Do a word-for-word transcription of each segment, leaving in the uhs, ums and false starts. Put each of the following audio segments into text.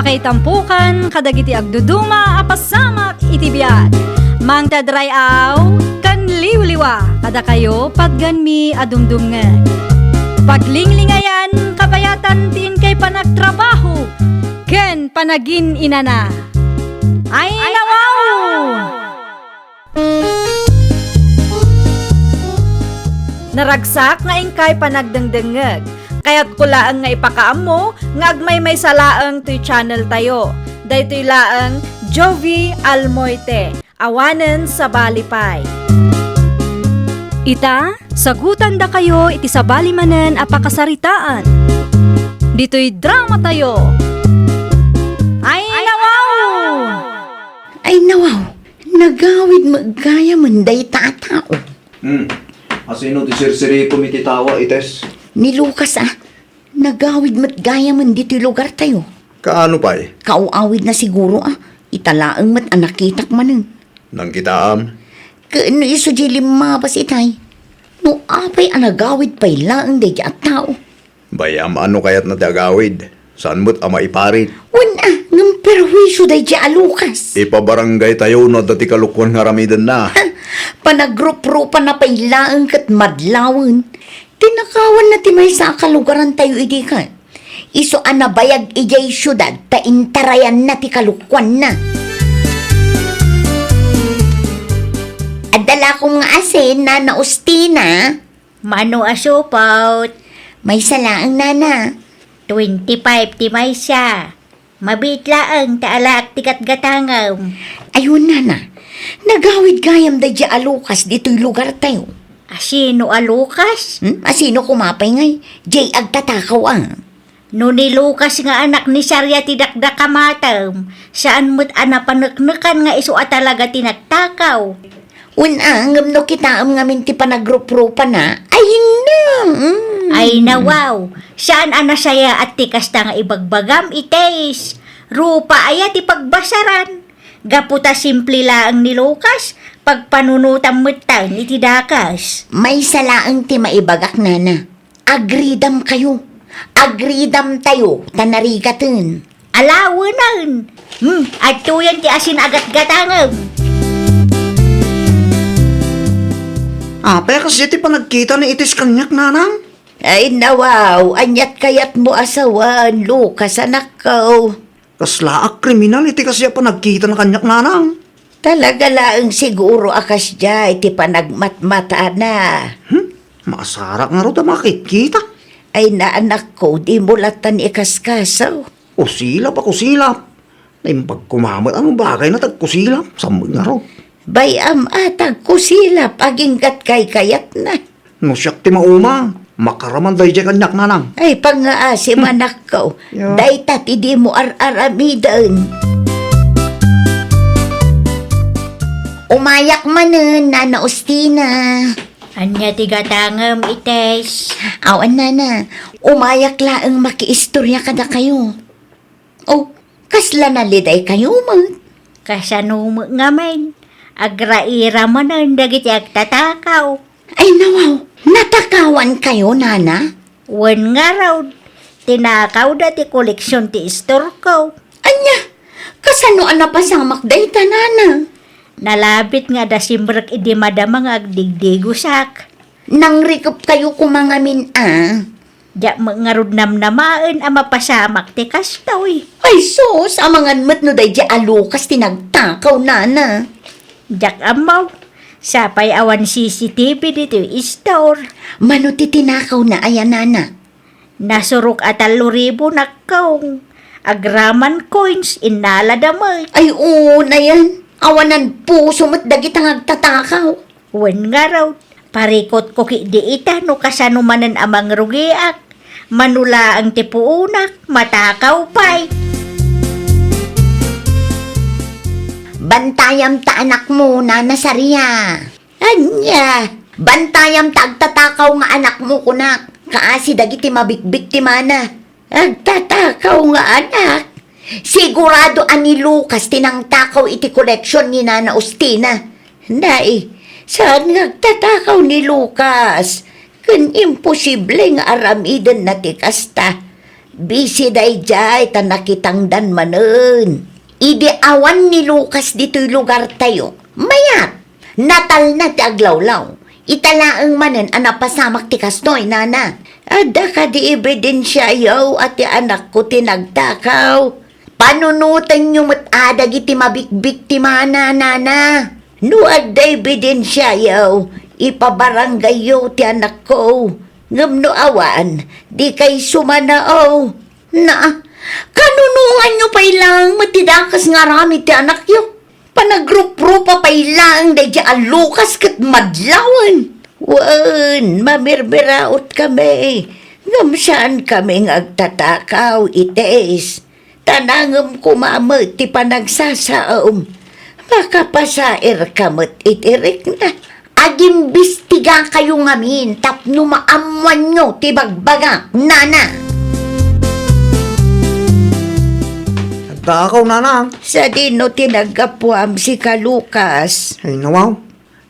Itampukan kadagiti agduduma a pasamak iti biag. Mangted ray-aw ken liwliwa kadakayo patgenmi a dumdumngeg. Paglinglingayan, kabayatan ti inkay panagtrabaho ken panagin-inana. Ay, nawaw! Naragsak nga inkay panagdengdengngeg. Kayatko laeng nga ipakaammo nga agmaymaysa laeng toy channel tayo. Daytoy laeng Jovie Almoite, awanen sabali pay. Ita, sagutandakayo iti sabali manen a pakasaritaan. Ditoy drama tayo. Ay, nawaw! Ay, nawaw! Nagawid met gayamen dayta a tao. Hmm. Asino ti sirsirikom iti tawa, Ites? Ni Lucas, a. Nagawid met gayamen ditoy lugartayo. Kaano pay? Kaaw-awidna siguro, a. Ita laeng met a nakitak manen. Nangkitaam? Ken no isu diay limmabas itay. No apay a nagawid pay laeng daydiay a tao. Bay-am a no kayatna ti agawid, saan met a maiparit. Wen a, ngem perhuisio daydiay a Lucas. Ipabarangaytayo no adda ti kalokuan nga aramidenna. Ha? Panagruprupana pay laeng ket madlawen. Tinakawanna ti maysa a kalugarantayo idi ket isu a nabayag idiay siudad ta intarayanna ti kalokuanna. Adda lakom nga asin, Nana Ustina. Mano a supot? Maysa laeng, Nana. Twenty-five ti maysa. Mabiit laeng ta alaak ti gatgatangem. Ayun, Nana. Nagawid gayam daydiay a Lucas ditoy lugartayo. Asino a Lucas? Hmm? Asino koma pay ngay? Diay agtatakaw a. No ni Lucas nga anak ni Saria ti dakdakamatem, saan met a napaneknekan nga isu a talaga ti nagtakaw. Wen a, ngem no kitaem ngamin ti panagruprupana, ay, no. Mm. Ay, nawaw. Saan a nasayaat ti kasta nga ibagbagam, Ites? Rupa aya ti pagbasaran? Gapu ta simple laeng ni Lucas, pagpanunotam metten iti dakas. Maysa laeng ti maibagak, Nana. Agridamkayo. Agridamtayo ta narigaten. Alawenen. Hmm, adtoyen ti asin a gatgatangem. Apay a kasdiay ti panagkita ni Ites kaniak, Nanang? Ay, nawaw, aniat kayatmo a sawen, Lucas, anakko? Kasla a kriminal iti kasdiay a panagkitana kaniak, Nanang. Talaga laeng siguro a kasdiay ti panagmatmatana. Hmm? Masarak ngarud a makitkita. Ay, naanakko, dimo lattan ikaskasaw. Kusilap a kusilap. Naimbag koma met a no bagayna ti agkusilap, saan met ngarud. Bay-am a ti agkusilap, agingga't kaykayatna. No siak ti mauma, makaraman daydiay kaniak, Nanang. Ay, pangngaasim, anakko. Ya. Dayta ti dimo ar-aramiden. Umayak manen, Nana Ustina. Ania ti gatangem, Ites? Awan, Nana. Umayak laeng makiistorya kadakayo. Oh, kasla nalidaykayo met? Kasano met ngamin? Agraira manen dagiti agtatakaw. Ay, nawaw, natakawankayo, Nana? Wen ngarud, tinakawda ti koleksion ti istorko. Ania? Kasano a napasamak dayta, Nana? Nalabit nga adda simrek idi madama nga agdigdigosak. Nangrikepkayo koma ngamin a. Diak met ngarud namnamaen a mapasamak ti kastoy. Ay sus, amangan met no daydiay a Lucas ti nagtakaw, Nana. Diak ammo. Sapay awan C C T V ditoy istor. Mano ti tinakawna aya, Nana? Nasurok a tallo ribu, nakkong. Agraman coins, innalada met. Ay, oo, nayan. Awanan puso met dagita nga agtatakaw. Wen ngarud, parikutko ketdi ita no kasano manen a mangrugiak. Mano laeng ti puonak, matakaw pay. Bantayam ta anakmo, Nana Saria. Ania? Bantayam ta agtatakaw nga anakmo, kunak. Kaasi dagiti mabikbik ti mana. Agtatakaw nga anak. Sigurado a ni Lucas ti nangtakaw iti koleksion ni Nana Ustina. Nay, saan nga agtatakaw ni Lucas? Ken imposible nga aramidenna ti kasta. Busy daydiay ta nakitangdan manen. Idi awan ni Lucas ditoy lugartayo, mayat, natalna ti aglawlaw. Ita laeng manen a napasamak ti kastoy, nana. Adda kadi ebidensiayo a ti anakko ti nagtakaw? Panunotenyo met a dagiti mabikbiktima, nana. No adda ebidensiayo, ipabarangayyo ti anakko. Ngem no awan, dikay sumanao. Na, kanunonganyo pay laeng met ti dakes nga aramid ti anakyo. Panagruprupa pay laeng daydiay a Lucas ket madlawen. Wen, mamirmiraot kami, ngem saan kami nga agtatakaw, itis. Ta nangem koma met ti panagsasaom, makapasairka met iti rikna. Agimbistigakayo ngamin tapno maammoanyo ti bagbagak, nana. Nagtakaw, nanang. Sadino ti naggapuam, sika, Lucas? Ay, nawaw.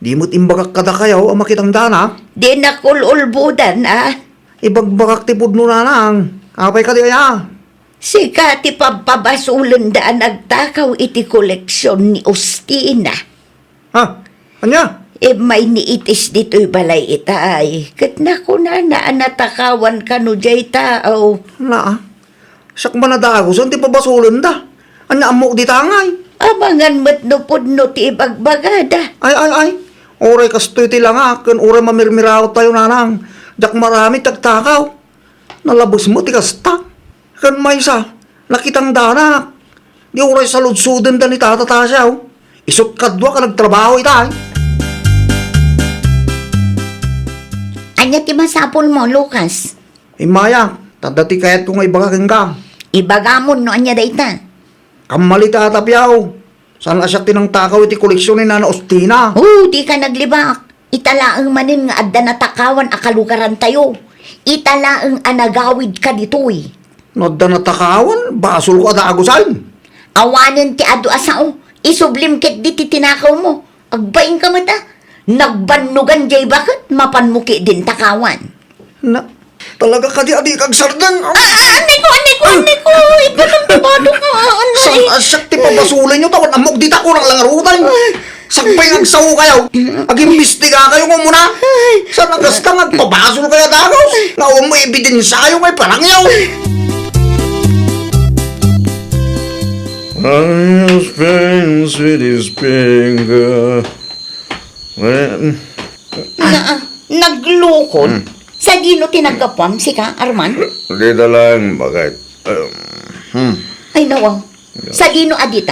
Di met imbagak kadakayo a makitangdana. Dinak ul-ulbodan, a? Ibagbagak ti pudno, nanang. Apay kadi aya? Sika ti pabpabasolenda a nagtakaw iti koleksion ni Ustina. Ha? Ania? Immay ni Itis ditoy balay itay, ket nakunana a natakawan kano diay tao. Naa. Siak man a dagusen ti pabasolenda. Ania ammok dita ngay? Amangan met no pudno ti ibagbagada. Ay, ay, ay. Uray kastoy ti langak, ken uray mamirmiraottayo, nanang. Diak marami ti agtakaw. Nalabes met ti kasta. Ken maysa, nakitangdanak. Di uray saludsodenda ni Tata Tasiaw. Isut' kaduak a nagtrabaho ita, ay. Ania ti masapulmo, Lucas? Immayak, ta adda ti kayatko nga ibaga kenka. Ibagamon no ania dayta. Kammali ti atapiaw. Saan a siak ti nangtakaw iti koleksion ni Nana Ustina? Oh, dika naglibak. Ita laeng manen nga adda natakawan a kalugarantayo. Ita laeng a nagawidka ditoy. No adda natakawan, basolko a dagusen. Awanen ti adu a sao. Isublim ketdi ti tinakawmo. Agbainka met a. Nagbannogan diay baket, mapanmo ketdin takawan. Na, talaga kadi a dika agsardeng? Ah, ah, annay ko, annay ko, annay ko. Ipatam ti batok, ah, annay. Saan a siak ti pabasolenyo, ta awan ammok dita, kurang lang arutan. Ay. Sakbay nga agsaokayo. Agimbistigakayo nga umuna. Ay. Saan a kasta nga agpabasolkayo a dagus? Nga awan mo ebidensiayo nga iparangyo. Ay, Spain, sweet Spain, ah. Eh, Na, naglukod? Hmm. Sadino ti naggapuam, sika, Arman? Dita lang, bakit? Um, hmm. Ay, nawaw. Yeah. Sadino a dita?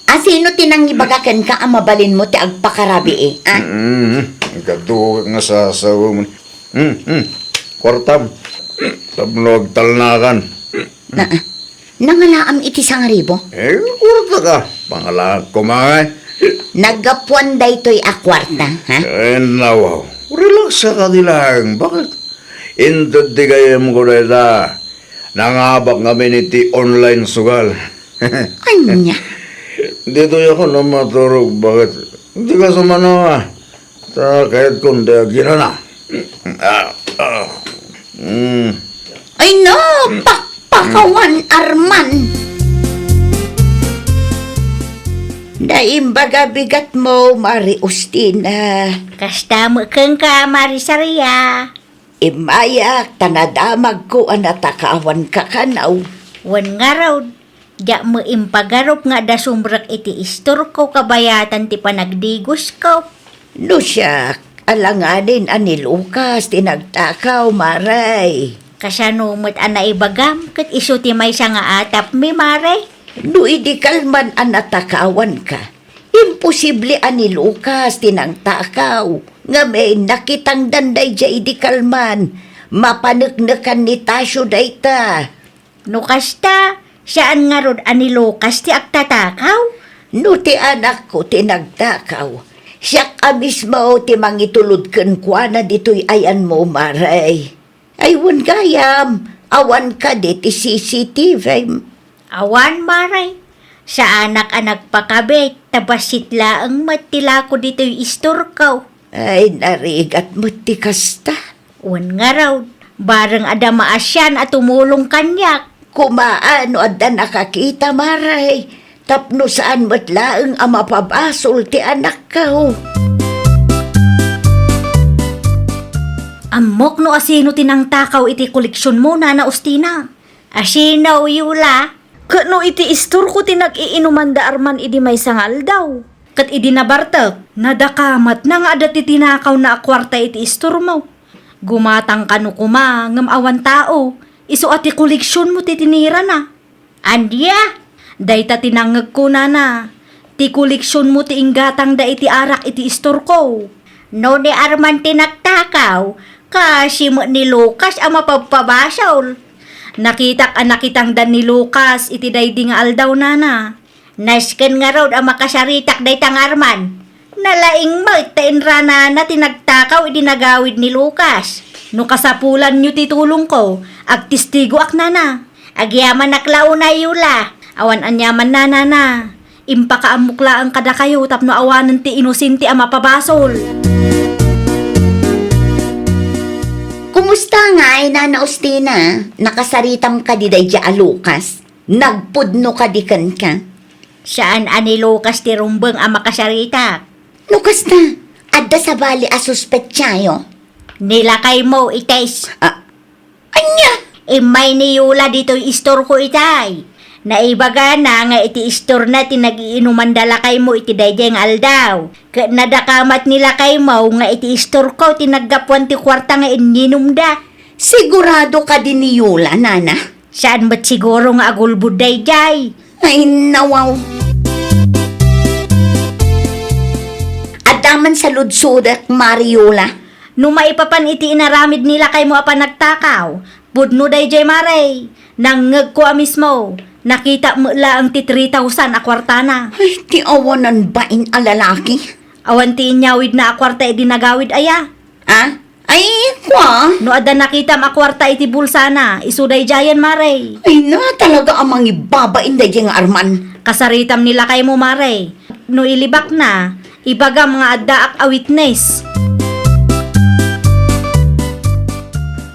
A sino ti nangibaga kenka a mabalinmo ti agpakarabii, a? Mm, kaduak nga sasaom. Hmm, hmm. Kuartam. Tapno agtalnakan. Na, nangalaam iti sangaribo? Eh, kuarta ka. Pangalaak koma, eh. Naggapuan daytoy a kuarta, ha? Eh, nawaw. Relax ka di lang. Bakit? Inted ti gayyemko dayta. Nangabak ngamin iti online sugal. Ania? Ditoy ako no maturog. Bakit? Di ka sumano, ah. Ta kayat kon di agirana. Ah, ah. Mm. Ay na, pakpakawan, Arman. Naimbaga bigatmo, Mari Ustina. Kasta met kenka, Mari Saria. Immayak, ta nadamagko a natakawanka kano. Wen ngarud, diak met impagarup nga adda sumrek iti istorko kabayatan ti panagdigusko. No siak, alanganen a ni Lucas ti nagtakaw, Mare. Kasano met a naibagam ket isu ti maysa nga atapmi, Mare? No idi kalman a natakawanka, imposible a ni Lucas ti nangtakaw. Ngamin, nakitangdan daydiay idi kalman. Mapaneknekan ni Tasio dayta. No kasta, saan ngarud a ni Lucas ti agtatakaw? No ti anakko ti nagtakaw, siak a mismo ti mangitulod kenkuana ditoy ayanmo, Mare. Ay, wen gayam, awan kadi ti C C T V? Awan, Mare. Saanak a nagpakabit, ta bassit laeng met ti lako ditoy istorko. Ay, narigat met ti kasta. Wen ngarud, bareng adda maasian a tumulong kaniak. Kumaa no adda nakakita, Mare, tapno saan met laeng a mapabasol ti anakko. Ammok no asino ti nangtakaw iti koleksionmo, Nana Ustina. Asino, Yola? Ket no iti istorko ti nag-iinuman da Arman idi maysa nga aldaw. Ket idi nabartek, nadakamatna nga adda ti tinakawna a kuarta iti istormo. Gumatang kano koma ngem awan tao, isu a ti koleksionmo ti tinirana. Ania? Dayta ti nangngegko, Nana. Ti koleksionmo ti inggatangda iti arak iti istorko. No ni Arman ti nagtakaw, kaasi met ni Lucas a mapabpabasol. Nakitak a nakitangdan ni Lucas iti daydi nga aldaw, Nana. Nasken ngarud a makasaritak dayta nga Arman. Nalaing met ta inranana ti nagtakaw idi nagawid ni Lucas. No kasapulanyo ti tulongko, agtestigoak, Nana. Agyamanak la unay, Yola. Awan aniaman, Nana. Impakaammok laeng kadakayo tapno awanen ti inosente a mapabasol. Kumusta ngay, Nana Ustina? Nakasaritam kadi daydiay a Lucas? Nagpudno kadi kenka? Saan a ni Lucas ti rumbeng a makasaritak. No kasta, adda sabali a suspetsayo? Ni lakaymo, Ites. Ah, ania? Immay ni Yola ditoy istorko itay. Naibagana nga iti istorna ti nagiinumanda lakaymo iti daydiay nga aldaw. Ket nadakamat ni lakaymo nga iti istorko ti naggapuan ti kuarta nga inninumda. Sigurado kadi ni Yola, Nana? Saan met siguro nga agulbod daydiay? Ay, nawaw. Adda man saludsodek, Mare Yola. No maipapan iti inaramid ni lakaymo a panagtakaw, pudno daydiay, Mare. Nangngegko a mismo. Nakita met laeng ti three thousand a kuartana. Ay, ti awanan bain a lalaki. Awan ti inyawidna a kuarta idi nagawid aya? Ah? Ay, kua? No adda nakitam a kuarta iti bulsana, isu daydiayen, Mare. Ay na, talaga a mangibabain daydiay nga Arman. Kasaritam ni lakaymo, Mare. No ilibakna, ibagam nga addaak a witness.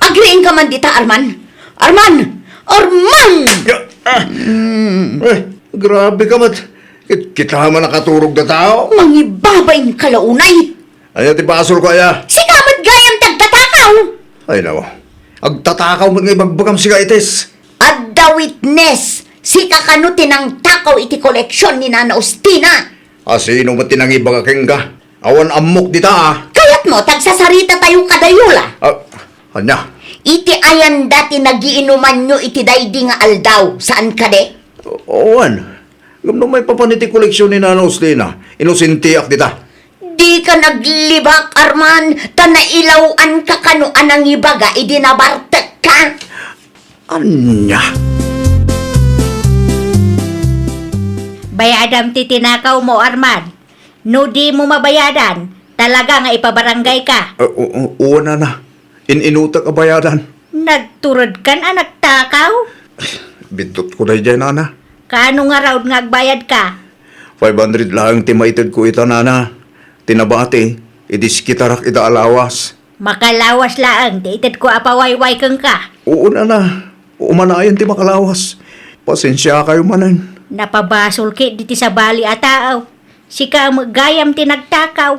Agriingka man dita, Arman. Arman! Arman! Ya, ah. Mm. Eh, grabe ka met. Kit-, kita man nakaturog na tao. Mangibabain ka la unay. Ania ti basolko aya? Sika met gayam ti agtatakaw! Ay, nako. Agtatakaw met nga ibagbagam, sika, Ites. Adda witness. Sika kano ti nangtakaw iti koleksion ni Nana Ustina. Asino met ti nangibaga kenka? Awan ammok dita, a. Kayatmo, ta agsasarita tayo kada Yola. Ah, ania? Iti ayanda ti nagiinumanyo iti daydi nga aldaw, saan kadi? O-, awan. Ngem no maipapan iti koleksion ni Nana Ustina, inosenteak dita. Dika naglibak, Arman, ta nailaw-anka kano a nangibaga idi nabartekka. Ania? Bayadam ti tinakawmo, Arman. No dimo mabayadan, talaga nga ipabarangayka. Ah, o-, o-, oo, Nana. In-inutek a bayadan. Nagturedkan a nagtakaw? Biddutko daydiay, Nana. Kaano ngarud nga agbayadka? Five hundred laeng ti maitedko ita, Nana. Ti nabati, idiskitarak ita a lawas. Makalawas laeng ti itedko a pawayway kenka. Oo, Nana. Umanayon ti makalawas. Pasensiakayo manen. Napabasol ketdi ti sabali a tao. Sika met gayam ti nagtakaw.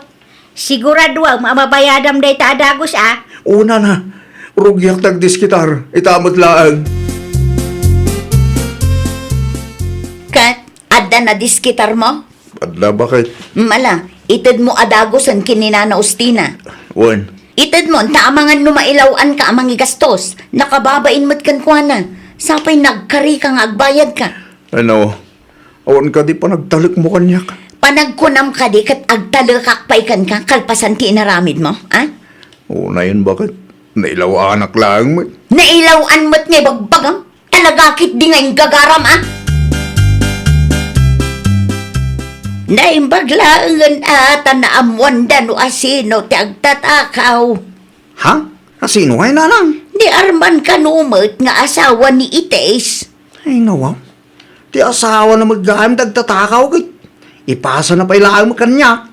Siguraduem a mabayadam dayta a dagus, a? Oo, Nana. Rugiak ti agdiskitar. Ita met laeng. Ket, adda nadiskitarmo? Adda, baket? Mala, itedmo a dagusen ken ni Nana Ustina. Wen. Itedmo, ta amangan no mailaw-anka a mangigastos. Nakababain met kenkuana. Sapay nagkarika nga agbayadka. Ano? Awan kadi panagtalekmo kaniak? Panagkunam kadi ket agtalekak pay kenka kalpasan ti inaramidmo, a? Unayen, baket? Nailaw-anak laeng met. Nailaw-an met nga ibagbagam? Talaga ketdi nga inggagaram, a? Naimbag laengen a ta naammoanda no asino ti agtatakaw. Ha? Asino ngay, Nanang? Ni Arman kano met nga asawa ni Ites. Ay, nawaw. Ti asawana met gayam ti agtatakaw ket ipasana pay laeng met kaniak.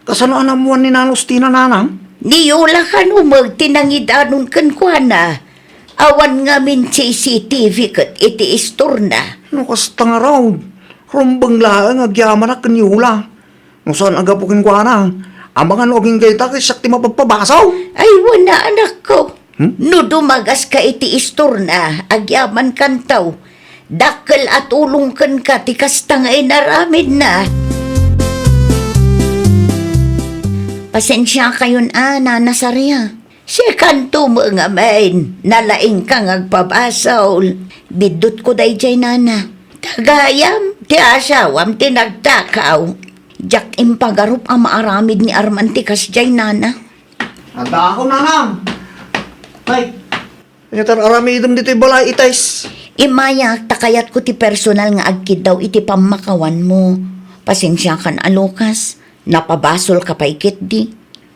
Kasano a naammoan ni Nana Ustina, Nanang? Ni Yola kano met ti nangidanon kenkuana. Awan ngamin C C T V ket iti istorna. No kasta ngarud, rumbeng laeng agyamanak ken Yola. No saan a gapu kenkuana, amangan no agingga ita ket siak ti mapagpabasaw. Ay, wen a, anakko. Hmm? No dumagaska iti istorna, agyamankanto. Dakkel a tulong kenka ti kasta nga inaramidna. Pasensiakayon a, Nana Saria. Sikanto met ngamin, nalaingka nga agpabasol. Biddutko daydiay, Nana. Ta gayam, ti asawam ti nagtakaw. Diak impagarup a maaramid ni Arman ti kasdiay, Nana. Adda ako, Nana. Ay, ania ti ar-aramidem ditoy balay, Ites? Immayak, ta kayatko ti personal nga agkiddaw iti pammakawanmo. Pasensiakan a, Lucas. Napabasolka pay ketdi.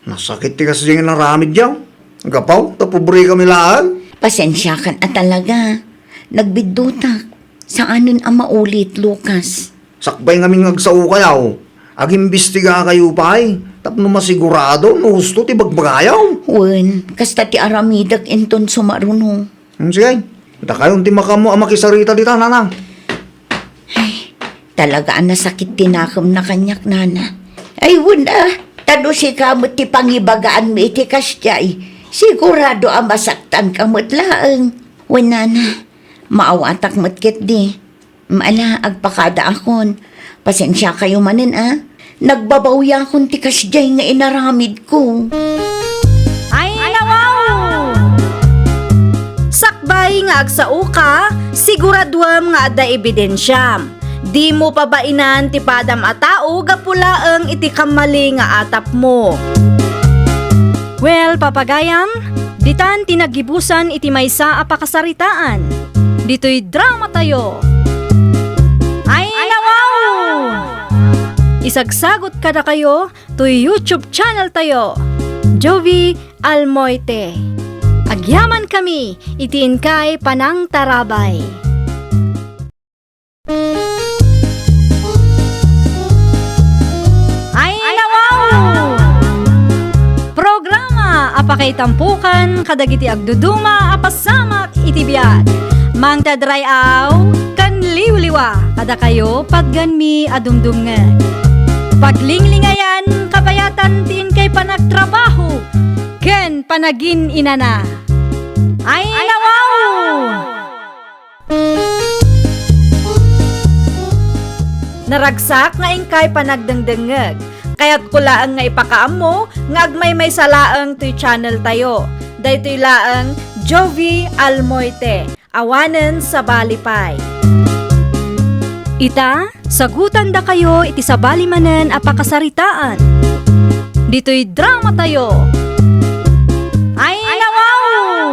Nasakit ti kasdiay nga inaramidyo. Gapu ta pobre kami laeng. Pasensiakan a talaga. Nagbiddutak. Saanen a maulit, Lucas. Sakbay ngamin nga agsaokayo, agimbistigakayo pay tapno masigurado no husto ti bagbagayo. Wen, kasta ti aramidek inton sumaruno. Hmm, sige. Dakayon ti makaammo a makisarita dita, Nana. Ay, talaga a nasakit ti nakemna kaniak, Nana. Ay, wen a, ta no sika met ti pangibagaanmi iti kasdiay, sigurado a masaktanka met laeng. Wen, Nana, maawatak met ketdi. Ala, agpakadaakon. Pasensiakayo manen a. Nagbabawiakon ti kasdiay nga inaramidko. Ay, nawaw! Sakbay nga agsaoka, siguraduem nga adda ebidensiam. Dimo pabainan ti padam a tao gapu laeng iti kammali nga atapmo. Well, papagayam, ditan ti naggibusan iti maysa a pakasaritaan. Ditoy dramatayo. Ay, nawaw! Isagsagot kadakayo toy YouTube channel tayo, Jovi Almoite. Agyamankami iti inkay panangtarabay. Ay, nawaw! Programa a pakaitampokan kadagiti agduduma a pasamak iti biag. Mangted ray-aw ken liwliwa kadakayo patgenmi a dumdumngeg. Paglinglingayan kabayatan ti inkay panagtrabaho ken panagin-inana. Ay, nawaw! Naragsak nga inkay panagdengdengngeg. Kayatko laeng nga ipakaammo nga agmaymaysa laeng toy channel tayo. Daytoy laeng Jovi Almoite. Awanen sabali pay. Ita, sagutandakayo iti sabali manen a pakasaritaan. Ditoy dramatayo. Ay, nawaw!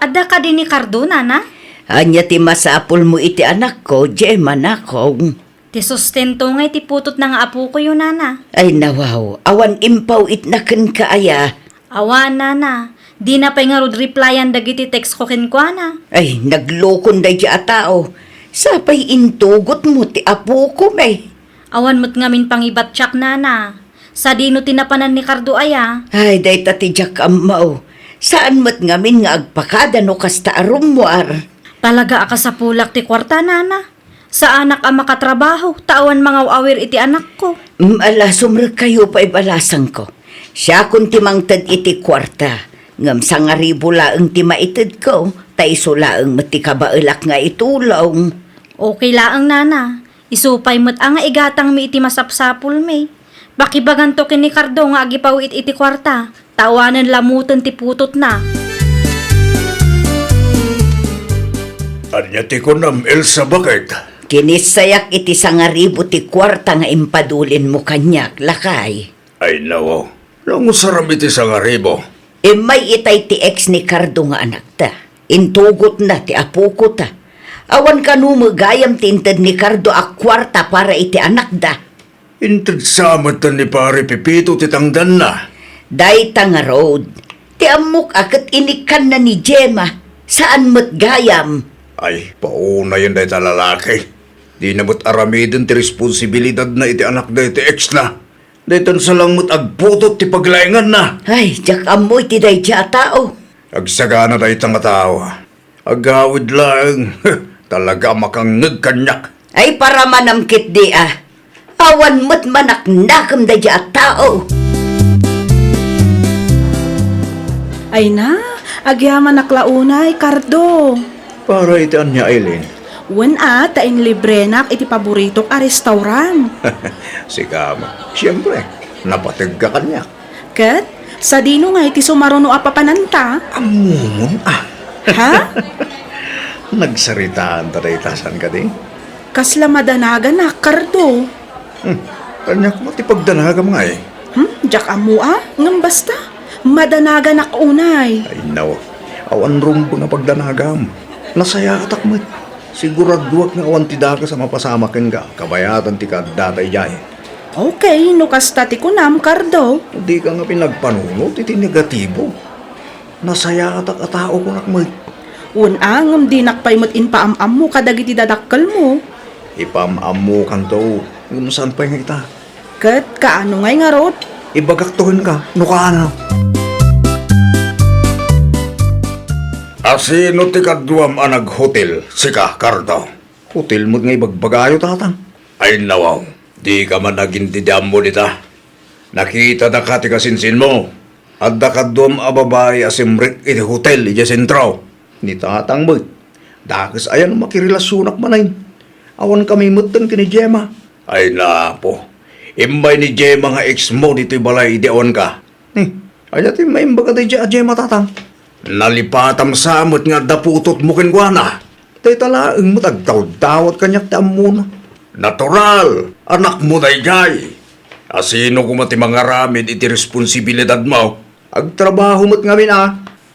Adda kadi ni Cardo, Nana? Ania ti masapulmo iti anakko, Gemma, nakong? Ti sustento nga iti putotna nga apokoyo, Nana. Ay, nawaw, awan impaw-itna kenka aya. Awan, Nana. Dina pay ngarud replyan dagiti text ko kenkuana. Ay, naglokon daydi a tao. Sapay intugotmo ti apoko, may. Awan met ngamin pangibatsiak, Nana. Sadino ti napanan ni Cardo aya? Ay, dayta ti diak ammo. Saan met ngamin nga agpakada no kasta a rummuar. Talaga a kasapulak ti kuarta, Nana. Saanak a makatrabaho, ta awan mangaw-awir iti anakko. Mm, ala, sumrekkayo pay balasangko. Siakon ti mangted iti kuarta. Ngem sangaribu laeng ti maitedko, ta isu laeng met ti kabaelak nga itulong. Okay laeng, Nana. Isu pay met a nga igatangmi iti masapsapulmi. Pakibaganto ken ni Cardo nga agipaw-it iti kuarta, ta awanen lamoten ti putotna. Ania ti kunam, Elsa, baket? Kinissayak iti sangaribu ti kuarta nga impadulinmo kaniak, lakay. Ay, nawaw. Nangusaram iti sangaribu. Immay itay ti ex ni Cardo nga anakta. Intugotna ti apokota. Awan kano met gayam ti inted ni Cardo a kuarta para iti anakda. Inted sa met ni Pare Pepito ti tangdanna. Dayta ngarud, ti ammok a ket inikkanna ni Gemma, saan met gayam. Ay, paunayen dayta lalaki. Dina met aramiden ti responsibilidadna iti anakda iti exna. Daytan sa lang met agputot ti paglainganna. Ay, diak ammo iti daydi a tao. Agsagana dayta nga tao. Agawid laeng. Talaga a makangngeg kaniak. Ay, para manamkit di a. Awan met manaknakem daydi a tao. Ay na, agyamanak la unay, Cardo. Para iti ania, Aileen? Wen a, ta inlibrenak iti paboritok a restaurant. Sika met. Siempre, napategka kaniak. Ket, sadino nga iti sumaruno a papananta? Ammomon a. Ha? Nagsaritaan ta dayta, saan kadi? Kasla madanaganak, Cardo. Hmm, ania koma ti pagdanagam ngay? Hmm, diak ammo a, ngem basta, madanaganak unay. Ay, naw. Awan rumbeng a pagdanagam. Nasayaatak met. Siguraduak nga awan ti dakes a mapasamak kenka, kabayatan ti kaaddata idiay. Okay, no kasta ti kunam, Cardo. Dika nga pinagpanunot iti negatibo. Nasayaatak a tao, kunak met. Wen a, ngem dinak pay met impaam-ammo kadagiti dadakkelmo. Ipaam-ammokanto, ngem saan pay nga ita? Ket kaano ngay ngarud? Ibagakto kenka, no kaano. Asino ti kaduam a naghotel, sika, Cardo? Hotel met nga ibagbagayo, Tatang. Ay, nawaw, dika man agin ti ammo dita. Nakitadaka ti kasinsinmo. Adda kaduam a babai a simrek iti hotel idiay sentro. Ni Tatang met, dakes aya no makirelasionak manen. Awankami metten ken ni Gemma. Ay, napo. Immay ni Gemma nga ex mo ditoy balay idi awanka. Hmm, ania ti maimbag a daydiay a Gemma, Tatang? Nalipatam sa met nga adda putotmo kenkuana. Dayta laeng met agdawdawat kaniak ti ammona. Natural, anakmo daydiay. Asino koma ti mangaramid iti responsibilidadmo? Agtrabaho met ngamin a.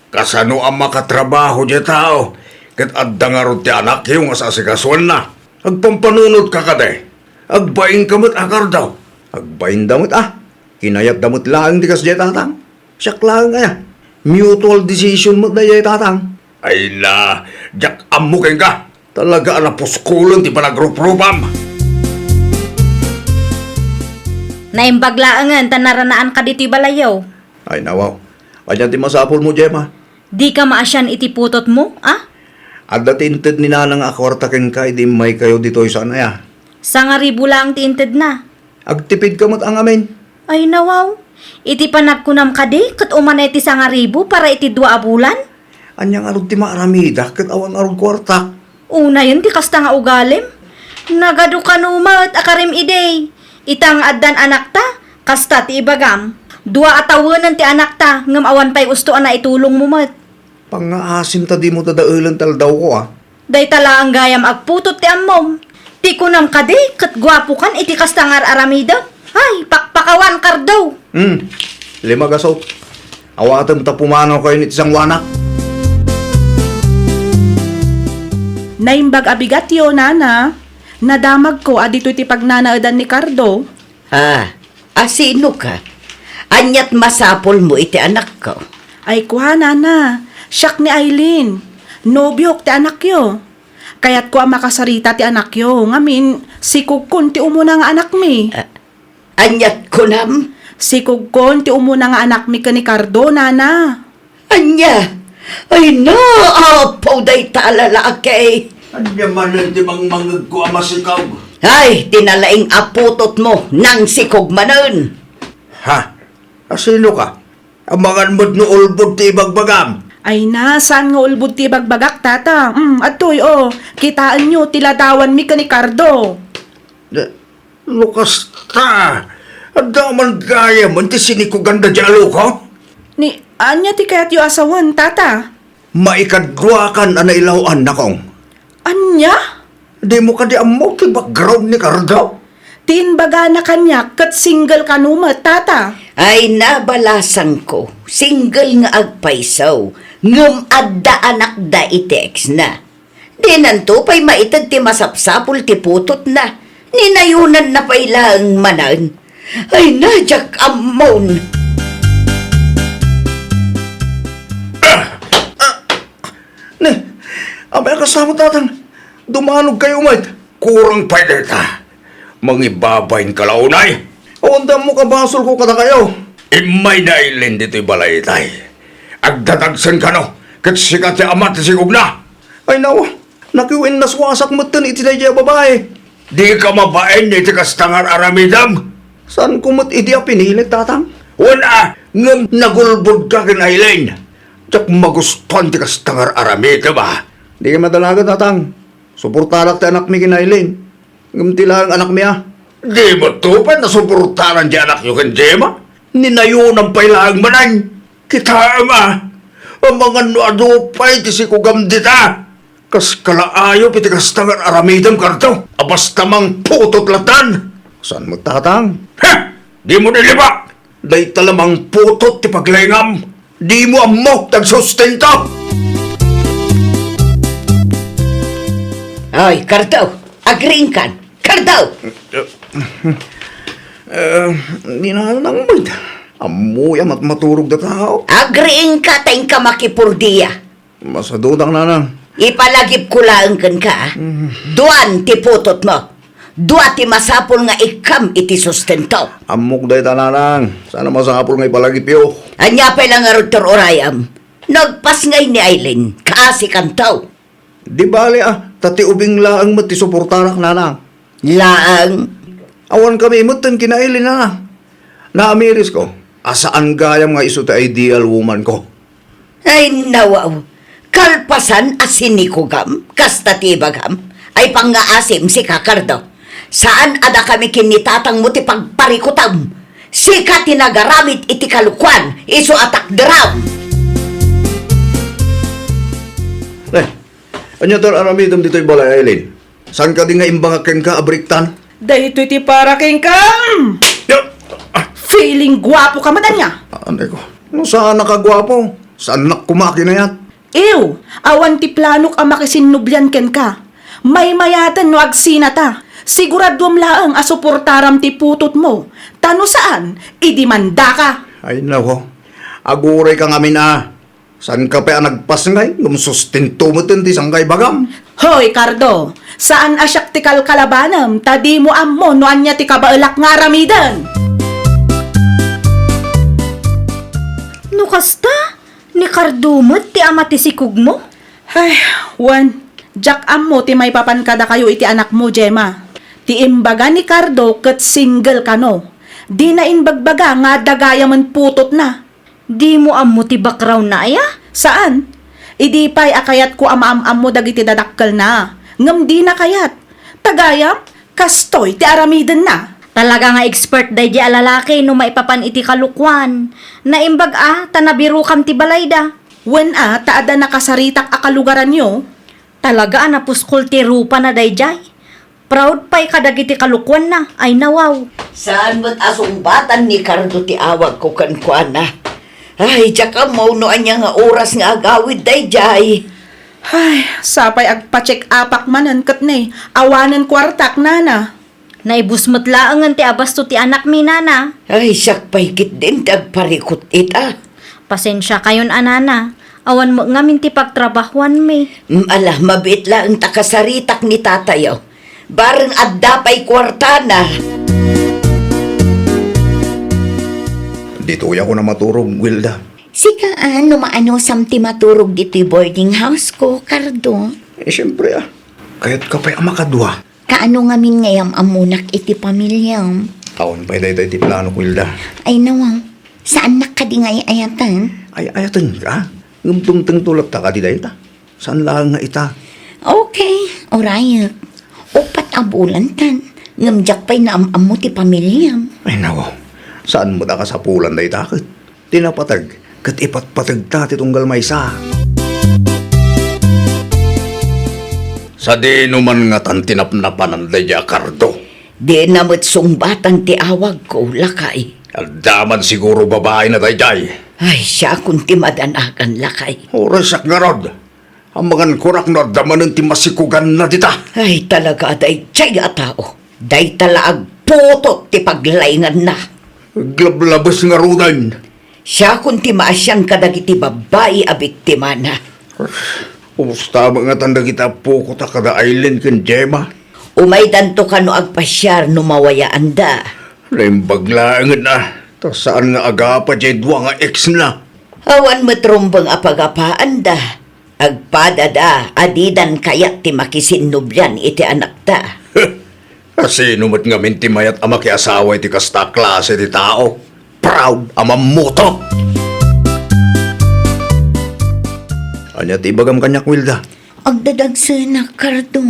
Kasano a makatrabaho diay tao ket adda ngarud ti anakyo nga sasikasoenna? Agpampanunotka kadi? Agbainka met a, Cardo? Agbainda met a. Kinayatda met laeng ti kasdiay, Tatang. Siak laeng aya. Mutual decision met daydiay, Tatang. Ay na, diak ammo kenka. Talaga a napuskulen ti panagruprupam. Naimbag laengen ta naranaanka ditoy balayyo. Ay, nawaw. Ania ti masapulmo, Gemma? Dika maasian iti putotmo, a? Adda ti inted ni Nana nga akuarta kenka idi immaykayo ditoy, saan aya? Sangaribu laeng ti intedna. Agtipidka met a ngamin. Ay, nawaw. Iti panagkunam kadi, ket umanay ti sangaribu para iti dua a bulan? Ania ngarud ti maaramidak ket awan ngarud kuartak? Unayen ti kasta nga ugalim. Nagadu kano met a karim idi. Ita nga addan anakta, kasta ti ibagam. Dua a tawenen ti anakta, ngem awan pay usto a naitulongmo met. Pangngaasim ta dimo dadaelen ti aldawko, a. Dayta laeng gayam agputot ti ammom. Ti kunam kadi, ket guapokan iti kasta nga ar-aramidem. Ay, pakpakawan, Cardo! Hmm, lima gaso. Awatem ta pumanawkayon iti sangoanak. Naimbag a bigatyo, Nana. Nadamagko a ditoy ti pagnanaedan ni Cardo. Ah, asinoka? Aniat masapulmo iti anakko? Ay, kua, Nana. Siak ni Aileen. Nobiok ti anakyo. Kayatko a makasarita ti anakyo, ngamin, sikogkon ti umuna nga anakmi. Ah, aniat kunam? Sikogkon ti umuna nga anakmi ken ni Cardo, Nana. Ania? Ay na, apo dayta a lalaki! Ania manen ti mangmangegko a masikog? Ay, ti nalaing a putotmo, nangsikog manen! Ha? Asinoka? Amangan met no ulbod ti ibagbagam. Ay na, saan nga ulbod ti ibagbagak, Tata? Mm, adtoy, o. Kitaenyo ti ladawanmi ken ni Cardo. Da-, no kasta, adda man gayamen ti sinikoganda diay a loko? Ni, ania ti kayatyo a sawen, Tata? Maikaduakan a nailaw-an, nakong. Ania? Dimo kadi ammo ti background ni Cardo? Ti imbagana kaniak ket single kano met, Tata. Ay, nabalasangko, single nga agpayso, ngem adda anakda iti ex-na. Dinanto pay maited ti masapsapul ti putotna, ni nayonanna pay laeng manen. Ay, na, diak ammon. Ah! Ah! Ne, apay a kasta met, Tatang? Dumanogkayo met. Kurang pay dayta. Mangibabainka la unay. Awan ti ammok a basolko kadakayo. Immay ni Aileen ditoy balay itay. Agdadagsen kano, ket sika ti ama ti sikogna. Ay, nawa, nakiw-, innaswasak metten iti daydiay a babai. Dika mabain iti kasta nga ar-aramidem. Saanko met idi a pinilit, Tatang. Wen a, ngem nagulbodka ken Aileen. Diak magustuan ti kasta nga ar-aramidem, a. Dika madalaga, Tatang. Suportarak ti anakmi ken Aileen. Ngem ti laeng anakmi, a. Dimo to pay nasuportaran ti anakyo ken Gemma? Ninayonam pay laeng manen. Kitaem, a. Amangan no adu pay ti sikogam dita. Kas kalaayo iti kasta nga ar-aramidem, Cardo, a basta mangputot lattan. Saan met, Tatang? Ha! Dimo nilibak! Dayta la mangputot ti paglaingam. Dimo ammo ti agsustento. Ay, Cardo, agriingkan. Cardo! Eh, di na nang met. Ammoy a matmaturog da tao. Agriingka ta inka makipurdia. Masadutang, Nanang. Ipalagipko laeng kenka, a. Mm. Duan ti putotmo. Dua ti masapul nga ikkam iti sustento. Ammok dayta, Nanang. Saan a masapul nga ipalagipyo. Ania pay la ngarud ti ur-urayam? Nagpasngay ni Aileen, kaasikanto. Di bale, a, ta ti ubing laeng met ti suportarak, Nanang. Laeng? Awan kami metten ken ni Aileen, Nanang. Naamirisko a saan gayam nga isu ti ideal woman ko. Ay, nawaw. Kalpasan a sinikogam, kasta ti ibagam. Ay, pangngaasim, sika, Cardo. Saan a dakami ken ni tatangmo ti pagparikutam. Sika ti nagaramid iti kalokuan, isu a takderam. Eh, ania ti ar-aramidem ditoy balay, Aileen? Saan kadi nga imbagak kenka a break tan? Daytoy ti para kenka. Ya! Ah! Feeling guapo ka met ania? Anay ko. No saan a kaguapo, saannak koma a kinayat. Ew, awan ti planok a makisinnublian kenka. Maymayaten no agsinata. Siguraduem laeng a suportaram ti putotmo. Ta no saan, idimandaka. Ay, nako. Agurayka ngamin a. Saanka pay a nagpasngay, ngem sustento metten ti saan nga ibagam. Hoy, Cardo, saan a siak ti kalkalabanem, ta dimo ammo no ania ti kabaelak nga aramiden. No kasta, ni Cardo met ti ama ti sikogmo? Ay, wen, diak ammo ti maipapan kadakayo iti anakmo, Gemma. Ti imbaga ni Cardo ket single kano. Dina imbagbaga nga adda gayamen putotna. Dimo ammo ti background na aya? Saan? Idi pay a kayatko a maam-ammo dagiti dadakkelna. Ngem dina kayat. Ta gayam, kastoy ti aramidenna. Talaga nga expert daydi a lalaki no maipapan iti kalokuan. Naimbag a, ta nabirokam ti balayda. Wen a, ta adda nakasaritak a kalugaranyo. Talaga a napuskol ti rupana daydiay. Proud pay kadagiti kalokuanna, ay nawaw. Saan met a sungbatan ni Cardo ti awagko kenkuana. Ay, diak ammo no ania nga oras nga agawid daydiay. Ay, sapay agpa-check upak manen ket ne, awanen kuartak, nana. Naibus met laengen ti abasto ti anakmi, nana. Ay, siak pay ketdin ti agparikut ita. Pasensiakayon a, nana. Awan met ngamin ti pagtrabahuanmi. Mm, ala, mabiit laeng ta kasaritak ni tatayo. Bareng adda pay kuartana. Ditoy ako na maturog, Wilda. Sika, a, no maanusam ti maturog ditoy boarding house ko, Cardo? Eh, siyempre, a. Kayatka pay a makadua. Kaano ngamin nga iyam-ammonak iti pamiliam? Awan pay daytoy ti planok, Wilda. Ay, nawaw. Saannak kadi nga ay-ayaten? Ay-ayatenka? Ngem dumtengto latta kadi dayta? Saan laeng nga ita? Okay, urayek. Uppat a bulan tan. Ngem diak pay naam-ammo ti pamiliam. Ay, nawaw. Saan met a kasapulan dayta ket? Ti napateg ket ipatpategta ti tunggal maysa. Sadino man ngatan ti napnapanan daydiay a Cardo? Dina met sungbatan ti awagko, lakay. Adda man siguro babaina daydiay. Ay, siakon ti madanagan, lakay. Uray, siak ngarud. Amangan kunak no adda manen ti masikuganna dita. Ay, talaga a daydiay a tao. Dayta la agputot ti paglainganna. Aglablabes ngaruden. Siakon ti maasian kadagiti babbai a biktimana. Kumusta met ngatan dagiti appoko ta kada Aileen ken Gemma? Umaydanto kano agpasiar no mawayaanda. Naimbag laengen a, ta saan nga agapa diay dua nga ex na. Awan met rumbeng a pagapaanda. Agpadada a didan kayat ti makisinnublian iti anakta. Kasino met ngamin ti mayat a makiasawa iti kasta a klase ti tao? Proud a mammuto! Ania ti ibagam kaniak, Wilda? Agdadagsenak, Cardo.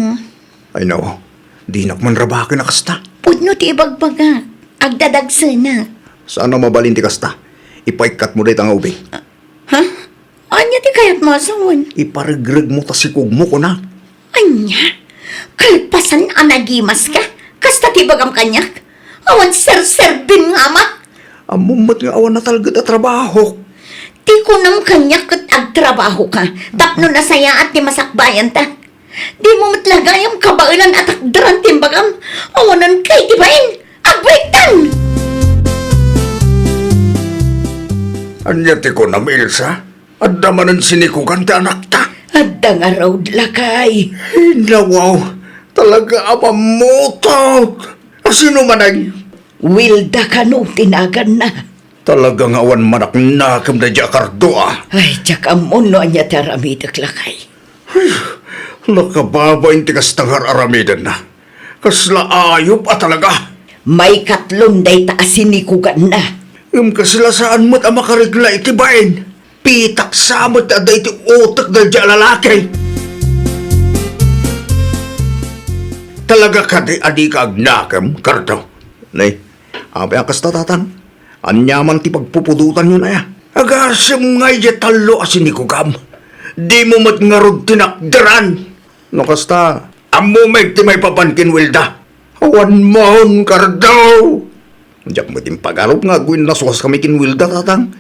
Ay, nao. Dinak man rabaken a kasta. Pudno ti ibagbagak. Agdadagsenak. Saan a mabalin ti kasta. Ipaikkatmo dayta nga ubing. Ha? Ania ti kayatmo a sawen? Iparegregmo ta sikogmo, kuna. Ania? Kalpasan a nagimaska? Kasta ti ibagam kaniak? Awan serserbim nga ama? Ammom met nga awan natalged a trabaho. Ti kunam kaniak ket agtrabahoka tapno nasayaat ti masakbayanta. Dimo met la gayam kabaelan a takderan ti imbagam. Awanan kay ti bain. Agbaliktan! Ania ti kunam, Elsa? Adda manen sinikugan ti anakta? Adda ngarud, lakay. Ay, nawaw. Talaga a mammutot. Asino manen? Wilda kano ti naganna. Talaga nga awan manaknakem daydiay a Cardo, a. Ay, diak ammon no ania ti aramidek, lakay. Ay, nakababain ti kasta nga ar-aramidenna. Kasla ayup a talaga. Maikatlon dayta a sinikuganna. Ngem kasla saan met a makaregla iti bain. Pitak sa met ti adda iti utek daydiay a lalaki. Talaga kadi a dika agnakem, Cardo? Nay, apay a kasta, tatang? Ania man ti pagpupudotanyon aya? Agasem ngay diay tallo a sinikugam. Dimo met ngarud tinakderan. No kasta, ammo met ti maipapan ken Wilda. Awan mon, Cardo! Diak met impagarup nga agwinnasuaskami ken Wilda, tatang.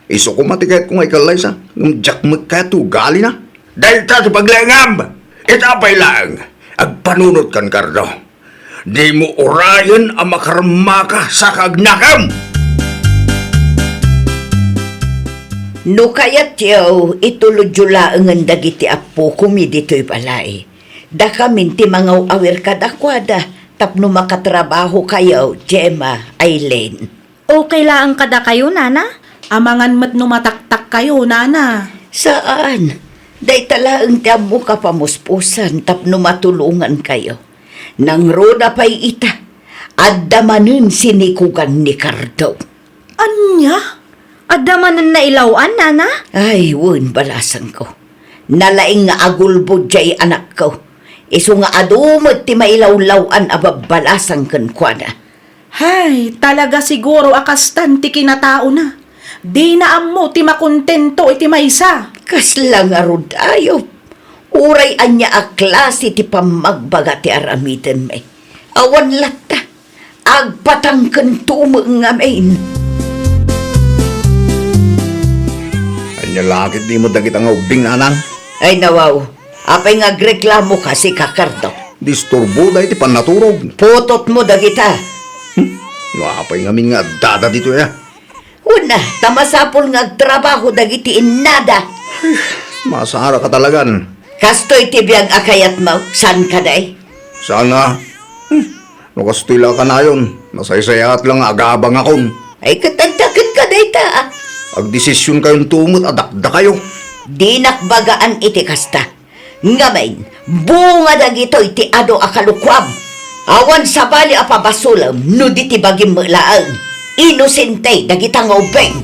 Isu koma ti kayatko nga ikallaysa, ngem diak met kayat ti ugalina. Dayta ti paglaengam! Ita pay laeng, agpanunotkan, Cardo. Dimo urayen a makarmaka saka agnakem! No kayatyo, itulodyo laengen dagiti appokomi ditoy balay. Dakamin ti mangaw-awir kadakuada tapno makatrabahokayo, Gemma, Aileen. Okay laeng kadakayo, nana? Amangan met no mataktakkayo, nana. Saan. Dayta laeng ti ammok a pamuspusan tapno matulongankayo. Nangruna pay ita, adda manen sinikugan ni Cardo. Ania? Adda manen nailaw-an, nana? Ay, wen, balasangko. Nalaing nga agulbod diay anakko. Isu nga adu met ti mailawlaw-an a babbalasang kenkuana. Hay, talaga siguro a kastan ti kinataona. Dina ammo ti makontento iti maysa. Kasla ngarud ayup. Uray ania a klase ti pammagbaga ti aramidenmi. Awan latta. Agpatangken tumo ngamin. Ania la ketdin dagita nga ubbing, nanang? Ay, nawaw. Apay nga agreklamoka, sika, Cardo? Disturboda iti pannaturog. Putotmo dagita. Hmm? No apay ngamin nga addada ditoy, a? Wen a, ta masapul nga agtrabaho dagiti innada. Ay, masaraka talagan. Kastoy ti biag a kayatmo, saan kadi? Saan nga? Hmm, no kastoy la a kanayon, nasaysayaat la nga agabangakon. Ay, ket adda kenka dayta, a. Agdesisionkayon tumo met a dakdakayo. Dinak bagaan iti kasta. Ngamin, bunga dagitoy ti adu a kalukuam. Awan sabali a pabasolem no di ti bagim met laeng. Inosente dagita nga ubbing.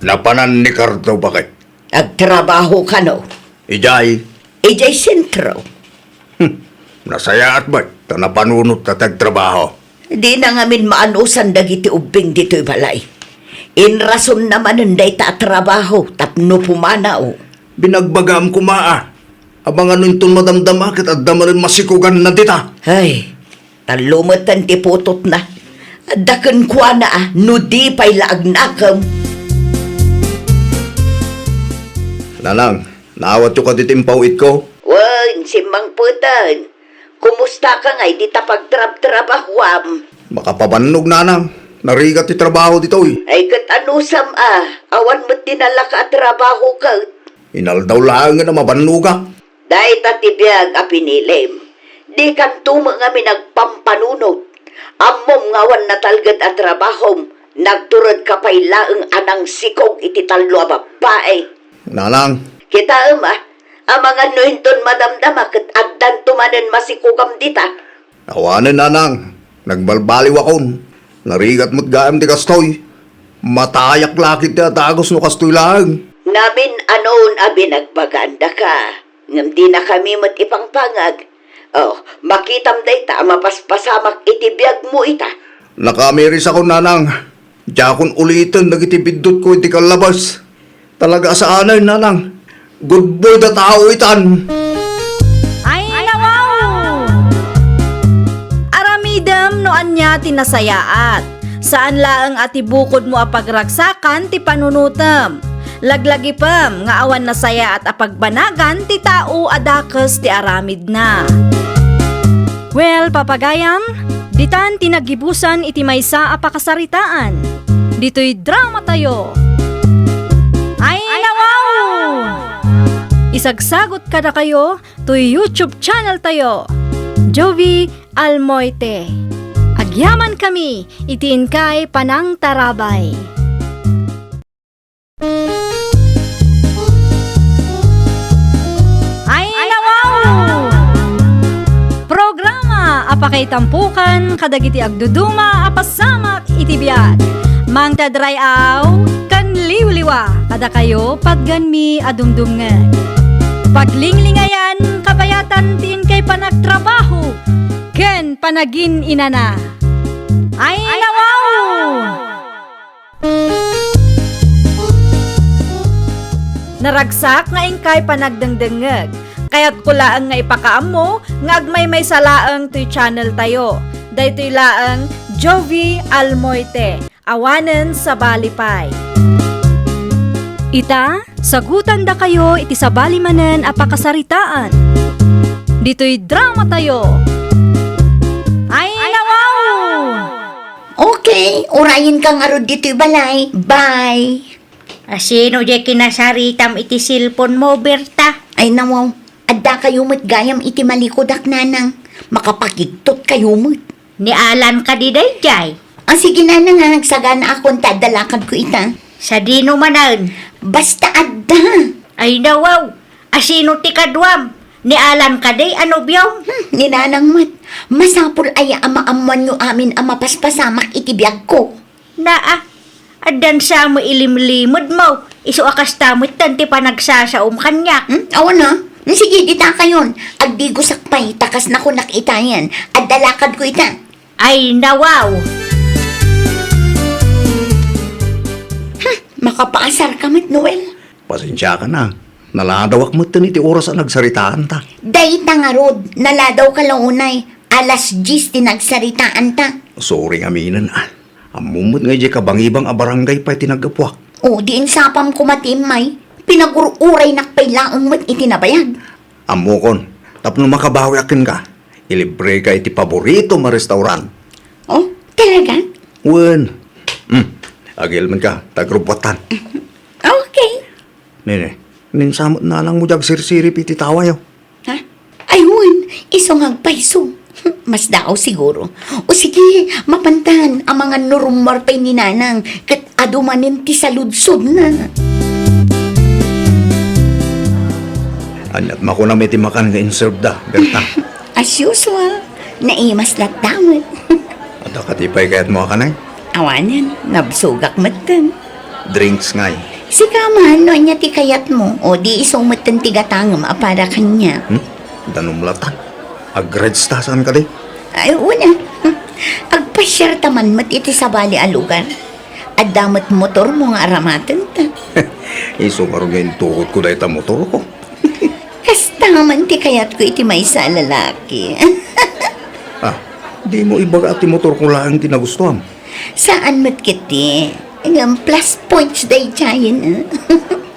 Napanan ni Cardo, baket? Agtrabaho kano? Idiay? Idiay sentro. Hmm, nasayaat met ta napanunot ta ti agtrabaho. Dina ngamin maanusan dagiti ubbing ditoy balay. Inrasonna manen dayta a trabaho tapno pumanaw. Binagbagaam koma a, amangan no inton madamdama ket adda manen masikuganna dita. Ay, tallo metten ti putotna. Adda kenkuana a no di pay la agnakem. Nanang, naawatyo kadi ti impaw-itko? Wen, simmangpeten. Kumustaka ngay dita pagtrabtrabahuam? Makapabannog, nanang. Narigat ti trabaho ditoy. Ay, ket anusam a, awan met dinalaka a trabaho ket. Inaldaw laengen a mabannogak. Dayta ti biag a pinilim. Dikanto met ngamin agpampanunot. Ammom nga awan natalged a trabahom, Nagturedka pay laeng a nangsikog iti tallo a babbai. Nanang. Kitaem, a, amangan no inton madamdama ket addanto manen masikogam dita. Awanen, Nanang. Nagbalbaliwakon. Narigat met gayam ti kastoy. Matayak la ketdi a dagus no kastoy laeng. Namin-anon a binagbagaandaka, ngem dinakami met ipangpangag. Oh, makitam dayta a mapaspasamak iti biagmo ita. Nakamirisakon, Nanang. Diakon uliten dagiti biddutko iti kallabas. Talaga a saanen, Nanang. Good boy da tao itan. Ay, nawaw! Aramidem no ania ti nasayaat. Saan laeng a ti bukodmo a pagragsakan ti panunotem. Laglagipem nga awan nasayaat a pagbanagan ti tao a dakes ti aramidna. Well, papagayam, ditan ti naggibusan iti maysa a pakasaritaan. Ditoy dramatayo. Ay, nawaw! Isagsagot kadakayo toy YouTube channel tayo, Jovi Almoite. Agyaman kami iti inkay panangtarabay. Ay, nawaw! Programa a pakaitampokan kadagiti agduduma a pasamak iti biag. Mangted ray-aw ken liwliwa kadakayo, patganmi a dumdumngeg. Paglinglingayan, kabayatan ti inkay panagtrabaho ken panagin-inana. Ay, nawaw! Naragsak nga inkay panagdengdengngeg. Kayatko laeng nga ipakaammo nga agmaymaysa laeng toy channel tayo. Daytoy laeng Jovi Almoite, awanen sabali pay. Ita, sagutandakayo iti sabali manen a pakasaritaan. Ditoy dramatayo. Ay, nawaw! Okay, urayenka ngarud ditoy balay. Bye. Asino diay kinasaritam iti cellphone mo, Berta? Ay, nawaw. Addakayo met gayam iti malikudak, Nanang. Makapakigtot kayo met. Ni Alan kadi daydiay? Ah, sige, Nanang, ah, nagsaganaakon ta adda lakadko ita. Sadino manen? Basta adda. Ay, nawaw. Asino ti kaduam? Ni Alan kadi a nobiom? Hmm, ni Nanang met. Masapul aya a maammoanyo amin a mapaspasamak iti biagko? Naa, addan sa met ilimlimedmo, isu a kasta metten ti panagsasaom kaniak. Hmm? Awan a. Hmm, sige, dita kayon. Agdigosak pay, ta kas nakunak itayen. Adda lakadko ita. Ay, nawaw! Hmm, makapaasarka met, Noel. Pasensiakan a. Naladawak metten iti oras a nagsaritaanta. Dayta ngarud, naladawka la unay. Alas dies ti nagsaritaanta. Sorry nga aminen, a. Ammom met nga idiay kabangibang a barangay pay ti naggapuak. O, di insapam koma ti immay. Pinagur-uraynak pay laeng met iti nabayag. Ammokon, tapno makabawiak kenka, ilibreka iti paboritom a restaurant. O, talaga? Wen. Hmm. Agilmenka, ta agrubbuatan. Okay. Nene, ninsa met nanangmo diay agsirsirip iti tawayo? Ha? Ay, wen, isu nga agpayso. Mas daaw siguro. O sige, mapantan, amangan no rummuar pay ni Nanang, ket adu manen ti saludsodna. Aniat makunam iti makan nga inserve da, Berta? As usual, naimas latta met. Adda kadi pay kayatmo a kanay? Awanen, nabsogak metten. Drinks ngay. Sika man, no ania ti kayatmo, o di isu metten ti gatangem a para kaniak. Hmm? Danum latan. Agreds ta saan kadi? Ay, una. Agpasiar ta man met iti sabali a lugar. Adda met motormo nga aramatenta. Isu ngarud nga intukotko dayta motorko. Kasta man ti kayatko iti maysa a lalaki. Ah, dimo ibaga ti motorko laeng ti nagustuam? Saan met ketdi. Ngem plus points daydiayen, eh.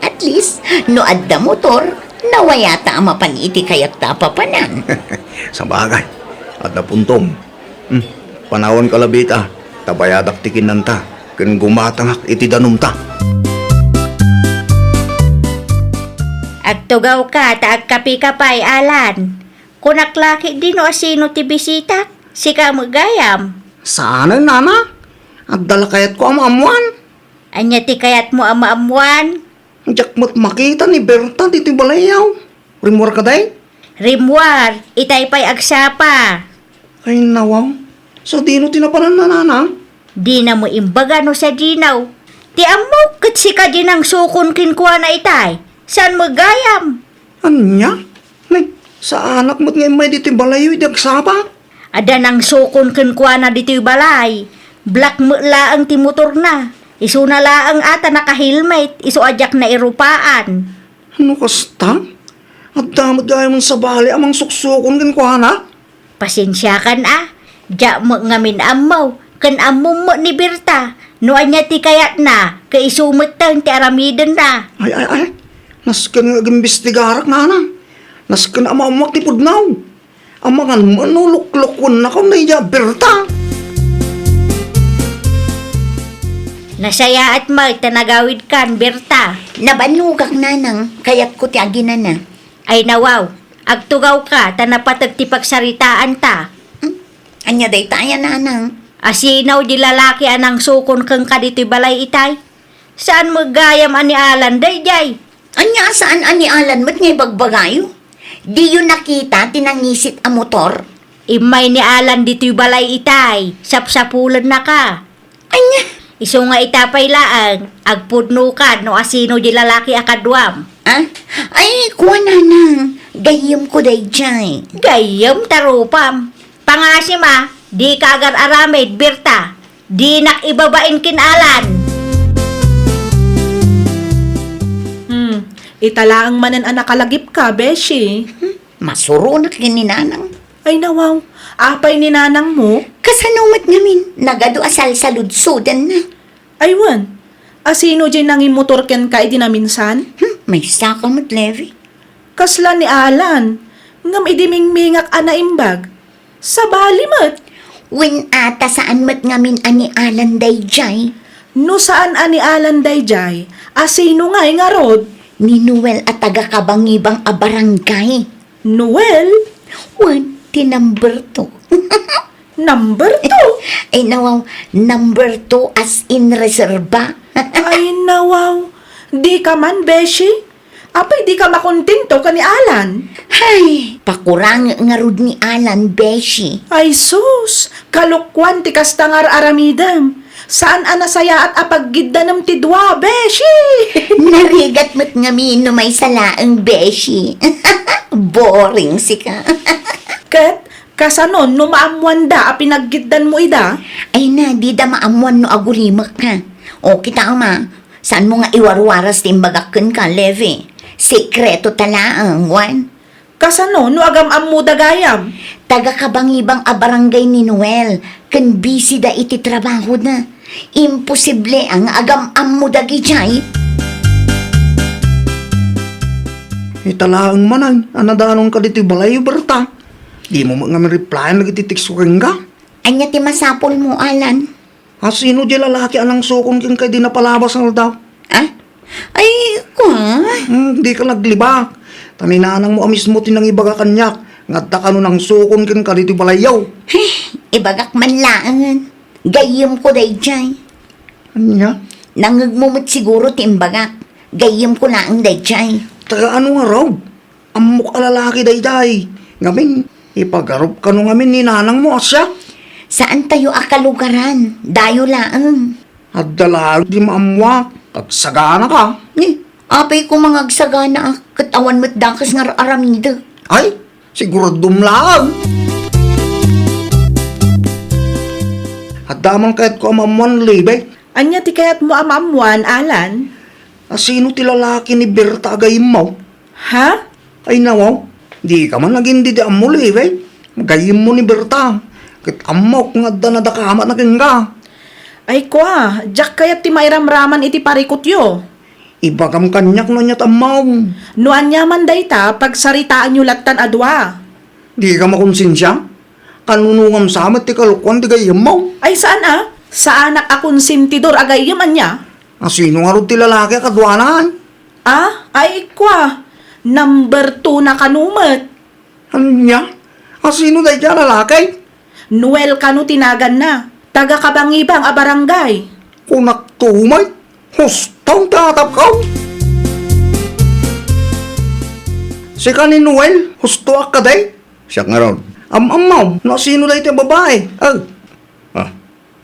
At least, no adda motor, nawayata a mapan iti kayatta a papanan. Sabagay, adda puntom. Hmm, panawanka labi ita, ta bayadak ti kinanta, ken gumatangak iti danumta. Agtugawka ta agkapika pay, Alan. Kunak la ketdi no asino ti bisitak, sika met gayam. Saanen, Nana? Adda la kayatko a maammoan. Ania ti kayatmo a maammoan? Diak met makita ni Berta ditoy balayyo. Rimmuarka, day? Rimmuar, itay pay agsapa. Ay, nawaw. Sadino ti napanan, nanang? Dina mo imbaga no sadino. Ti ammok ket sika di nangsukon kenkuana itay. Saan mo gayam? Ania? Nay, saanak met nga immay ditoy balayyo idi agsapa? Adda nangsukon kenkuana ditoy balay. Black met laeng ti motorna. Isuna laeng a ta naka-helmet, isu a diak nairupaan. No kasta, adda met gayam sabali a mangsuksukon kenkuana? Pasensiakan a, diak met ngamin ammo, ken ammom met ni Berta, no ania ti kayatna, ket isu metten ti aramidenna. Ay, ay, ay, nasken nga agimbestigarak, nanang. Nasken a maammoak ti pudno. Amangan met no luklukennaka daydiay a Berta. Nasayaat met ta nagawidkan, Berta. Nabannogak, nanang, kayatko ti aginana. Ay nawaw, agtugawka ta napateg ti pagsaritaanta. Hmm? Ania dayta aya, nanang? Asino di lalaki a nangsukon kenka ditoy balay itay? Saan mo gayam a ni Alan daydiay? Ania a saan a ni Alan met nga ibagbagayo? Diyo nakita ti nangisit a motor? Immay ni Alan ditoy balay itay, sapsapulennaka. Ania? Isu nga ita pay laeng, agpudnokan no asino di lalaki a kaduam. Ah? Ay, kua, nanang, gayyemko daydiay. Gayyem ta rupam. Pangasim a, dika agar-aramid, Berta. Dinak ibabain ken Alan. Hmm, ita laeng manen a nakalagipka, beshi. Hmm, masuronak ken ni nanang. Ay, nawaw, apay ni nanangmo? Kasano met ngamin, nagadu a salsaludsodanna. Ay, wen, asino diay nangimotor kenka idi naminsan? Hmm, maysaka met, Levi. Kasla ni Alan, ngem idi mingmingak a naimbag, sabali met. Wen a ta saan met ngamin a ni Alan daydiay. No saan a ni Alan daydiay, asino ngay ngarud? Ni Noel a taga-Kabangibang a barangay. Noel? Wen, ti number two. Number two? Ay, nawaw, number two as in reserba. Ay, nawaw. Dika man, beshi? Apay, dika makontento ken ni Alan? Hay, pakurangek ngarud ni Alan, beshi. Ay, sus! Kalokuan ti kasta nga ar-aramidem. Saan a nasayaat a paggiddanem ti dua, beshi! Narigat met ngamin no maysa laeng, beshi. Boring sika. Ket kasano no maammoanda a pinaggiddanmo ida? Ay na, dida maammoan no agulimekka. O, kitaem a, saanmo nga iwarwaras ti imbagak kenka, Levi. Sekreto ta laeng, wen. Kasano no agam-ammoda gayam? Taga-Kabangibang a barangay ni Noel, ken bisida iti trabahoda. Imposible a nga agam-ammo dagidiay. Ita laeng manen a nadanonka ditoy balay, Berta. Dimo met ngamin replyan dagiti text ko kenka. Ania ti masapulmo, Alan? Asino diay lalaki a nangsukon kenka idi napalabas nga aldaw? Ah? Ay, kua? Hmm, dika naglibak. Ta ni nanangmo a mismo ti nangibaga kaniak nga adda kano nangsukon kenka ditoy balayyo. He, ibagak man laengen. Gayyemko daydiay. Ania? Nangngegmo met siguro ti imbagak. Gayyemko laeng daydiay. Taga ano ngarud? Ammok a lalaki daydiay. Ngamin, ipagarup kano ngamin ni nanangmo, a siak? Saantayo a kalugaran. Dayo laeng. Adda laeng di maammoak. Agsaganaka. Ni, apay koma nga agsaganaak, ket awan met dakes nga ar-aramidek. Ay, siguradom laeng. Adda man kayatko a maammoan, Levi. Ania ti kayatmo a maammoan, Alan? Asino ti lalaki ni Berta a gayyemmo? Ha? Ay, nawaw, dika man agin-idi ammo, Levi. Gayyemmo ni Berta. Ket ammok nga adda nadakamatna kenka. Ay, kua, diak kayat ti mairamraman iti parikutyo. Ibagam kaniak no ania ti ammom. No ania man dayta, pagsaritaanyo lattan a dua. Dika makonsensia? Kanunongam sa met ti kalokuan ti gayyemmo? Ay, saan a? Saanak a konsentidor a gayyem, ania? Asino ngarud ti lalaki a kaduana? Ah, ay, kua. Number two na kano met. Ania? Asino dayta a lalaki? Noel kano ti naganna. Taga Kabangibang a barangay. Kunakto met, husto ti atapko. Sika ni Noel, hustoak kadi? Siak ngarud. Am-ammo, no sino daytoy a babai? Ah. Ah,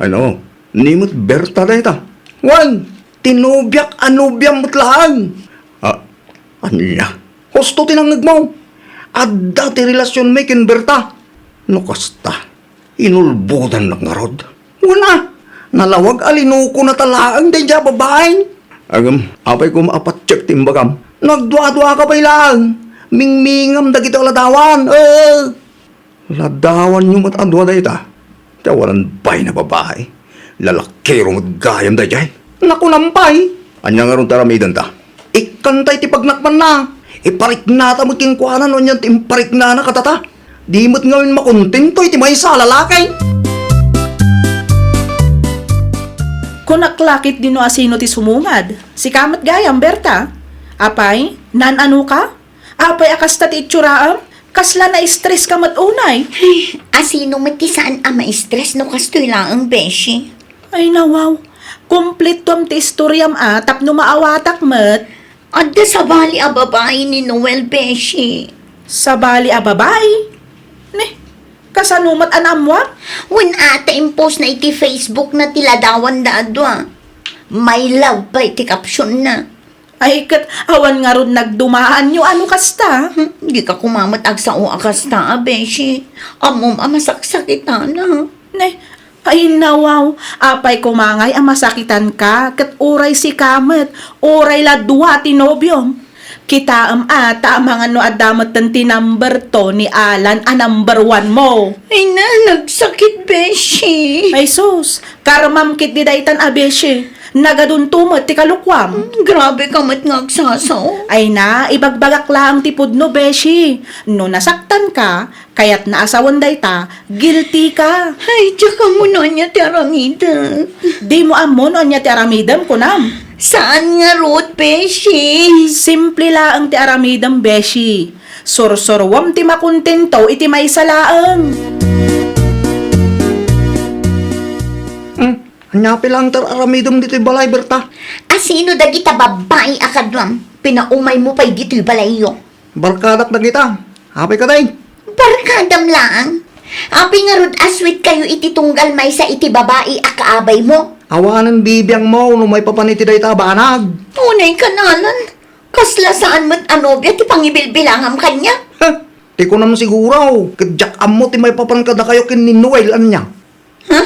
ano? Ni met Berta dayta. Wen, ti nobiak a nobiam met laeng. Ah, ania? Husto ti nangngegmo. Adda ti relasionmi ken Berta. No kasta, inulbodannak ngarud. Wen a, nalawag a linokona ta laeng daydiay a babai. Ngem, apay koma a patiek ti imbagam? Nagduaduaka pay laeng. Mingmingam dagiti ladawan. Eh. Ladawanyo met a dua dayta. Ti awanan bain a babai. Lalakiro met gayam daydiay. Nakunam pay. Ania ngarud ti aramidenta? Ikkanta iti pagnakmanna. Ipariknata met kenkuana no anian ti impariknana kadata. Di met ngamin makontento iti maysa a lalaki. Kunak la ketdi no asino ti sumungad. Sika met gayam, Berta. Apay, naan-anoka? Apay a kasta ti itsuram? Kasla na-stress ka met unay? Ay, asino met ti saan a ma-stress no kastoy laeng, beshi? Ay, nawaw. Kumpletoam ti istoriam a tapno maawatak met. Adda sabali a babai ni Noel, beshi. Sabali a babai? Ne, kasano met a naammoam? Wen a ta impostna iti Facebook na ti ladawanda a dua. My love pay ti captionna. Ay, ket awan ngarud nagdumaanyo a no kasta? Hmm, dika koma met agsao a kasta a, beshi. Ammom a masaksakitana. Ne, ay, nawaw, apay koma ngay a masakitanka, ket uray sika met, uray la dua ti nobiom. Kitaem a, ta amangan no adda metten ti number two ni Alan a number one mo. Ay na, nagsakit, beshi. Ay sus, karmam ketdi daytan a beshi. Nagadunto met ti kalukuam. Hmm, grabe ka met nga agsasao. Ay na, ibagbagak laeng ti pudno, beshi. No nasaktan ka, kayatna a sawen dayta, guilty ka. Ay, diak ammo no ania ti aramidek. Dimo ammo no ania ti aramidem, kunam? Saan ngarud, beshi? Simple laeng ti aramidem, beshi. Sursuruam ti makontento iti maysa laeng. Hmm, ania pay laeng ti ar-aramidem ditoy balay, Berta? Asino dagita babbai a kaduam? Pinaumaymo pay ditoy balayyo. Barkadak dagita. Apay kadi? Barkadam laeng? Apay ngarud a sweet kayo iti tunggal maysa iti babai a kaabaymo? Awanen bibiangmo no maipapan iti dayta a banag. Unay ka, Alan. Kasla saan met a nobia ti pangibilbilangam kaniak? Heh, ti kunam siguro, ket diak ammo ti maipapan kadakayo ken ni Noel ania. Ha?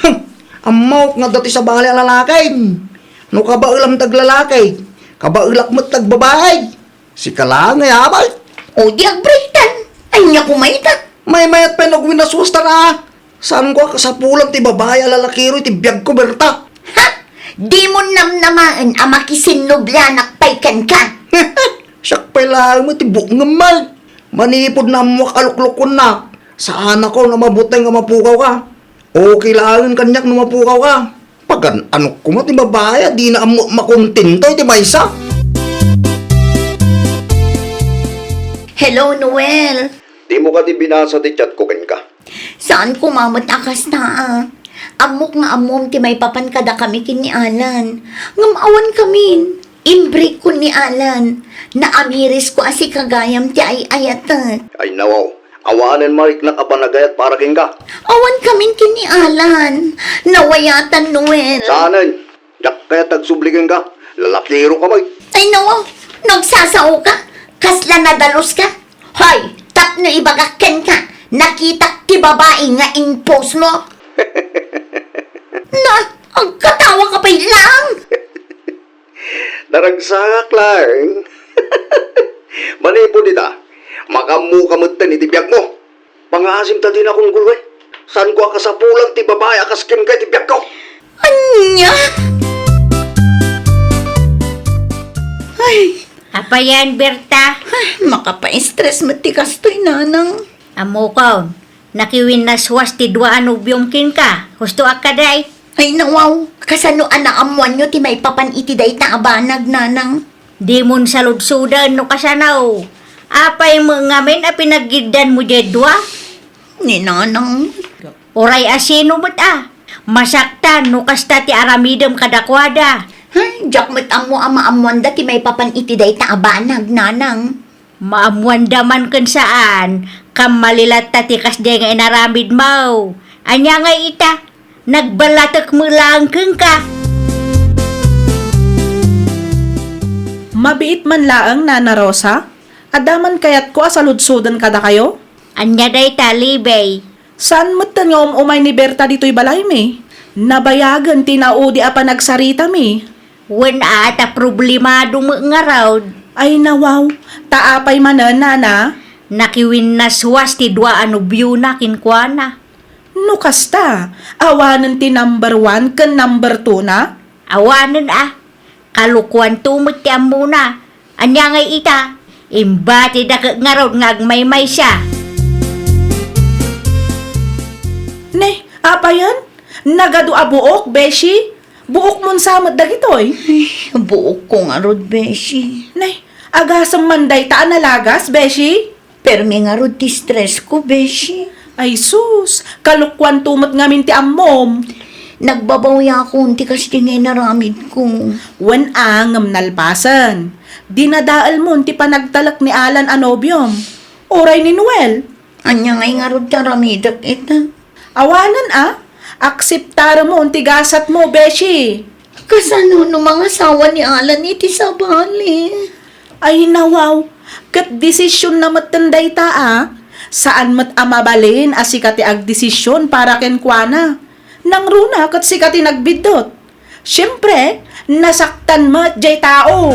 Heh, ammok nga adda ti sabali a lalaki. No kabaelam ti aglalaki, kabaelak met ti agbabai. Sika laeng nga yabag. O di agbritan. Ania koma ita? Maymayat pay no agwinaswas ta na. Saanko a kasapulan ti babai a lalakiro iti biagko, Berta. Ha? Dimo namnamaen a makisinnublianak pay kenka? Siak pay laeng met ti bukngem, Mal. Manipud naammoak a luklukonnak, saanakon a mabuteng a mapukawka. Okay laengen kaniak no mapukawka. Pagan-anok koma ti babai a dina ammo makontento iti maysa. Hello, Noel. Dimo kadi binasa ti chatko kenka? Saan koma met a kasta, a. Ammok nga ammom ti maipapan kadakami ken ni Alan. Ngem awan kamin. Imbreak-kon ni Alan. Naamirisko a sika gayam ti ay-ayatek. Ay, nawaw. Awanen mariknak a panagayat para kenka. Awan kamin ken ni Alan. Nawayatan, Noel. Saanen? Diak kayat agsubli kenka. Lalakiroka met. Ay, nawaw. Nagsasaoka. Kasla nadaloska. Hoy, tapno ibagak kenka, nakitak ti babai nga in-post mo. Na, agkatawa ka pay lang. Naragsakak laeng. Manipud ita, makaammoka metten iti biagmo. Pangaasim ta dinakon gulwe. Saanko a kasapulan ti babai a kas kenka iti biagko. Ania? Ay. Apayen, Berta? Ay, makapa-stress met ti kastoy, Nanang. Ammokon, nakiwinnaswas ti dua a nobiom kenka. Hustoak kadi. Ay, nawaw, kasano a naammoanyo ti maipapan iti dayta a banag, Nanang? Dimon saludsoden no kasano. Apay met ngamin a pinaggiddanmo diay dua? Ni Nanang. Uray asino met a. Masaktan no kasta ti aramidem kadakuada. Ay, diak met ammo a maammoanda ti maipapan iti dayta a banag, nanang. Maammoanda man ken saan, kammali latta ti kasdiay nga inaramidmo. Ania ngay ita? Nagballatek met laeng kenka. Mabiit man laeng, Nana Rosa. Adda man kayatko a saludsoden kadakayo? Ania dayta, Libey? Saan metten nga um-umay ni Berta ditoy balaymi? Nabayagen ti naudi a panagsaritami. Wen a, ta problemado met ngarud. Ay, nawaw. Ta apay manen, nana? Nakiwinnaswas ti dua a nobiona kenkuana. No kasta, awanen ti number one ken number two na? Awanen a. Kalokuanto met ti ammona. Ania ngay ita? Imbatida ket ngarud nga agmaymaysa. Ne, apayen? Nagadu a buok, beshi? Buokmon sa met dagitoy? Ay, buokko ngarud, beshi. Ne, agasem man dayta a nalagas, beshi? Permi ngarud ti stressko, beshi. Ay sus, kalokuanto met ngamin ti ammom. Nagbabawiakon ti kasdi nga inaramidko. Wen a, ngem nalpasen. Dinadaelmon ti panagtalek ni Alan a nobiom. Uray ni Noel. Ania ngay ngarud ti aramidek ita? Awanen a, akseptaremon ti gasatmo, beshi. Kasano no mangasawa ni Alan iti sabali? Ay, nawaw, ket desisionna metten dayta a. Saan met a mabalin a sika ti agdesision para kenkuana. Nangruna ket sika ti nagbiddut. Siempre, nasaktan met jay tao.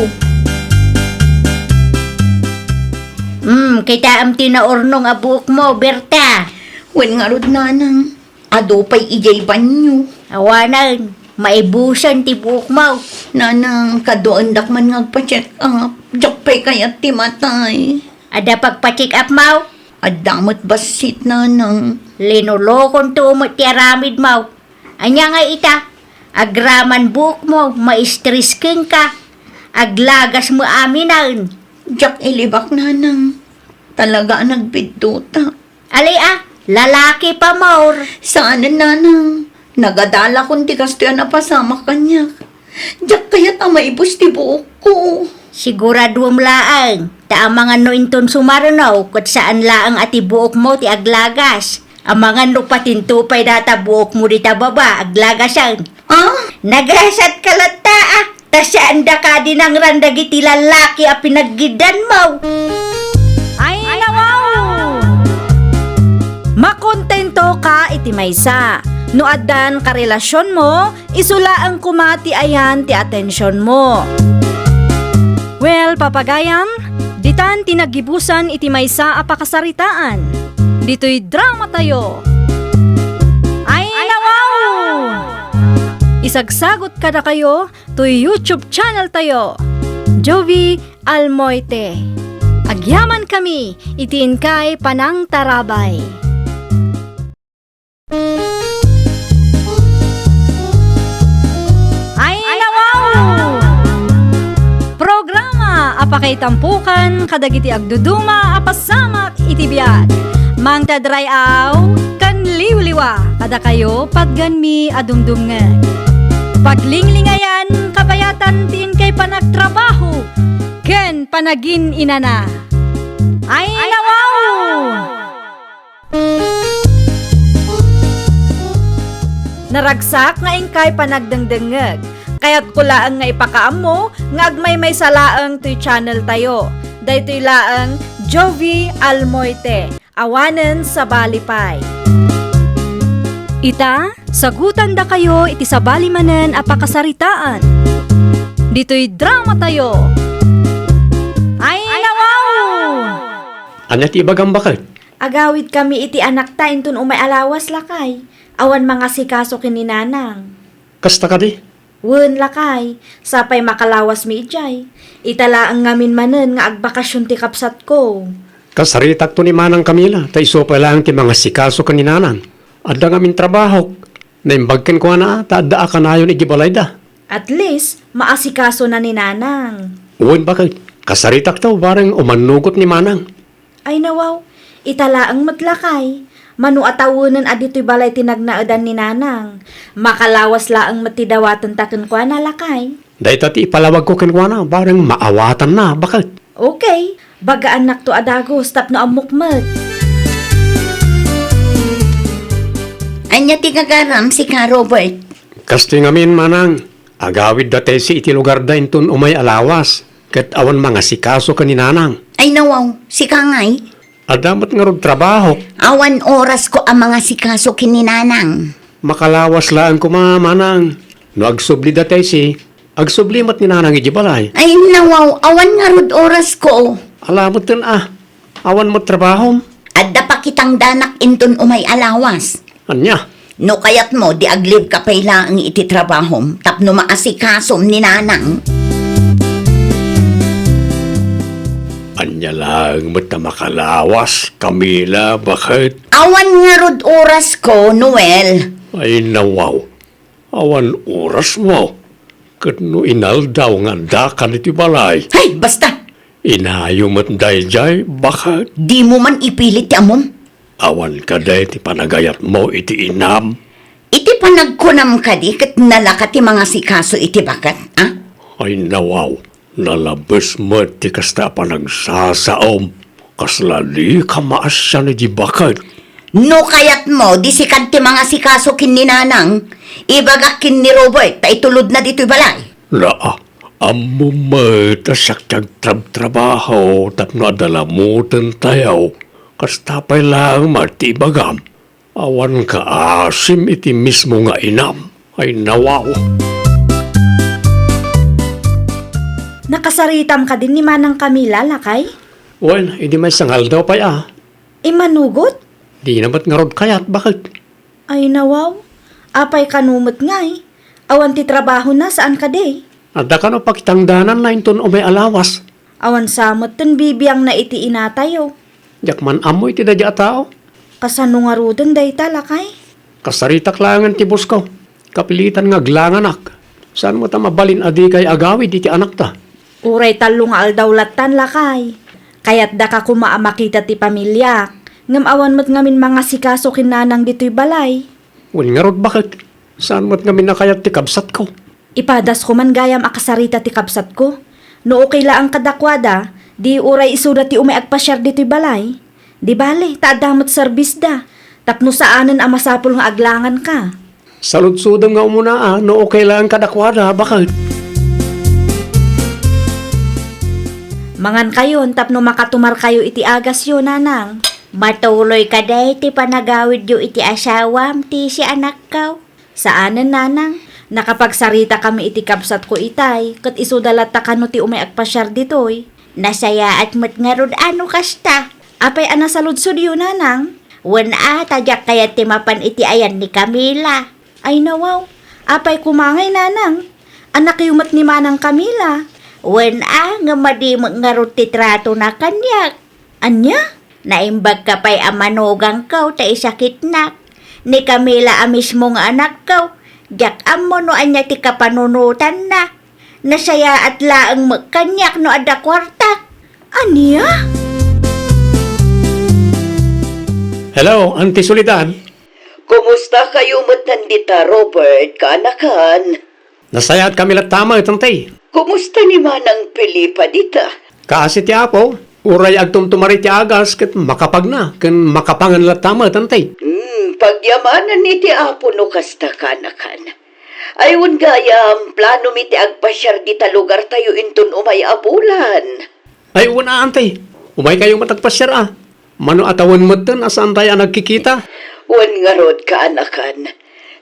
Hmm, kitaem ti naurnong a buokmo, Berta. Wen ngarud, nanang. Adu pay idiay banio. Awanen, maibusen ti buokmo. Nanang, kaduaendak man nga agpa-check up. Diak pay kayat ti matay. Adda pagpa-check-upmo? Adda met bassit, nanang. Linulokonto met ti aramidmo. Ania ngay ita? Agraman buokmo, ma-stress kenka. Aglagas met aminen. Diak ilibak, nanang. Talaga a nagbiddutak. Ali a, lalaki pay met. Saanen, nanang. Nagadalakon ti kastoy a napasamak kaniak. Diak kayat a maibus ti buokko. Siguraduem laeng, ta amangan no inton sumaruno, ket saan laeng a ti buokmo ti aglagas. Amangan no patinto pay dayta buokmo dita baba, aglagasen. Ah? Nagasatka latta a. Ta saan daka dinangran dagiti lallaki a pinaggiddanmo. Ay, nawaw! Makontentoka iti maysa. No addan karelasionmo, isu laeng koma ti ayan ti atensionmo. Well, papagayam, ditan ti naggibusan iti maysa a pakasaritaan. Ditoy dramatayo. Ay, nawaw! Isagsagot kadakayo toy YouTube channel tayo, Jovie Almoite. Agyaman kami iti inkay panangtarabay. Ay, nawaw! Programa a pakaitampokan kadagiti agduduma a pasamak iti biag. Mangted ray-aw ken liwliwa kadakayo, patganmi a dumdumngeg. Paglinglingayan, kabayatan ti inkay panagtrabaho ken panagin-inana. Ay, nawaw! Naragsak nga inkay panagdengdengngeg. Kayatko laeng nga ipakaammo nga agmaymaysa laeng toy channel tayo. Daytoy laeng Jovie Almoite, awanen sabali pay. Ita, sagutandakayo iti sabali manen a pakasaritaan. Ditoy dramatayo. Ay, nawaw! Ania ti ibagam, baket? Agawidkami iti anakta inton umay a lawas, lakay. Awan mangasikaso ken ni nanang. Kasta kadi? Wen, lakay. Sapay makalawasmi idiay. Ita laeng ngamin manen nga agbakasion ti kabsatko. Kasaritakto ni Manang Camila, ta isu pay laeng ti mangasikaso ken ni nanang. Adda ngamin trabahok. Naimbag kenkuana, ta adda a kanayon idiay balayda. At least, maasikasona ni nanang. Wen, baket. Kasaritakto, bareng umannugot ni Manang. Ay, nawaw, ita laeng met, lakay. Mano a tawenen a ditoy balay ti nagnaedan ni Nanang. Makalawas laeng met ti dawatenta kenkuana, lakay. Dayta ti ipalawagko kenkuana, bareng maawatanna, baket. Okay, bagaannakto a dagus tapno ammok met. Ania ti gagaram, sika, Robert? Kastoy ngamin, Manang. Agawid da Tessie iti lugarda inton umay a lawas, ket awan mangasikaso ken ni Nanang. Ay, nawaw, sika ngay? Adda met ngarud trabaho. Awan orasko a mangasikaso ken ni Nanang. Makalawas laeng koma, Manang. No agsubli da Tessie, agsubli met ni Nanang iti balay. Ay, nawaw, awan ngarud orasko. Ala metten a, awan met trabahom. Adda pakitangdanak inton umay a lawas. Ania? No kayatmo, di aglibka pay laeng iti trabahom tapno maasikasom ni Nanang. Ania laeng met a makalawas, Camila, baket? Awan ngarud orasko, Noel. Ay, nawaw. Awan orasmo. Ket no inaldaw nga addakan iti balay. Hay, basta! Inayo met daydiay, baket? Dimo man ipilit ti ammom. Awan kadi ti panagayatmo iti inam? Iti panagkunam kadi ket nalaka ti mangasikaso iti baket, a? Ay, nawaw, nalabes met ti kasta a panagsasaom. Kasla dika maasian iti baket. No kayatmo, di sika ti mangasikaso ken ni Nanang, ibagak ken ni Robert ta itulodna ditoy balay. Naa, ammo met a siak ti agtrabtrabaho tapno adda lamuten tayo. Kasta pay laeng met ti ibagam. Awan kaasim iti mismo nga inam. Ay, nawaw. Nakasaritam kadin ni Manang Camila, lakay? Wen, idi maysa nga aldaw pay a. Immanugot? Dina met ngarud kayat, baket? Ay, nawaw. Apay kano met ngay? Awan ti trabahona, saan kadi? Adda kano pakitangdananna inton umay a lawas. Awan sa metten bibiangna iti inatayo. Diak man ammo iti daydiay a tao. Kasano ngaruden dayta, lakay? Kasaritak laengen ti bosko. Kapilitan nga aglanganak. Saan met a mabalin a dikay agawid iti anakta? Uray tallo nga aldaw lattan, lakay. Kayatdaka koma a makita ti pamiliak, ngem awan met ngamin mangasikaso ken Nanang ditoy balay. Wen ngarud, baket? Saan met ngamin a kayat ti kabsatko? Ipadas ko man gayam a kasarita ti kabsatko. No okay laeng kadakuada, di uray isuda ti umay agpasiar ditoy balay. Di bale, ta adda met serbisda. Tapno saanen a masapul nga aglanganka. Saludsodem nga umuna a, no okay laeng kadakuada, baket? Mangankayon tapno makatumarkayo iti agasyo, Nanang. Matuloy kadi ti panagawidyo iti asawam, Tessie, anakko? Saanen, Nanang. Nakapagsaritakami iti kabsatko itay, ket isuda latta kano ti umay agpasiar ditoy. Nasayaat met ngarud a no kasta. Apay a nasaludsodyo, Nanang? Wen a, ta diak kayat ti mapan iti ayan ni Camila. Ay, nawaw. Apay koma ngay, Nanang? Anakyo met ni Manang Camila. Wen a, ngem madi met ngarud ti tratona kaniak. Ania? Naimbagka pay a manugangko ta isakitnak. Ni Camila a mismo nga anakko, diak ammo no ania ti kapanunotanna. Nasayaat laeng met kaniak no adda kuarta. Ania? Hello, Auntie Soledad. Kumusta kayo met nandita, Robert, kaanakan? Nasayaat kami latta met, Auntie. Kumusta ni Manang Felipa dita? Kaasi ti Apo, uray agtumtumar iti agas ket makapagna ken makapangan latta met, Auntie. Hmm, pagyamanan iti Apo no kasta, kaanakan. Ay, wen gayam, plano mi ti agpasiar dita lugartayo inton umay a bulan. Ay, wen a, Auntie. Umaykayo met agpasiar a. Mano a tawen metten a saantayo a nagkikita? Wen ngarud, kaanakan.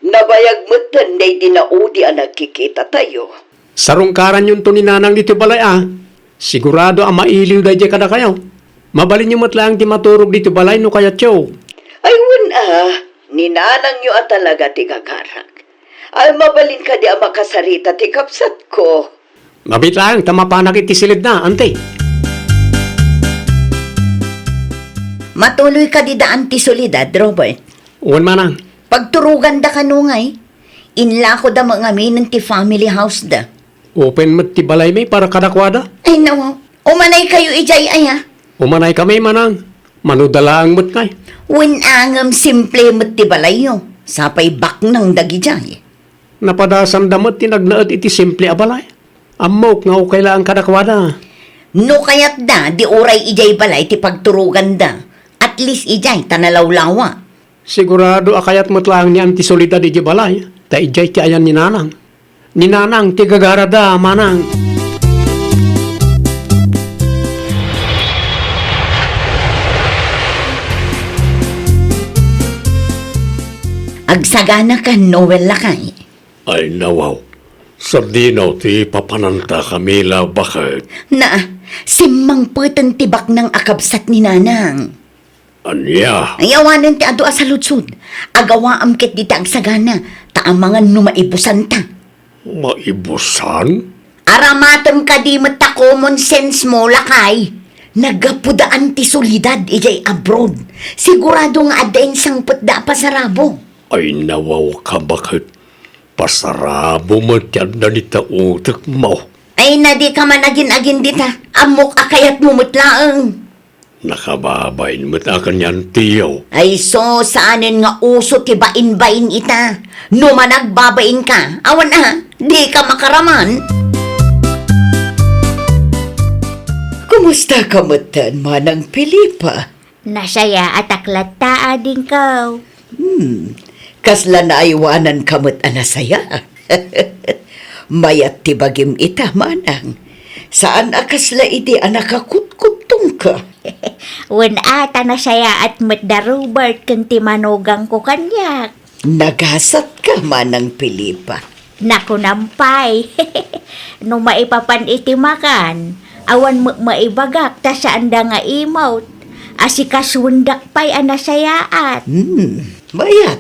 Nabayag metten daydi naudi a nagkikitatayo. Sarungkaranyonto ni Nanang ditoy balay a. Sigurado a mailiw daydiay kadakayo. Mabalinyo met laeng ti maturog ditoy balay no kayatyo. Ay, wen a, ni Nanangyo a talaga ti gagarak. Ay, mabalin kadi a makasarita ti kabsatko. Mabiit laeng ta mapanak iti silidna, Auntie. Matuloy kadi da Auntie Soledad, Robert? Wen, Manang. Pagturoganda kano ngay? Inlakoda met ngamin ti family house da. Open met ti balaymi para kadakuada. Ay, nawaw. Umanay kayo idiay, aya? Umanay kami, Manang. Mano da laeng met ngay? Wen a ngem simple met ti balayyo. Sapay baknang dagidiay. Napadasanda met ti nagnaed iti simple a balay. Ammok nga ukay laeng kadakuada. No kayatda, di uray idiay balay ti pagturoganda. At least idiay ta nalawlawa. Sigurado a kayat met laeng ni Auntie Soledad idiay balay, ta idiay ti ayan ni Nanang. Ni Nanang ti gagarada, Manang. Agsaganakan, Noel, lakay. Ay, nawaw. Sadino ti papananta, Camila, baket? Na, simmangpeten ti baknang a kabsat ni Nanang. Ania? Ay, awanen ti adu a saludsod. Agawaam ket dita agsagana, ta amangan no maibusanta. Maibusan? Aramatem kadi met ta common sense mo, lakay. Naggapuda Auntie Soledad idiay abroad. Sigurado nga adda insangpetda a pasarabo. Ay, nawaw ka, baket? Pasarabo met ti adda dita utek mo. Ay, na di ka man agin-agin dita. Ammok a kayatmo met laeng. Nakababain met a kanian tiyo. Ay, so, saanen nga uso ti bain-bain ita. No managbabain ka, awan a, di ka makaraman. Kumusta ka metten, Manang Felipa? Nasayaatak latta, adingko. Hmm, kasla naaywananka met a nasaya. Mayat ti bagim ita, Manang. Saan a kasla idi a nakakutkuttongka. Wen a, ta nasayaat met da Robert ken ti manugangko kaniak. Nagasatka, Manang Felipa. Nakunam pay. No maipapan iti makan, awan met maibagak ta saanda nga imawt. Asikasuendak pay a nasayaat. Hmm, mayat.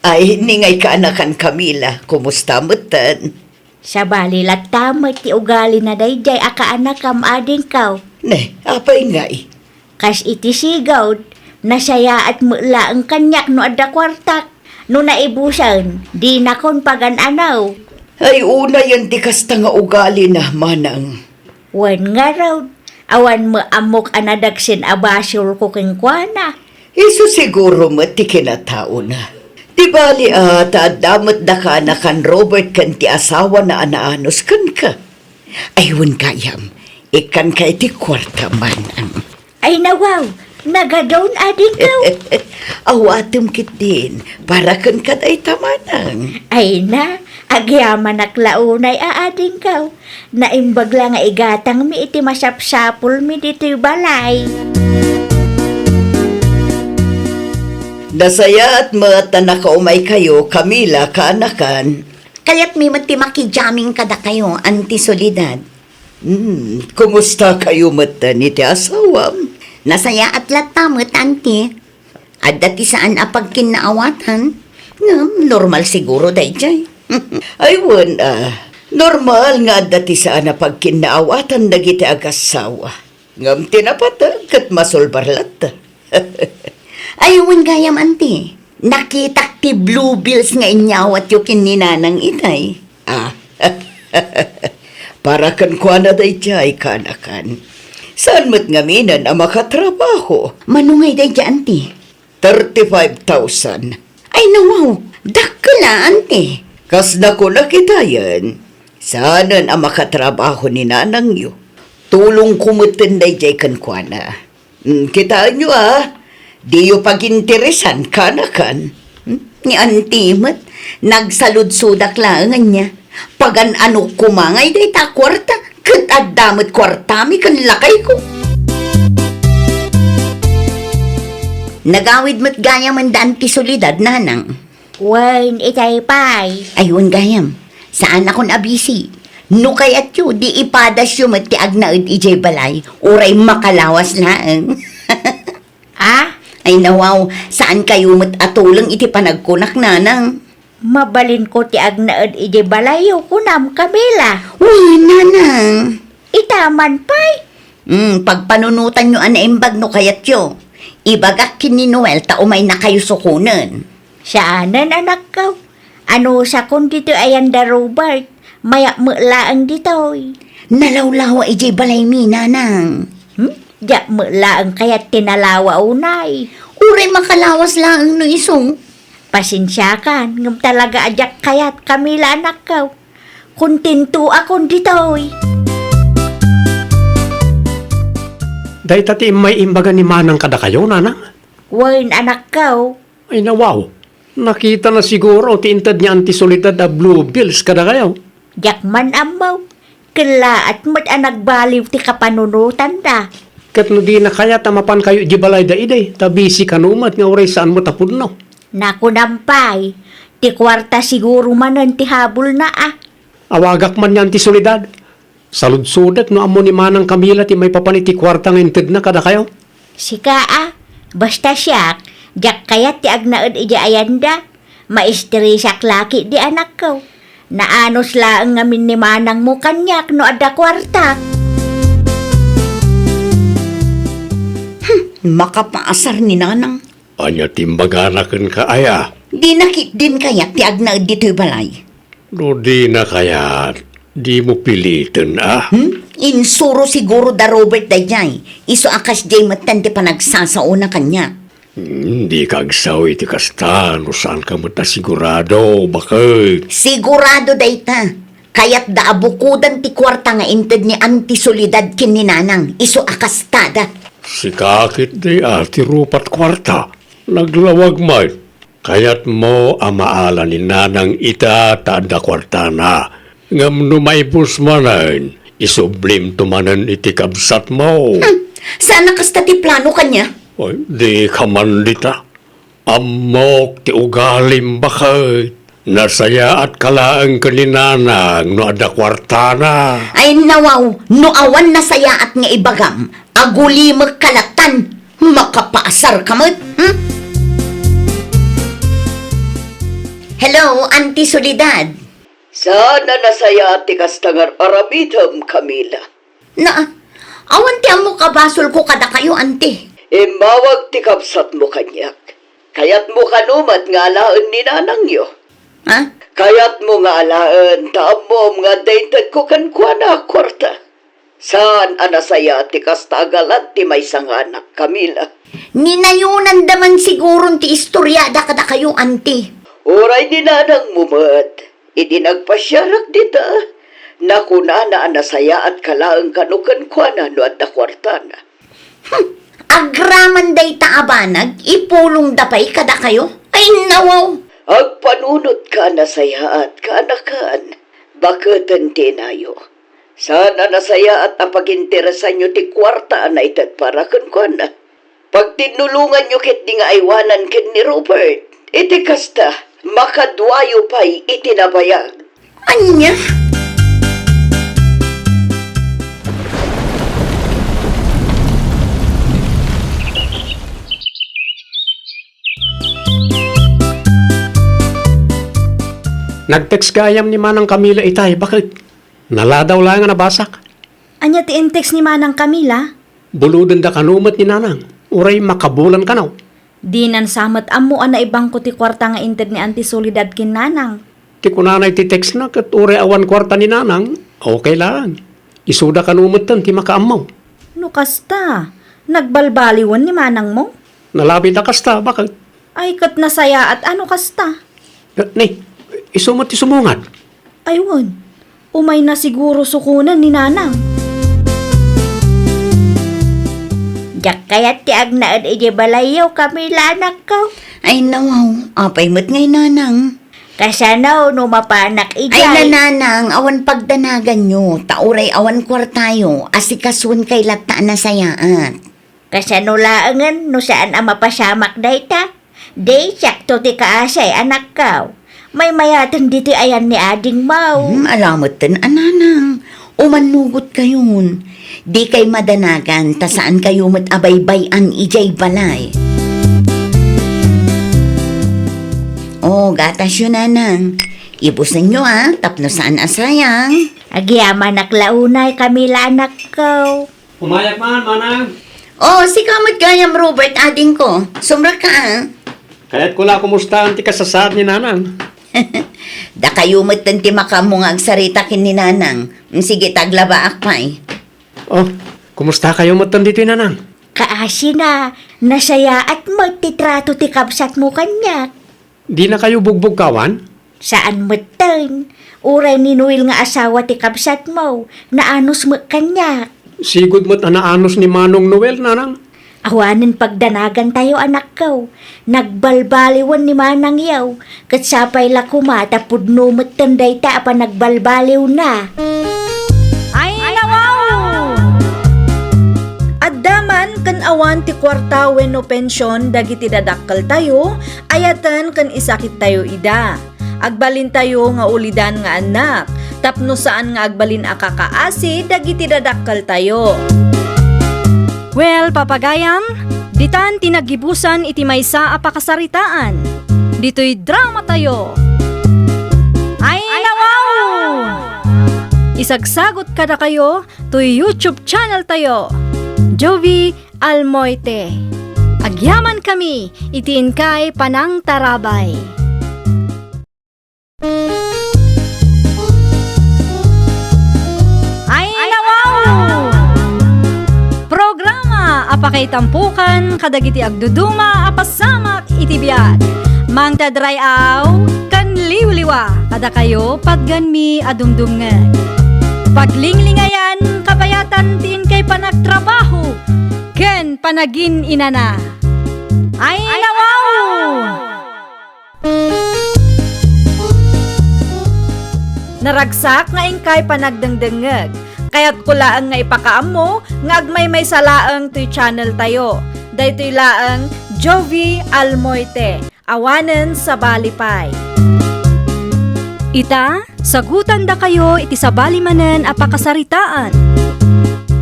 Ay, ni ngay kaanakan, Camila, kumusta metten? Sabali latta met ti ugalina daydiay a kaanakam, adingko. Ne, apay ngay? Kas iti sigud, nasayaat met laeng kaniak no adda kuartak. No naibusen, dinakon pagan-anaw. Ay, unayen ti kasta nga ugalina, Manang. Wen ngarud, awan met ammok a nadagsen a basolko kenkuana. Isu siguro met ti kinataona. Di bali a, ta adda met da kaanakan, Robert, ken ti asawana a naanus kenka. Ay, wen gayam, ikkanka iti kuarta, Manang. Ay, nawaw, nagadun, adingko. Awatem ketdin, para kenka dayta, Manang. Ay na, agyamanak la unay a, adingko. Naimbag la nga igatangmi iti masapsapulmi ditoy balay. Nasayaat met ta nakaumaykayo, Camila, kaanakan. Kayatmi met ti makijamming kadakayo, Auntie Soledad. Hmm, kumusta kayo met iti asawam? Nasayaat latta met, Auntie. Adda ti saan a pagkinnaawatan. Ngem, normal siguro daydiay. Ay, wen, ah, normal nga adda ti saan a pagkinnaawatan dagiti agassawa. Ngem ti napateg ket masulbar latta. Ay, wen gayam, Auntie. Nakitak ti bluebills nga inyawatyo ken ni Nanang itay. Ah. Para kenkuana daydiay, kaanakan. Saan met ngaminen a makatrabaho? Mano ngay daydiay, Auntie? Thirty-five thousand. Ay, nawaw, dakkel a, Auntie. Kas nakunak itayen, saanen a makatrabaho ni nanangyo. Tulongko metten daydiay kenkuana. Mm, kitaenyo a, diyo paginteresan, kaanakan. Hmm? Ni Auntie met, nagsaludsodak laeng ania. Pagan-anok koma ngay dayta kuarta, ket adda met kuartami ken lakayko. Nagawid met gayamen da Auntie Soledad, Nanang. Wen, itay pay. Ay, wen gayam. Saanakon a busy. No kayatyo, di ipadasyo met ti agnaed idiay balay, uray makalawas laeng. Ah? Ay, nawaw, saankayo met a tuleng iti panagkunak, Nanang. Mabalinko ti agnaed idiay balayyo, kunam, Camila. Uy, Nanang. Ita man pay. Hmm, pagpanunotanyo a naimbag no kayatyo. Ibagak ken ni Noel ta umaynakayo sukonen. Saanen, anakko. Anusakon ditoy ayan da Robert. Mayat met laeng ditoy. Nalawlawa idiay balaymi, Nanang. Hmm? Diak met laeng kayat ti nalawa unay. Uray makalawas laeng no isu. Pasensiakan, ngem talaga a diak kayat, Camila, anakko. Kontentoakon ditoy. Dayta ti immay imbaga ni Manang kadakayo, Nanang? Wen, anakko. Ay, nawaw. Nakitana siguro ti inted ni Auntie Soledad a bluebells kadakayo. Diak man ammo. Kellaat met a nagbaliw ti kapanunotanda. Ket no dina kayat a mapankayo idiay balayda idi, ta busy kano met nga uray saan met a pudno. Nakunam pay, ti kuarta siguro manen ti habulna a. Awagak man ni Auntie Soledad. Saludsodek no ammo ni Manang Camila ti maipapan iti kuarta nga intedna kadakayo. Sika a, basta siak, diak kayat ti agnaed idiay ayanda. Maistresak la ketdi, anakko. Naanus laeng ngamin ni manangmo kaniak no adda kuartak. Hmm, makapaasar ni Nanang. Ania ti imbagana kenka, aya? Dina ketdin kayat ti agnaed ditoy balay. No dina kayat, dimo piliten, a? Hmm? Insuro siguro da Robert daydiay. Isu a kasdiay metten ti panagsasaona kaniak. Hmm, dika agsaw iti kasta no saanka met a sigurado, baket. Sigurado dayta. Kayatda a bukodan ti kuarta nga inted ni Auntie Soledad ken ni Nanang, isu a kastada. Sika ketdi a ti rupat kuarta. Naglawag met. Kayatmo a maala ni Nanang ita ta adda kuartana. Ngem no maibus manen, isublimto manen iti kabsatmo. Hmm, saan a kasta ti plano kaniak? Ay, dika man dita. Ammok ti ugalim, baket. Nasayaatka laeng ken ni Nanang no adda kuartana. Ay, nawaw, no awan nasayaat nga ibagam, agulimekka lattan. Makapaasarka met, hmm? Hello, Auntie Soledad. Saan a nasayaat ti kasta nga ar-aramidem, Camila. Na, awan ti ammok a basolko kadakayo, Auntie. Immawag ti kabsatmo kaniak. Kayatmo kano met nga alaen ni nanangyo? Ha? Kayatmo nga alaen ta ammom nga adda intedko kenkuana a kuarta. Saan a nasayaat ti kasta a galat ti maysa nga anak, Camila. Ninayonanda man siguron ti istoriada kadakayo, Auntie. Uray ni nanangmo met, idi nagpasiarak dita, nakunana a nasayaatka laeng kano kenkuana no adda kuartana. Hmm, agraman dayta a banag, ipulongda pay kadakayo? Ay, nawaw! Agpanunotka a nasayaatka, anakan. Baketen ti inayo. Saan a nasayaat a paginteresanyo ti kuarta a naited para kenkuana. Pagtinnulonganyo ketdi nga aywanan ken ni Robert. Iti kasta, makaduayo pay iti nabayag. Ania? Nag-text gayam ni Manang Camila itay, baket? Naladaw laeng a nabasak. Ania ti in-text ni Manang Camila? Bulodenda kano met ni Nanang, uray makabulan kano. Dinan sa met ammo a naibangko ti kuarta nga inted ni Auntie Soledad ken Nanang. Ti kunana iti text na ket uray awan kuarta ni Nanang, okay laeng. Isuda kano metten ti makaammo. No kasta, nagbalbaliwen ni manangmo? Nalabit a kasta, baket? Ay, ket nasayaat a no kasta. Eh, ni, isu met ti sumungad. Ay, wen. Umayna siguro sukonen ni Nanang. Diak kayat ti agnaed idiay balayyo, Camila, anakko. Ay, nawaw. Apay met ngay Nanang? Kasano no mapanak idiay? Ay, Nanang, awan pagdanaganyo, ta uray awan kuartayo, asikasuen kay latta a nasayaat. Kasano laengen no saan a mapasamak dayta? Di siakto ti kaasay, anakko. Maymayaten ditoy ayan ni adingmo. Hmm, ala metten a Nanang. Umannugotkayon. Dikay madanagan ta saankayo met a baybay-an idiay balay. O, gatasyo, Nanang. Ibusenyo, a, tapno saan a sayang. Agyamanak la unay, Camila, anakko. Umayak man, Manang. O, sika met gayam, Robert, adingko. Sumrekka, a. Kayatko la kumustaan ti kasasaad ni Nanang. Dakayo metten ti makaammo nga agsarita ken ni Nanang. Sige, ta aglabaak pay. O, Kumustakayo metten ditoy, Nanang? Kaasina, nasayaat met ti trato ti kabsatmo kaniak. Dinakayo bugbugkawan? Saan metten. Uray ni Noel nga asawa ti kabsatmo, naanus met kaniak. Sigud met a naanus ni Manong Noel, Nanang. Awanen pagdanagantayo, anakko. Nagbalbaliwen ni manangyo, ket sapay la koma ta pudno metten dayta a panagbalbaliwna. Ay, nawaw! Adda man ken awan ti kuarta wenno pension dagiti dadakkeltayo, ayaten ken isakittayo ida. Agbalintayo nga ulidan nga annak, tapno saan nga agbalin a kakaasi dagiti dadakkeltayo. Well, papagayam, ditan ti naggibusan iti maysa a pakasaritaan. Ditoy dramatayo. Ay, nawaw! Isagsagot kadakayo toy YouTube channeltayo, Jovie Almoite. Agyamankami iti inkay panangtarabay. Ay, nawaw! Programa a pakaitampokan kadagiti agduduma a pasamak iti biag. Mangted ray-aw ken liwliwa kadakayo, patganmi a dumdumngeg. Paglinglingayan, kabayatan ti inkay panagtrabaho ken panagin-inana. Ay, nawaw! Naragsak nga inkay panagdengdengngeg. Kayatko laeng nga ipakaammo nga agmaymaysa laeng toy channeltayo. Daytoy laeng Jovie Almoite. Awanen sabali pay. Ita, sagutandakayo iti sabali manen a pakasaritaan.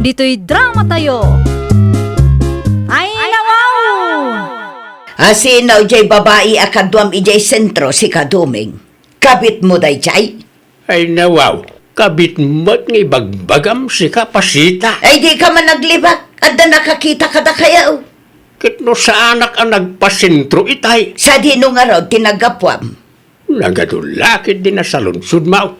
Ditoy dramatayo. Ay, nawaw! Asino jay babai a kaduam idiay sentro, sika Doming? Kabitmo daydiay? Ay, nawaw, kabit met nga ibagbagam, sika Pasita. Ay, dika man naglibak. Adda nakakita kadakayo. Ket no saanak a nagpasentro itay? Sadino ngarud ti naggapuam? Nagadu la ketdi nasaludsodmo.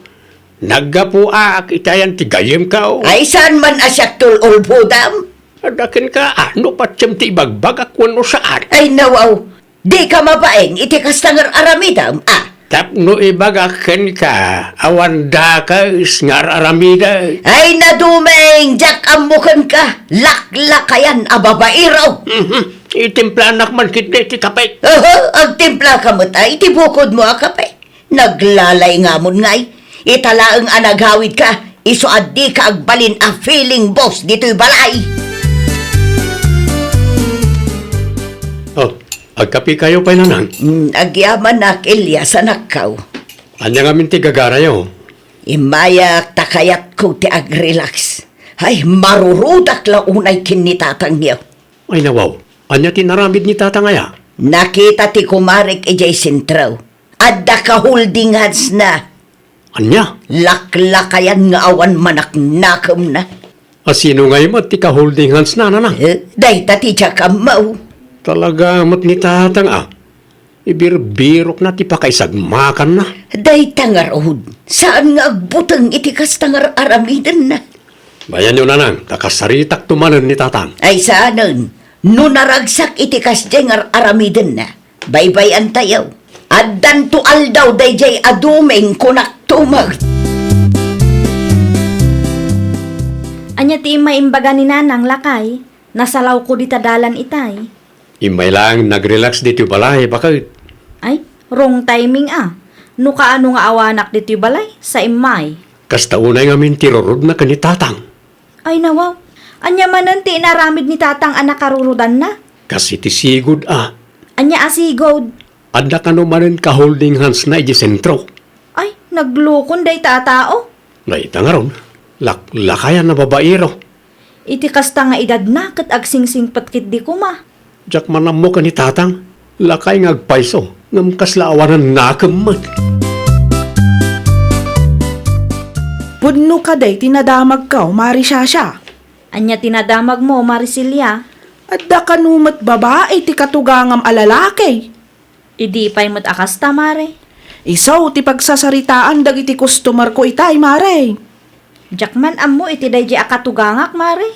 Naggapuak itayan ti gayyemko. Ay, saan man a siak tul-ulbodam? Adda kenka, a, no patiem ti ibagbagak wenno saan? Ay, nawaw, dika mabain iti kasta nga ar-aramidem, a? Tapno ibagak kenka, awan dakes nga ar-aramidek. Ay, na Doming, diak ammo kenka, laklakayan a babaero. Mhm. Itimplanak man ketdi ti kape. Aha, agtimplaka met iti bukodmo a kape. Naglalay ngamon ngay. Ita laeng a nagawidka, isu a dika agbalin a feeling boss ditoy balay. Oh, agkapekayo pay, Nanang? Mm, agyamanak, Elias, anakko. Ania ngamin ti gagarayo? Immayak ta kayatko ti agrelax. Ay, marurudak la unay ken ni tatangyo. Ay, nawaw. Ania ti inaramid ni tatang aya? Nakita ti kumarek idiay sentro. Adda ka-holding handsna. Ania? Laklakayan nga awan manaknakemna. A, sino ngay met ti ka-holding handsna, Nanang? Eh, dayta ti diak ammo. Talaga met ni tatang, a. Ibirbirokna ti pakaisagmakanna. Dayta ngarud, saan nga agbuteng iti kasta nga ar-aramidenna. Bayanyo, Nanang, ta kasaritakto manen ni tatang. Ay, saanen, no naragsak iti kasdiay nga ar-aramidenna, baybay-antayo. Addanto aldaw daydiay a Doming, kunakto met. Ania ti immay imbaga ni Nanang, lakay? Nasalawko dita dalan itay. Immay laeng nagrelax ditoy balay, baket. Ay, wrong timing a. No kaano nga awanak ditoy balay, sa immay. Kasta unay ngamin ti rurudna ken ni tatang. Ay, nawaw. Ania manen ti inaramid ni tatang a nakarurudanna? Kas iti sigud a. Ania a sigud? Adda kano manen ka-holding handsna idiay sentro. Ay, naglukon dayta a tao. Dayta ngarud, laklakayan a babaero. Iti kasta nga edadna ket agsingsingpet ketdi koma. Diak man ammo ken ni tatang, lakay nga agpayso, ngem kasla awanan nakem met. Pudno kadi ti nadamagko, Mari Shasha? Ania ti nadamagmo, Mari Celia? Adda kano met babai ti katugangam a lalaki? Idi pay met a kasta, Mare. Isu ti pagsasaritaan dagiti customerko itay, Mare. Diak man ammo iti daydiay a katugangak, Mare.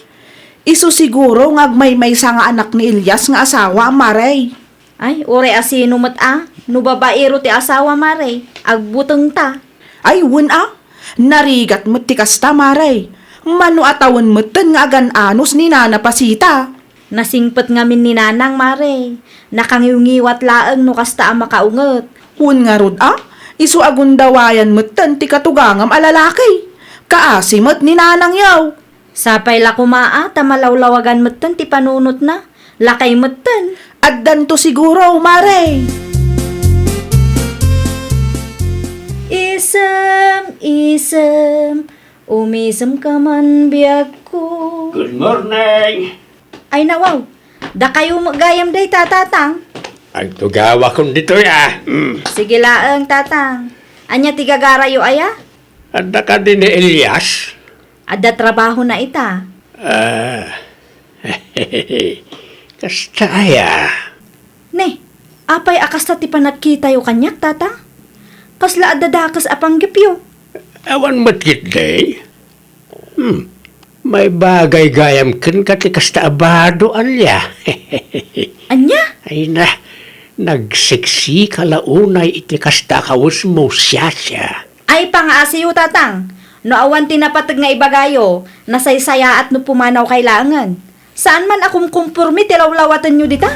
Isu siguro nga agmaymaysa nga anak ni Elias nga asawa, Mare. Ay, uray a sino met a, no babaero ti asawa, Mare, agbutengta. Ay, wen a, narigat met ti kasta, Mare. Mano a tawen metten nga agan-anos ni Nana Pasita. Nasingpet ngamin ni Nanang, Mare. Nakangiwngiwat laeng no kasta a makaunget. Wen ngarud a, isu a gundawayan metten ti katugangam a lalaki. Kaasi met ni Nanang yaw. Sapay la koma a ta malawlawagan metten ti panunotna. Lakay metten. Addanto siguro, Mare. Isem, isem, umisemka man biagko. Good morning. Ay, nawaw. Dakayo met gayam dayta, Tatang. Agtugawakon ditoy, a. Mm. Sige laeng, Tatang. Ania ti gagarayo aya? Adda kadi ni Elias? Adda trabahona ita. Ah. Kasta aya? Ne, apay a kasta ti panagkitayo kaniak, Tatang? Kasla adda dakes a panggepyo? Awan met ketdi. Hmm. Maibagay gayam kenka ti kasta a bado, ania? Ania? Ay na, nagseksika la unay iti kasta a kawesmo, Siasia. Ay, pangaasiyo, Tatang. No awan ti napateg nga ibagayo, nasaysayaat no pumanawkay laengen. Saan man a kumkumpormi ti lawlawatenyo dita?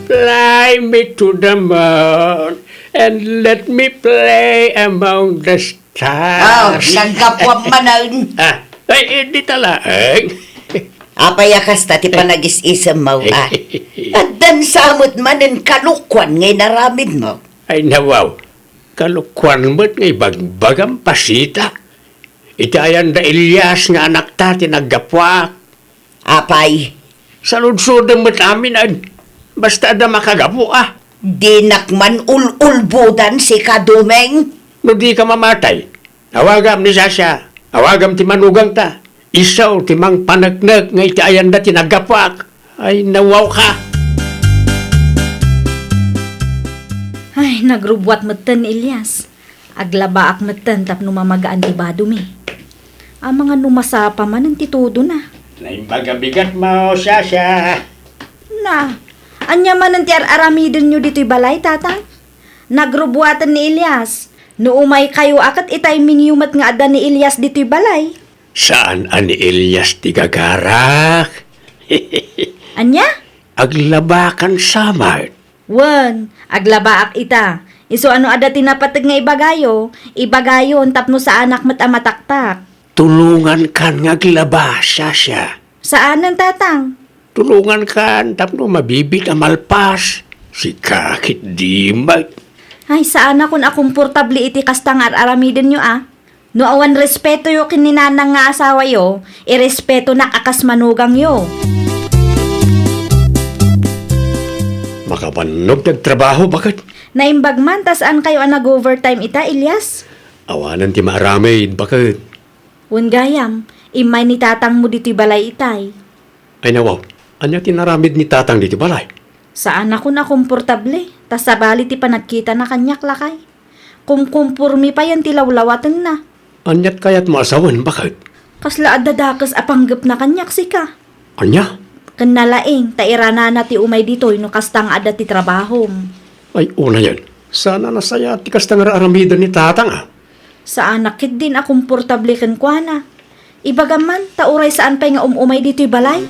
Fly me to the moon and let me play among the stars. Oh, naggapuam manen. Ah, ay, eh, dita laeng. Apay a kasta ti panagis-isemmo, a? Addan sa met manen kalokuan nga inaramidmo. Ay, nawaw. Kalokuan met nga ibagbagam, Pasita. Iti ayan da Elias nga anakta ti naggapuak. Apay? Saludsodem met amin, a. Basta adda makagapu, a. Dinak man ul-ulbodan sika, Domeng. No dika mamatay, awagam ni Sasha, awagam ti manugangta. Isu ti mangpaneknek nga iti ayan da ti naggapuak. Ay, nawawka. Ay, nagrubuat metten ni Elias. Aglabaak metten tapno mamagaan ti badomi. Amangan no masapa manen ti tudona. Naimbag a bigatmo, Sasha. Na, ania manen ti ar-aramidenyo ditoy balay, Tatang? Nagrubuaten ni Elias. No umaykayo a ket i-timingyo met nga adda ni Elias ditoy balay. Saan a ni Elias ti gagarak. Ania? Aglabakan sa met. Wen, aglabaak ita. Isu a no adda ti napateg nga ibagayo, ibagayon tapno saanak met a mataktak. Tulongankan nga aglaba, Sasha. Saanen, Tatang. Tulongankan tapno mabiit a malpas. Sika ketdi met. Ay, saanakon a komportable iti kasta nga ar-aramidenyo, a. No awan respetoyo ken ni nanang nga asawayo, irespetonak a kas manugangyo. Makabannog ti agtrabaho, baket. Naimbag man, ta saankayo a nag-overtime ita, Elias? Awanen ti maaramid, baket. Wen gayam, immay ni tatangmo ditoy balay itay. Ay, nawaw, ania ti inaramid ni tatang ditoy balay? Saanakon a komportable, ta sabali ti panagkitana kaniak, lakay. Kumkomporme payen ti lawlawatenna. Aniat kayatmo a sawen, baket? Kasla adda dakes a panggepna kaniak, sika. Ania? Ken nalaing, ta iranana ti umay ditoy no kasta nga adda ti trabahom. Ay, unayen. Saan a nasayaat ti kasta nga ar-aramiden ni tatang, a. Saanak ketdin a komportable kenkuana. Ibagam man, ta uray saan pay nga um-umay ditoy balay.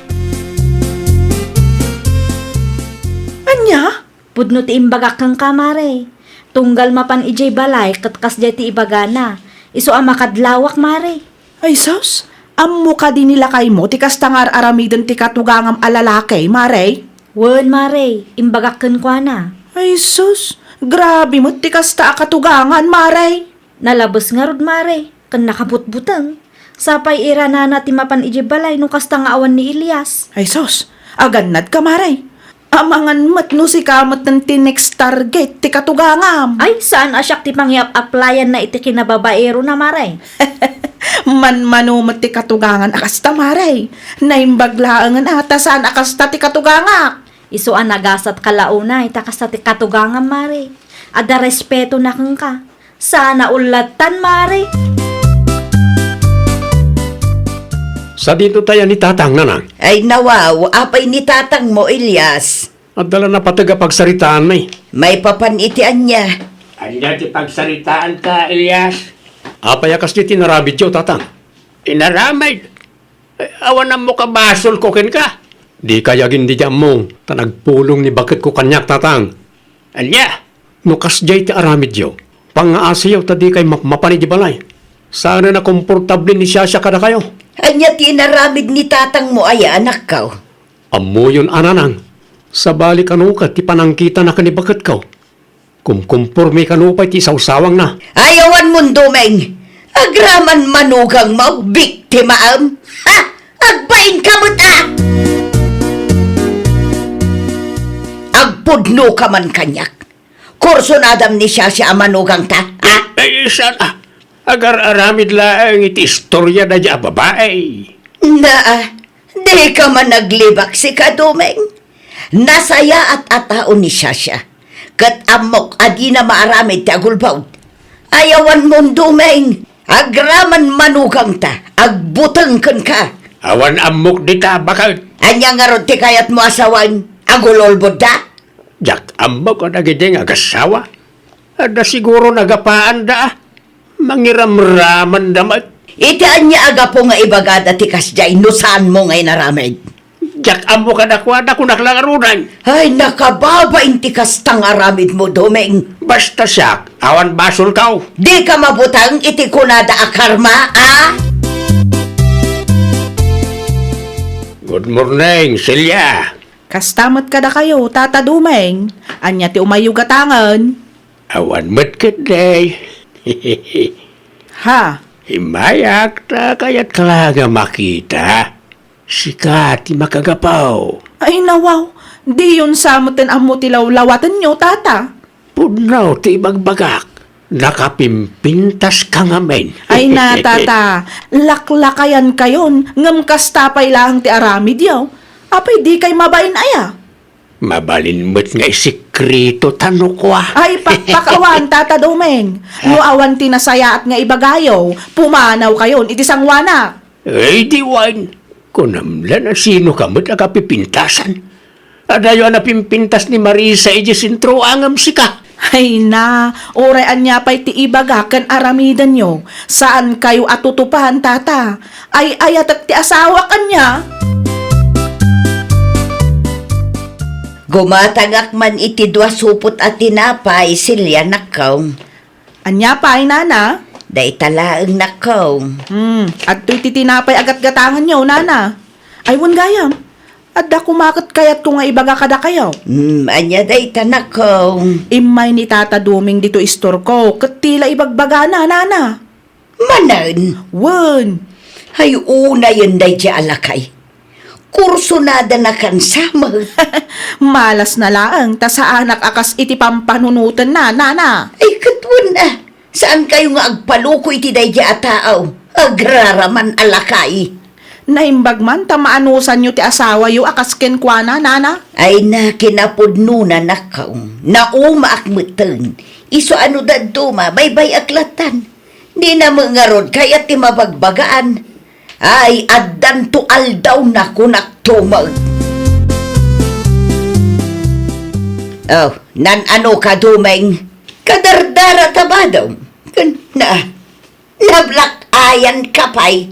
Ania? Pudno ti imbagak kenka, Mare. Tunggal mapan idiay balay ket kasdiay ti ibagana. Isu a makadlawak, Mare. Ay sus, ammo kadi ni lakaymo ti kasta nga ar-aramiden ti katugangam a lalaki, Mare? Wen, Mare, imbagak kenkuana. Ay sus, grabe met ti kasta a katugangan, Mare. Nalabes ngarud, Mare, ken nakabutbuteng. Sapay iranana ti mapan idiay balay no kasta nga awan ni Elias. Ay sus, agannadka, Mare. Amangan met no sika met ti next target ti katugangam. Ay, saan a siak ti pangiap-aplayanna iti kinababaerona, Mare. Manmano met ti katugangan a kasta, Mare. Naimbag laengen a ta saan a kasta ti katugangak. Isu a nagasatka la unay ta kasta ti katugangam, Mare. Adda respetona kenka. Saan a ullatan, Mare. Sadino tayo ni Tatang, Nanang? Ay, nawaw, apay ni Tatangmo, Elias? Adda la napateg a pagsaritaanmi. Maipapan iti ania? Ania ti pagsaritaanka, Elias? Apay a kasdi ti inaramidyo, Tatang? Inaramid? Ay, awan ammok a basolko kenka. Dika agin diay ammo, ta nagpulong ni baketko kaniak, Tatang. Ania? No kasdiay ti aramidyo, pangngaasiyo ta dikay mapmapan idiay balay. Saanen a komportable ni Shasha kadakayo. Ania ti inaramid ni Tatangmo aya, anakko? Ammoyon a, Nanang. Sabali kano ket ti panangkitana ken ni baketko. Kumkomporme kano pay ti sawsawangna. Ay, awan mon, Domeng. Agraman manugangmo, biktimaem. Ha! Agbainka met a! Agpudnoka man kaniak. Kursunadam ni Shasha a manugangta, ha? Ay, saan a? Agar-aramid laeng iti istorya daydiay a babai. Naa, dika man aglibak sika, Domeng. Nasayaat a tao ni Shasha, ket ammok a dina maaramid ti agulbod. Ay, awan mon, Domeng. Agraman manugangta, agbuteng kenka. Awan ammok dita, baket. Ania ngarud ti kayatmo a sawen? Agululbodda? Diak ammo kadagidi nga agassawa. Adda siguro nagapaanda a. Mangiramramanda met. Iti ania a gapu nga ibagada ti kasdiay no saanmo nga inaramid? Diak ammo kadakuada, kunak la ngaruden. Ay, nakababain ti kasta nga aramidmo, Domeng. Basta siak, awan basolko. Dika mabuteng iti kunada a karma, a? Good morning, Celia. Kasta met kadakayo, Tata Domeng. Ania ti umayyo gatangen? Awan met ketdi. Ha? Immayak ta kayatka la nga makita. Sika ti makagapu. Ay, nawaw. Diyon sa metten ammo ti lawlawatenyo, Tata. Pudno ti ibagbagak. Nakapimpintaska ngamin. Ay na, Tata. Laklakayankayon, ngem kasta pay laeng ti aramidyo. Apay dikay mabain aya? Mabalin met nga isekreto ta no kua. Ay, pakpak awan, Tata Domeng. No awan ti nasayaat nga ibagayo, pumanawkayon iti sangoanak. Ay, di wen. Kunam la, no sinoka met a kapipintasan. Adayo a napimpintas ni Marisa idiay sentro ngem sika. Ay na, uray ania pay ti ibaga ken aramidenyo, saankayo a tutupan, Tata. Ay-ayatek ti asawak, ania? Gumatangak man iti dua supot a tinapay, Celia, nakkaw. Ania pay, Nana? Dayta laeng, nakkaw. Hmm, adtoy ti tinapay a gatgatanganyo, Nana. Ay, wen gayam. Adda koma ket kayatko nga ibaga kadakayo. Hmm, ania dayta, nakkaw? Immay ni Tata Domeng ditoy istorko, ket ti la ibagbagana, Nana. Manen? Wen. Ay, unayen daydiay a lakay. Kursunadana kan Samuel. Malasna laeng ta saanak a kas iti pampanunotenna, Nana. Ay, ket wen a, saankayo nga agpaluko iti daydiay a tao. Agraraman a lakay. Naimbag man ta maanusanyo ti asawayo a kas kenkuana, Nana. Ay na, kinapudnona, nakkaw. Naumaak metten. Isu a no dadduma, baybay-ak lattan. Dina met ngarud kayat ti mabagbagaan. Ay, addanto aldawna, kunak tumeng. Oh, nan-anoka, Domeng? Kadardara ta badom. Ken, na, nablak-ayanka pay.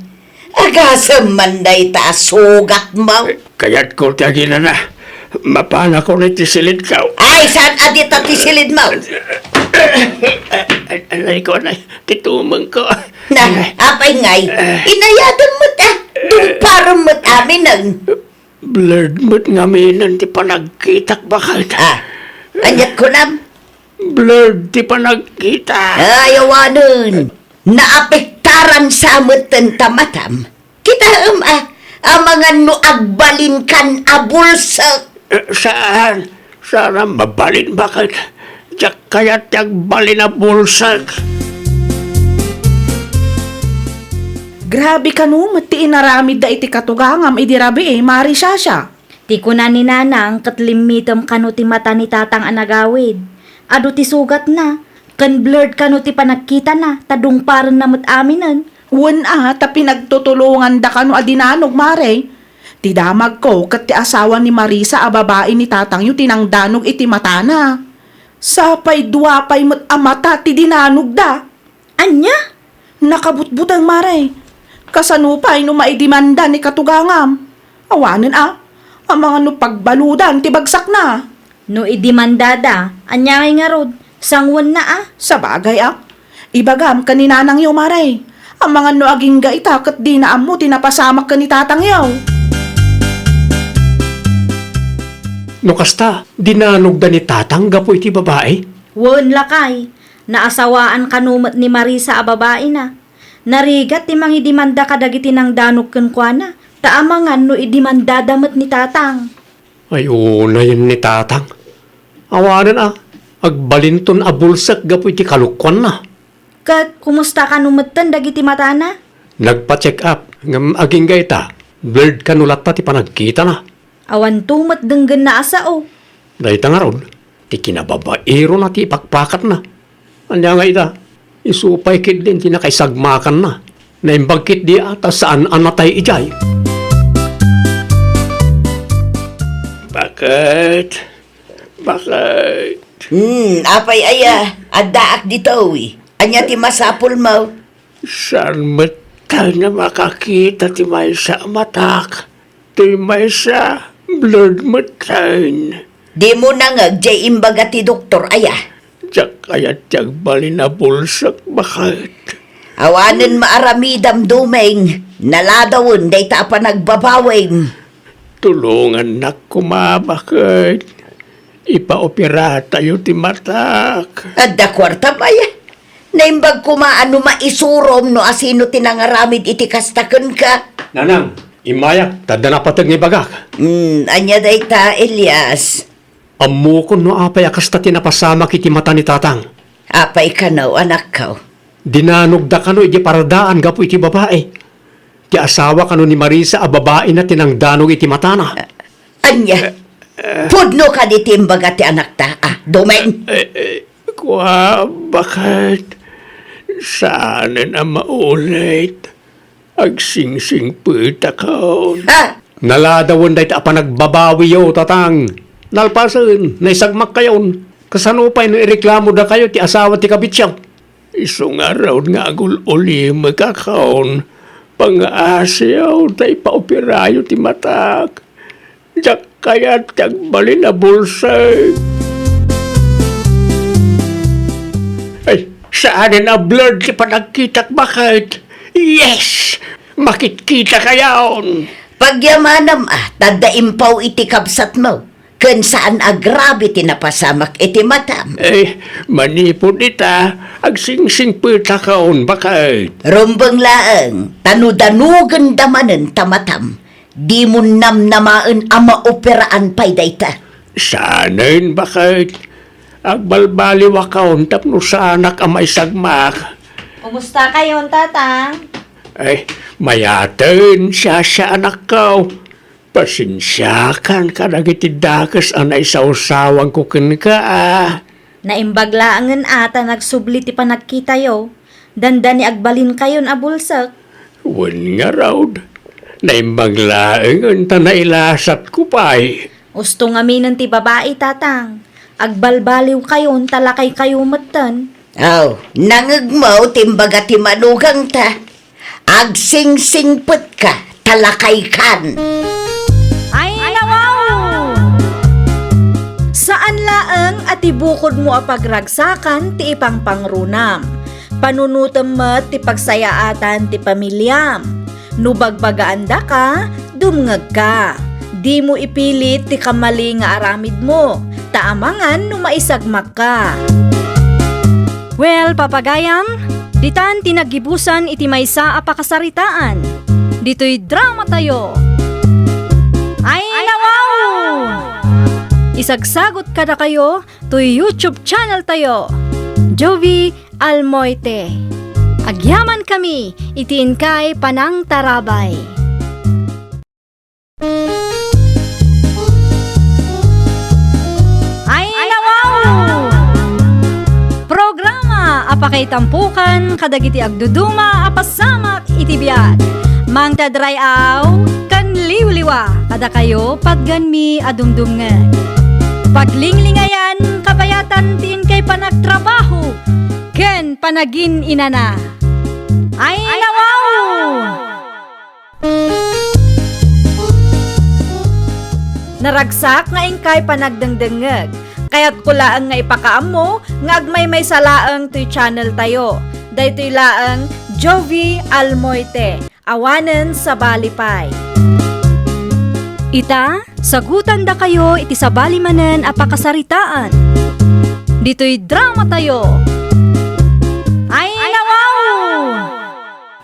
Agasem man dayta a sugatmo. Kayatko ti aginana. Mapanakon iti silidko. Ay, saan a dita ti silidmo? Ay, ay, ay, ko na, ti tumengko. Na, apay ngay? Inayadem met a. Dungparem met aminen. Blurred met ngaminen ti panagkitak, baket. Ah, aniat kunam? Blurred ti panagkita. Ay, awanen. Naapektaran sa metten ta matam. Kitaem a, amangan no agbalinkan a bulsek. Eh, saan? Saan a mabalin, baket? Diak kayat ti agbalin a bulsek. Grabe kano met ti inaramidda iti katugangam idi rabii, Mari Shasha. Ti kuna ni Nanang ket limmitem kano ti mata ni Tatang a nagawid. Adu ti sugatna, ken blurred kano ti panagkitana, ta dungparenna met aminen. Wen a, ta pinagtutulonganda kano a dinanog, Mare. Ti damagko ket ti asawa ni Marisa a babai ni tatangyo ti nangdanog iti matana. Sapay dua pay met a mata ti dinanogda. Ania? Nakabutbuteng, Mare. Kasano pay no maidimanda ni katugangam? Awanen a, amangan no pagbaludan ti bagsakna. No idimandada, ania ngay ngarud? Sanguenna a? Sabagay a. Ibagam ken ni nanangyo, Mare. Amangan no agingga ita ket dina ammo ti napasamak ken ni tatangyo. No kasta, dinanogda ni tatang gapu iti babai? Wen, lakay. Naasawaan kano met ni Marisa a babaina. Narigat ti mangidimanda kadagiti nangdanog kenkuana, ta amangan no idimandada met ni tatang. Ay, unayen ni tatang. Awanen a, agbalinton a bulsek gapu iti kalokuanna. Ket kumusta kano metten dagiti matana? Nagpa-check up, ngem agingga ita, blurred kano latta ti panagkitana. Awanto met denggenna a sao. Dayta ngarud, ti kinababairona ti ipakpakatna. Ania nga ita, isu pay ketdin ti nakaisagmakanna. Naimbag ketdi a ta saan a natay idiay. Baket? Baket? Hmm, apay aya, addaak ditoy. Ania ti masapulmo? Saan met tayo nga makakita ti maysa a matak? Ti maysa, blurred met tayo. Dimo nangeg jay imbaga ti doktor, aya? Diak kayat ti agbalin a bulsek, baket. Awanen maaramidam, Domeng. Naladawen dayta a panagbabawim. Tulongannak koma, baket. Ipaoperatayo ti matak. Adda kuarta pay. Naimbag koma a no maisurom no asino ti nangaramid iti kasta kenka. Nanang, immayak, ta adda napateg nga ibagak. Hmm, ania dayta, Elias? Ammokon no apay a kasta ti napasamak iti mata ni tatang. Apay kano, anakko? Dinanogda kano iti paradaan gapu iti babai. Ti asawa kano ni Marisa a babaina ti nangdanog iti matana. Ania? Eh, eh. Pudno kadi ti imbaga ti anakta, a, Domeng? Eh, eh, kua, baket? Saanen a maulit. Agsingsingpetakon. Ha? Naladawen dayta a panagbabawiyo, tatang. Nalpasen, naisagmakkayon. Kasano pay no ireklamodakayo ti asawa ti kabityo? Isu ngarud nga agul-ulimekakon. Pangaasiyo ta ipaoperayo ti matak. Diak kayat ti agbalin a bulsek. Ay, saanen a blurred ti panagkitak, baket? Yes! Makitkitakayon! Pagyamanam a, ta adda impaw iti kabsatmo, ken saan a grabe ti napasamak iti matam. Eh, manipud ita, agsingsingpetakon, baket. Rumbeng laeng, ta no danogenda manen ta matam, dimo namnamaen a maoperaan pay dayta. Saanen, baket? Agbalbaliwakon tapno saanak a maisagmak. Kumustakayon, tatang? Ay, mayaten, siasiaanakko. Pasensiakan kadagiti dakes a naisawsawanko kenka, a. Naimbag laengen a ta nagsubli ti panagkitayo. Dandani agbalinkayon a bulsek. Wen ngarud, naimbag laengen ta nailasatko pay. Usto ngaminen ti babai, tatang. Agbalbaliwkayon ta lakaykayo metten. Aw, nangegmo ti imbaga ti manugangta. Agsingsingpetka, ta lakaykan. Ay, nawaw! Saan laeng a ti bukodmo a pagragsakan ti ipangpangrunam. Panunotem met ti pagsayaatan ti pamiliam. No bagbagaandaka, dumngegka. Dimo ipilit ti kamali nga aramidmo, ta amangan no maisagmakka. Well, papagayam, ditan ti naggibusan iti maysa a pakasaritaan. Ditoy dramatayo. Ay, nawaw! Isagsagot kadakayo toy YouTube channel tayo, Jovie Almoite. Agyamankami iti inkay panangtarabay. Ay, nawaw! Programa a pakaitampokan kadagiti agduduma a pasamak Mangted ray-aw ken liwliwa kadakayo, patgenmi a dumdumngeg. Paglinglingayan, kabayatan ti inkay panagtrabaho ken panagin-inana. Ay, nawaw! Naragsak nga inkay panagdengdengngeg. Kayatko laeng nga ipakaammo nga agmaymaysa laeng toy channel tayo. Daytoy laeng Jovie Almoite, awanen sabali pay. Ita, sagutandakayo iti sabali manen a pakasaritaan. Ditoy drama tayo. Ay, nawaw!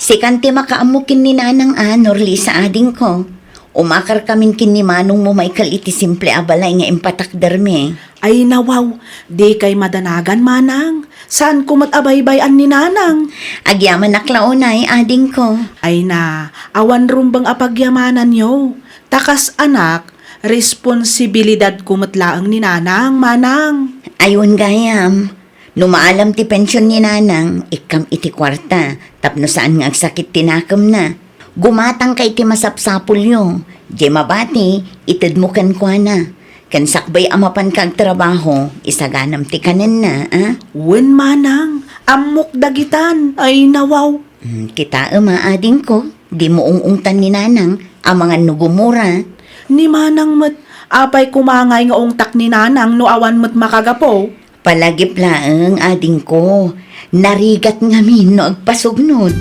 Sikan ti makaammo ken ni Nanang a, Norlisa adingko. Umakarkamin ken ni Manongmo, Michael, iti simple a balay nga impatakdermi. Ay, nawaw, dikay madanagan, Manang. Saanko met a baybay-an ni Nanang. Agyamanak la unay, adingko. Ay na, awan rumbeng a pagyamananyo. Ta kas anak, responsibilidadko met laeng ni Nanang, Manang. Ay, wen gayam. No maalam ti pension ni Nanang, ikkam iti kuarta tapno saan nga agsakit ti nakemna. Gumatangka iti masapsapulyo. Diay mabati, itedmo kenkuana. Ken sakbay a mapanka agtrabaho, isaganam ti kanenna, a? Wen, Manang, ammok dagitan. Ay, nawaw. Hmm, kitaem a, adingko, dimo ung-ungtan ni Nanang, amangan no gumura. Ni Manang met, apay koma ngay nga ungtak ni Nanang no awan met makagapu? Palagip laeng, adingko, narigat ngamin no agpasugnod.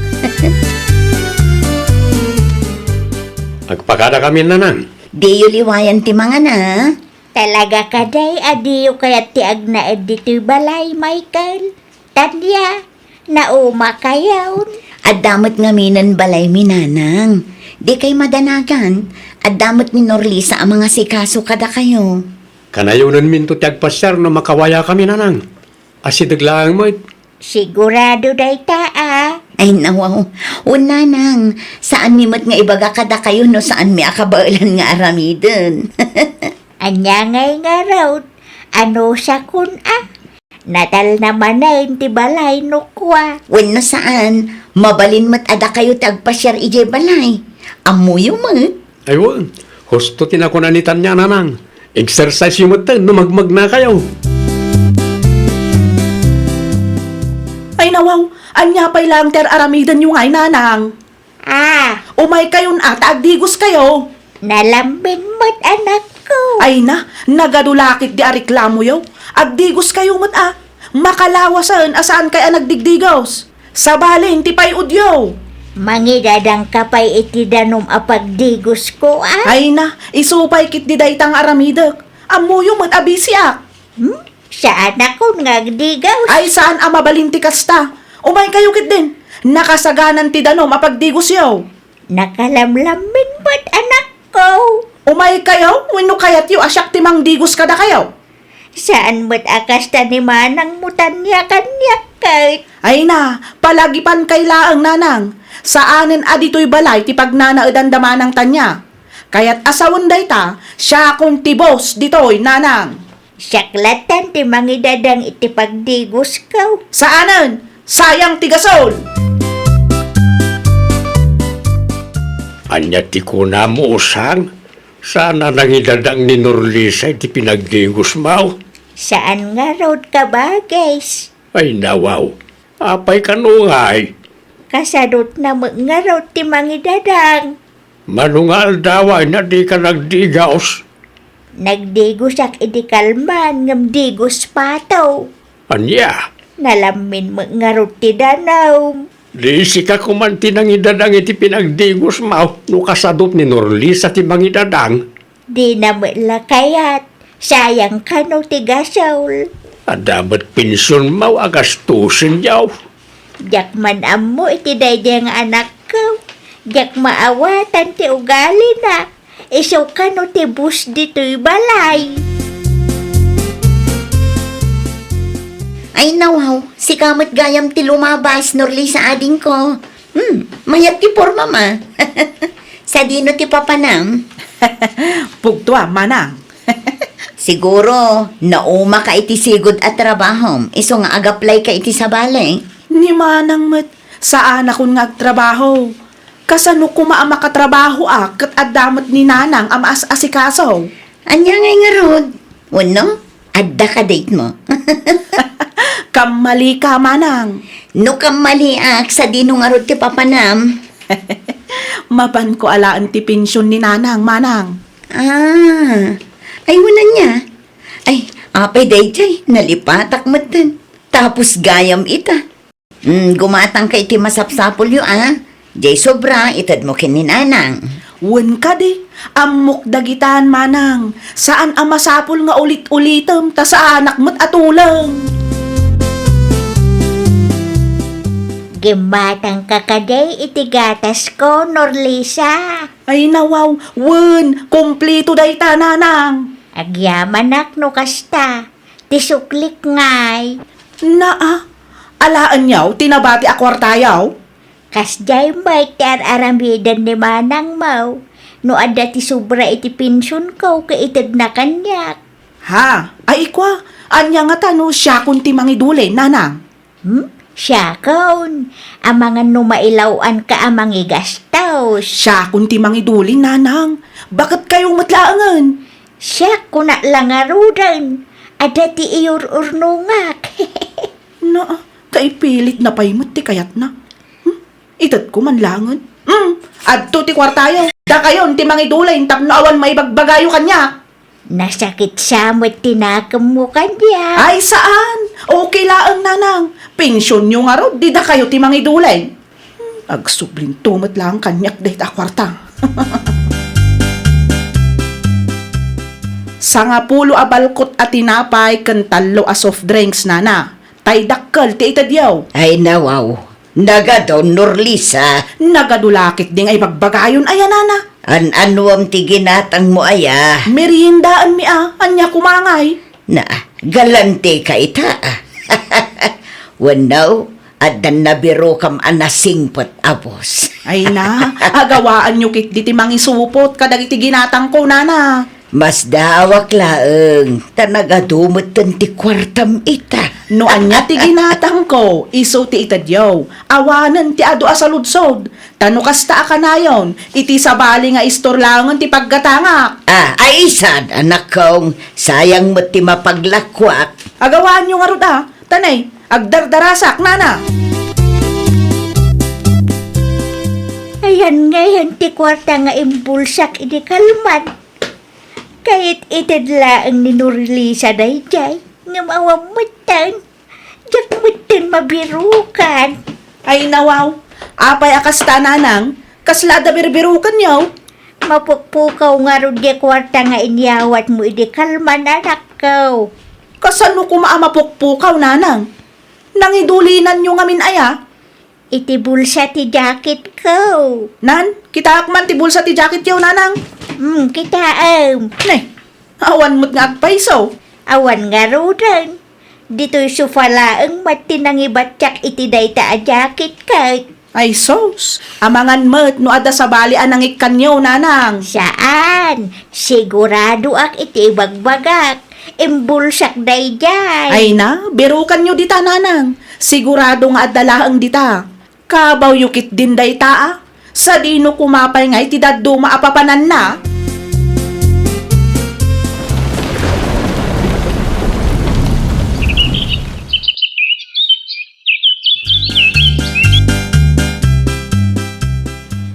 Agpakadakamin, Nanang. Diyo liwayan ti mangana. Talaga kadi a diyo kayat ti agnaed ditoy balay, Michael? Tania, naumakayon. Adda met ngaminen balaymi, Nanang. Dikay madanagan. Adda met ni Norlisa a mangasikaso kadakayo. Kanayonenminto ti agpasiar no makawayakami, Nanang. Asideg laeng met. Sigurado dayta a. Ay, nawaw. Wen, Nanang, saanmi met nga ibaga kadakayo no saanmi a kabaelan nga aramiden. Ania ngay ngarud? Anusakon a? Natalna manen ti balay no kua. Wenno saan, mabalin met a dakayo ti agpasiar idiay balay. Ammoyo met. Ay wen, husto ti nakuna ni Tania, Nanang. Exercise-yo metten no magmagnakayo. Ay nawaw, ania pay laeng ti ar-aramidenyo ngay, Nanang? Ah. Umaykayon a ta agdigoskayo. Nalamin met, anakko. Ay na, nagadu la ketdi a reklamoyo. Agdigoskayo met a. Makalawasen a saankay a nagdigdigos. Sabalin ti pay-odyo. Mangidadangka pay iti danum a pagdigosko a? Ay na, isu pay ketdi dayta nga aramidek. Ammoyo met a bisiak. Hmm? Saanakon nga agdigaus. Ay, saan a mabalin ti kasta. Umaykayo ketdin. Nakasaganan ti danum a pagdigosyo. Nakalamlamin met, anakko. Umaykayo, wenno kayatyo a siak ti mangdigos kadakayo? Saan met a kasta ni manangmo, Tania, kaniak ket. Ay na, palagipankay laeng, Nanang. Saanen a ditoy balay ti pagnanaedan da Manang Tania. Kayat a sawen dayta, siakon ti boss ditoy, Nanang. Siak lattan ti mangidadang iti pagdigosko. Saanen! Sayang ti gasol! Ania ti kunam, usang? Saan a nangidadang ni Norlisa iti pinagdigosmo? Saan ngarud, kabagis. Ay, nawaw. Apay kano ngay? Kasadutna met ngarud ti mangidadang. Mano nga aldawayna dika nagdigaus? Nagdigosak idi kalman ngem digos pato. Ania? Nalamin met ngarud ti danum. Di sika koman ti nangidadang iti pinagdigosmo no kasadut ni Norlisa ti mangidadang? Dina met la kayat, sayang kano ti gasol. Adda met pensionmo a gastusenyo. Diak man ammo iti daydiay nga anakko. Diak maawatan ti ugalina. Isu kano ti boss ditoy balay. Ay, nawaw, sika met gayam ti lumabas, Norlisa adingko. Hmm, mayat ti pormam a. Sadino ti papanam? Pugtoam, Manang. Siguro, naumaka iti sigud a trabahom, isu nga agaplayka iti sabali. Ni Manang met, saanakon nga agtrabaho. Kasano koma a makatrabahoak ket adda met ni Nanang a maas-asikaso? Ania ngay ngarud? Wenno, adda kadaymo? Kammalika, Manang. No kammaliak, sadino ngarud ti papanam? Mapanko alaen ti pension ni Nanang, Manang. Ah, ay, wen ania? Ay, apay daydiay, nalipatak metten. Tapos gayam ita. Mm, gumatangka iti masapsapulyo, a. Diay sobra, itedmo ken ni Nanang. Wen kadi, ammok dagitan, Manang. Saan a masapul nga ulit-ulitem, ta saanak met a tuleng. Gimmatangka kadi iti gatasko, Norlisa? Ay, nawaw, wen, kumplito dayta, Nanang. Agyamanak no kasta. Ti suklik ngay. Naa, alaenyo ti nabati a kuartayo? Kasdiay met ti ar-aramiden ni manangmo. No adda ti sobra iti pensionko ket itedna kaniak. Ha? Ay, ikua, ania ngata no siakon ti mangidulin, Nanang? Hmm? Siakon? Amangan no mailaw-anka a mangigastos. Siakon ti mangidulin, Nanang. Baket kayo met laengen. Siak, kunak la ngaruden, adda ti iyur-urnongak. Naa, ta ipilitna pay met ti kayatna. Hmm? Itedko man laengen. Hmm, adto ti kuartayo. Dakayon ti mangidulin tapno awan maibagbagayo kaniak. Nasakit sa met ti nakemmo kaniak. Ay, saan? Okay laeng, Nanang. Pensionyo ngarud, di dakayo ti mangidulin. Hmm, agsublinto met laeng kaniak dayta a kuarta. Sangapulo a balkot a tinapay ken tallo a soft drinks, Nana. Tay dakkel ti itedyo. Ay, nawaw. Nagadu, Norlisa. Nagadu la ketdi nga ibagbagayon aya, Nana? An-anuam ti ginatangmo aya? Meriendaenmi a, ania koma ngay? Na, galantika ita, a. Wenno, addan nabirokam a nasingpet a bus. Ay na, agawaanyo ketdi ti mangisupot kadagiti ginatangko, Nana. Masdaawak laeng, ta nagadu metten ti kuartam ita. No ania ti ginatangko, isu ti itedyo. Awanen ti adu a saludsod. Ta no kasta a kanayon, iti sabali nga istor laengen ti paggatangak. Ah, ay sad, anakkong, sayang met ti mapaglakuak. Agawaanyo ngarud a, ta nay, agdardarasak, Nana. Ayan ngayon ti kuarta nga imbulsak idi kalman. Kayat ited laeng ni Norlisa daydiay, ngem awan metten. Diak metten mabirukan. Ay, nawaw. Apay a kasta, Nanang? Kasla adda birbirukanyo? Mapukpukaw ngarud diay kuarta nga inyawatmo idi kalman, anakko. Kasano koma a mapukpukaw, Nanang? Nangidulinanyo ngamin aya? Iti bulsa ti jacketko. Nan, kitaak man ti bulsa ti jacketyo, Nanang. Hmm, kitaem. Ne, awan met nga agpayso. Awan ngaruden. Ditoy sofa laeng met ti nangibattiak iti dayta a jacket ket. Ay sus, amangan met no adda sabali a nangikkanyo, Nanang. Saan. Siguradoak iti ibagbagak. Imbulsak daydiay. Ay na, birukanyo dita, Nanang. Sigurado nga adda laeng dita. Kabawyo ketdin dayta, a. Sadino koma pay nga iti dadduma a papananna?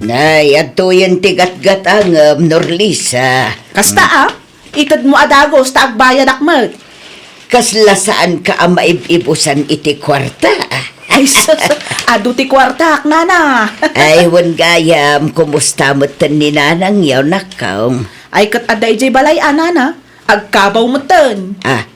Nay, adtoyen ti gatgatangem, Norlisa. Kasta, a? Itedmo a dagus ta agbayadak met. Kasla saanka a maib-ibusan iti kuarta? Ay, sus, adu ti kuartak, Nana. Ay, wen gayam, kumusta metten ni Nanangyo, nakkaw? Ay, ket adda idiay balay a, Nana. Agkabaw metten. Ah,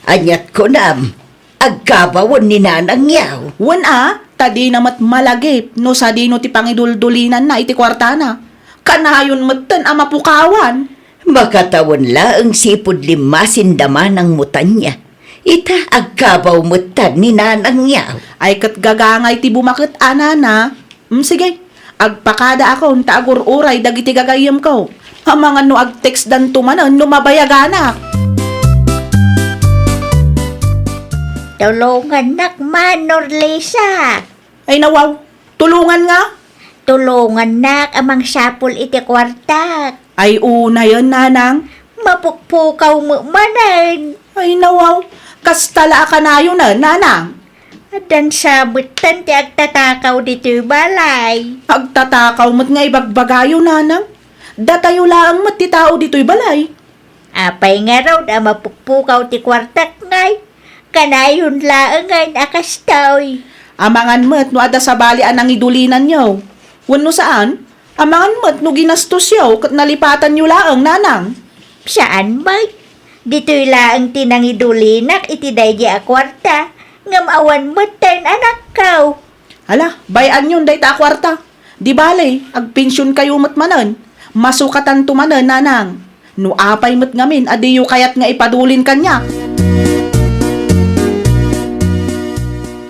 aniat kunam? Agkabawen ni Nanangyo? Wen a, ta dina met malagip no sadino ti pangiduldulinanna iti kuartana. Kanayon metten a mapukawan. Makatawen laeng sipud limmasin da manangmo tania. Ita, agkabaw metten ni Nanangyo. Ay, ket gagangay ti bumaket a, Nana. Mm, sige. Agpakadaakon ta agur-uray dagiti gagayyemko. Amangan no agtextdanto manen no mabayaganak. Tulongannak man, Norlisa. Ay, nawaw. Tulongan nga? Tulongannak a mangsapul iti kuartak. Ay unayen, nanang. Mapukpukaw met manen. Ay nawaw, kasta la a kanayonen, nanang. Addan sa metten ti agtatakaw ditoy balay. Agtatakaw met nga ibagbagayo, nanang. Datayo laeng met ti tao ditoy balay. Apay ngarud a mapukpukaw ti kuartak ngay? Kanayon laengen a kastoy. Amangan met no adda sabali a nangidulinanyo. Wenno saan, amangan met no ginastosyo ket nalipatanyo laeng, nanang. Saan met. Ditoy laeng ti nangidulinak iti daydi a kuarta, ngem awan metten anakko. Hala, bay-anyon dayta a kuarta. Di bale, agpensionkayo met manen. Masukatanto manen, nanang. No apay met ngamin a diyo kayat nga ipadulin kaniak.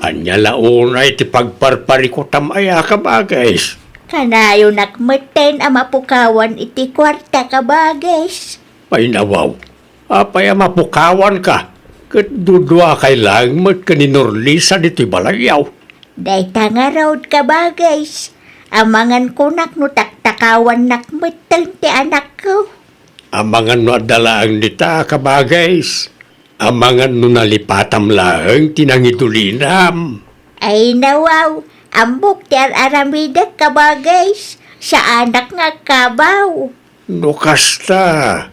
Ania la unay ti pagparparikutam aya, kabagis? Kanayonak metten a mapukawan iti kuarta, kabagis. Ay nawaw, apay a mapukawanka? Ket duduakay laeng met ken ni Norlisa ditoy balayyo. Dayta ngarud, kabagis. Amangan kunak no taktakawannak metten ti anakko. Amangan no adda laeng dita, kabagis. Amangan no nalipatam laeng ti nangidulinam. Ay nawaw, ammok ti ar-aramidek, kabagis. Saanak nga agkabaw. No kasta,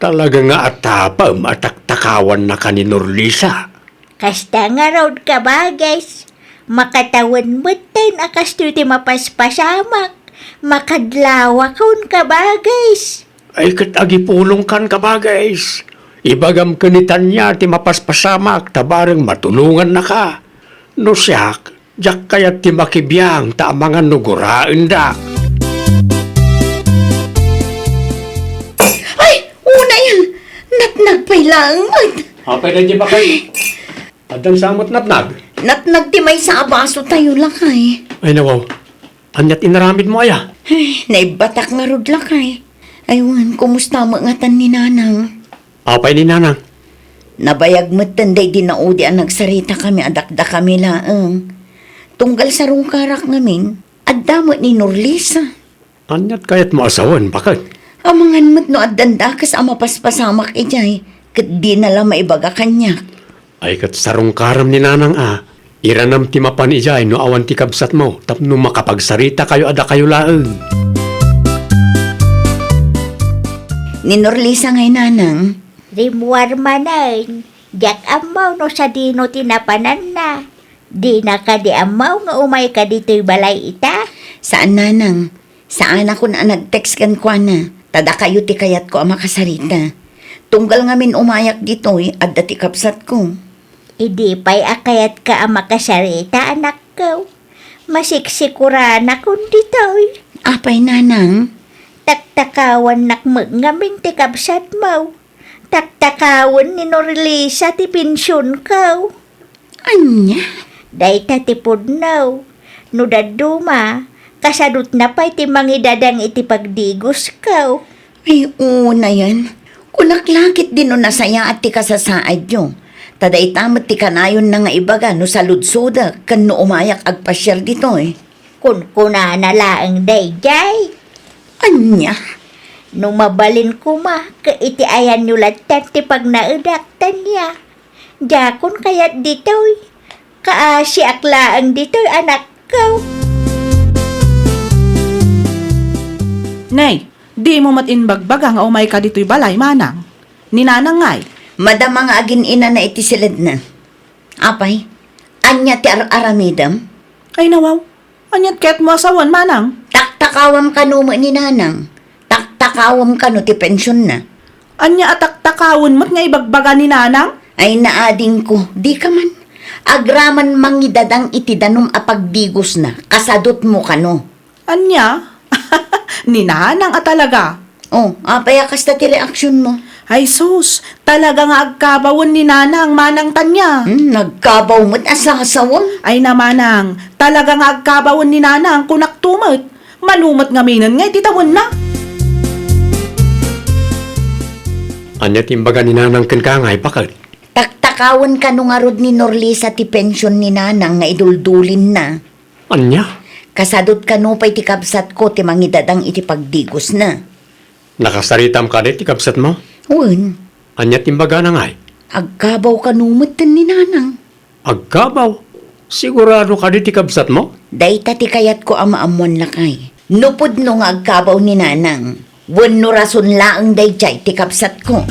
talaga nga atapem a taktakawannaka ni Norlisa. Kasta ngarud, kabagis. Makatawen metten a kastoy ti mapaspasamak. Makadlawakon, kabagis. Ay, ket agipulongkan, kabagis. Ibagam ken ni Tania ti mapaspasamak ta bareng matulongannaka. No siak, diak kayat ti makibiang ta amangan no guraendak. Ay, unayen! Natnag pay laeng met. Apay daydi, bakay? Addan sa met natnag? Natnag ti maysa a basotayo, lakay. Ay, nawaw. Aniat inaramidmo aya? Ay, naibbatak ngarud, lakay. Ay wen, kumusta met ngatan ni Nanang? Apay ni Nanang? Nabayag metten daydi naudi a nagsaritakami a dakdakami laeng. Tunggal sarungkarak ngamin, adda met ni Norlisa. Aniat kayatmo a sawen, baket? Amangan met no addan dakes a mapaspasamak idiay, ket dina la maibaga kaniak. Ay, ket sarungkaram ni Nanang a, iranam ti mapan idiay no awan ti kabsatmo tapno makapagsaritakayo a dakayo laeng. Ni Norlisa ngay, Nanang? Rimmuar manen. Diak ammo no sadino ti napananna. Dina kadi ammo nga umayka ditoy balay ita? Saan, Nanang. Saanakon a nag-text kenkuana, ta dakayo ti kayatko a makasarita. Tunggal ngamin umayak ditoy, adda ti kabsatko. Idi pay a kayatka a makasarita, anakko, masiksikuranakon ditoy. Apay, Nanang? Taktakawannak met ngamin ti kabsatmo. Taktakawen ni Norlisa ti pensionko. Ania? Dayta ti pudno. No dadduma, kasadutna pay ti mangidadang iti pagdigosko. Ay, unayen. Kunak la ketdi no nasayaat ti kasasaadyo. Ta dayta met ti kanayonna nga ibaga no saludsodek ken no umayak agpasiar ditoy. Kunkunana laeng daydiay. Ania? No mabalin koma ket iti ayanyo latta ti pagnaedak, Tania. Diakon kayat ditoy. Kaasiak laeng ditoy, anakko. Nay, dimo met imbagbaga nga umayka ditoy balay, manang? Ni Nanang ngay? Madama nga agin-inana iti siledna. Apay, ania ti ar-aramidem? Ay, nawaw. Aniat kayatmo a sawen, manang? Taktakawam kano met ni Nanang. Taktakawam kano ti pensionna. Ania a taktakawen met nga ibagbaga ni Nanang? Ay, naadingko, dika man. Agraman mangidadang iti danum a pagdigosna, kasadutmo kano. Ania? Ni Nanang a talaga? Oh, apay a kasta ti reaksionmo? Ay sus, talaga nga agkabawen ni Nanang, Manang Tania. Hmm, nagkabaw met a sasawem. Ay na, Manang, talaga nga agkabawen ni Nanang, kunakto met. Mano met ngaminen nga iti tawenna? Ania ti imbaga ni Nanang kenka ngay, baket? Taktakawen kano ngarud ni Norlisa ti pension ni Nanang nga iduldulinna. Ania? Kasadut kano pay ti kabsatko ti mangidadang iti pagdigosna. Nakasaritam kadi ti kabsatmo? Wen. Ania ti imbagana ngay? Agkabaw kano metten ni Nanang. Agkabaw? Sigurado kadi ti kabsatmo? Dayta ti kayatko a maammuan, lakay. No pudno nga agkabaw ni Nanang, wenno rason laeng daydiay ti kabsatko.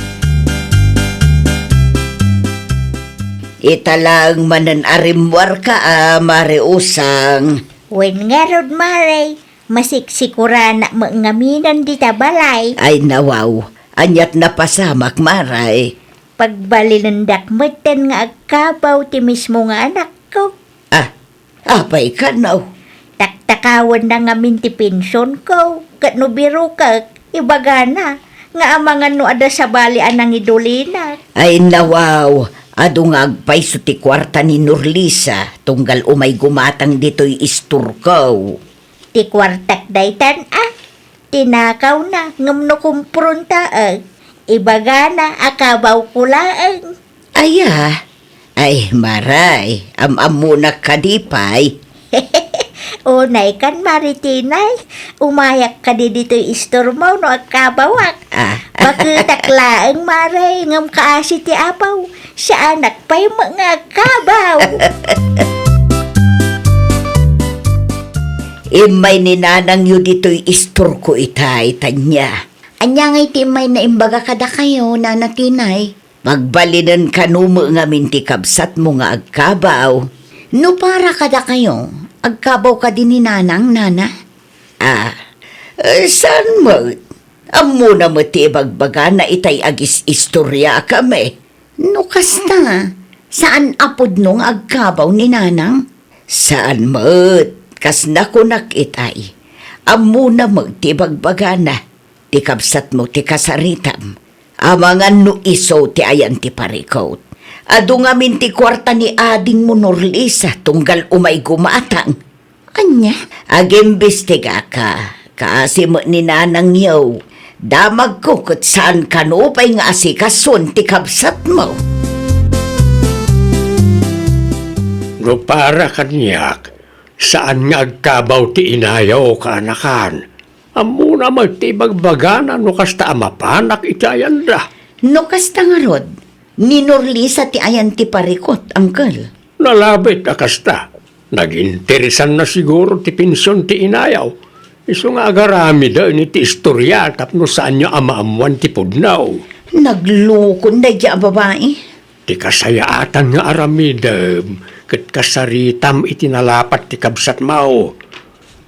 Ita laeng manen a rimmuarka a, Mare Usang. Wen ngarud, Mare, masiksikuran met ngaminen dita balay. Ay, nawaw, aniat napasamak, Mare? Pagbalinendak metten nga agkabaw ti mismo nga anakko. Ah, apay kano? Taktakawenna ngamin ti pensionko, ket no birokek, ibagana nga amangan no adda sabali a nangidulinak. Ay, nawaw, adu nga agpayso ti kuarta ni Norlisa, tunggal umay gumatang ditoy istorko. Ti kuartak daytan a, tinakawna, ngem no kumprontaek, ibagana a kabawko laeng. Aya? Ay, Mare, am-ammonak kadi pay? Unay kan, Mare Tinay, umayak kadi ditoy istormo no agkabawak. Ah. Baketak laeng, Mare, ngem kaasi ti apaw, saanak pay met nga agkabaw. Immay ni Nanangyo ditoy istorko itay, Tania. Ania ngay ti immay na imbaga kadakayo, Nana Tinay? Pagbalinen kano met ngamin ti kabsatmo nga agkabaw. No para kadakayo, agkabaw kadi ni Nanang, Nana? Ah, eh, saan met? Ammona met ti ibagbagana itay agis-istoriakami. No kasta, saan a pudno nga agkabaw ni Nanang? Saan met, kas nakunak itay. Ammona met ti ibagbagana, ti kabsatmo ti kasaritam. Amangan no isu ti ayan ti parikut. Adu ngamin ti kuarta ni adingmo, Norlisa, tunggal umay gumatang. Ania? Agimbestigaka, kaasi met ni Nanangyo. Damagko ket saan kano pay nga asikasuon ti kabsatmo. No para kaniak, saan nga agkabaw ti inayo, kaanakan. Ammona met ti ibagbagana no kasta a mapanak iti ayanda. No kasta ngarud, ni Norlisa ti ayan ti parikut, Uncle. Nalabit a kasta. Naginteresanna siguro ti pension ti inayo. Isu nga agaramiden iti istoria tapno saanyo a maammuan ti pudno. Naglukon daydiay a babai. Ti kasayaatan nga aramidem ket kasaritam iti nalapat ti kabsatmo.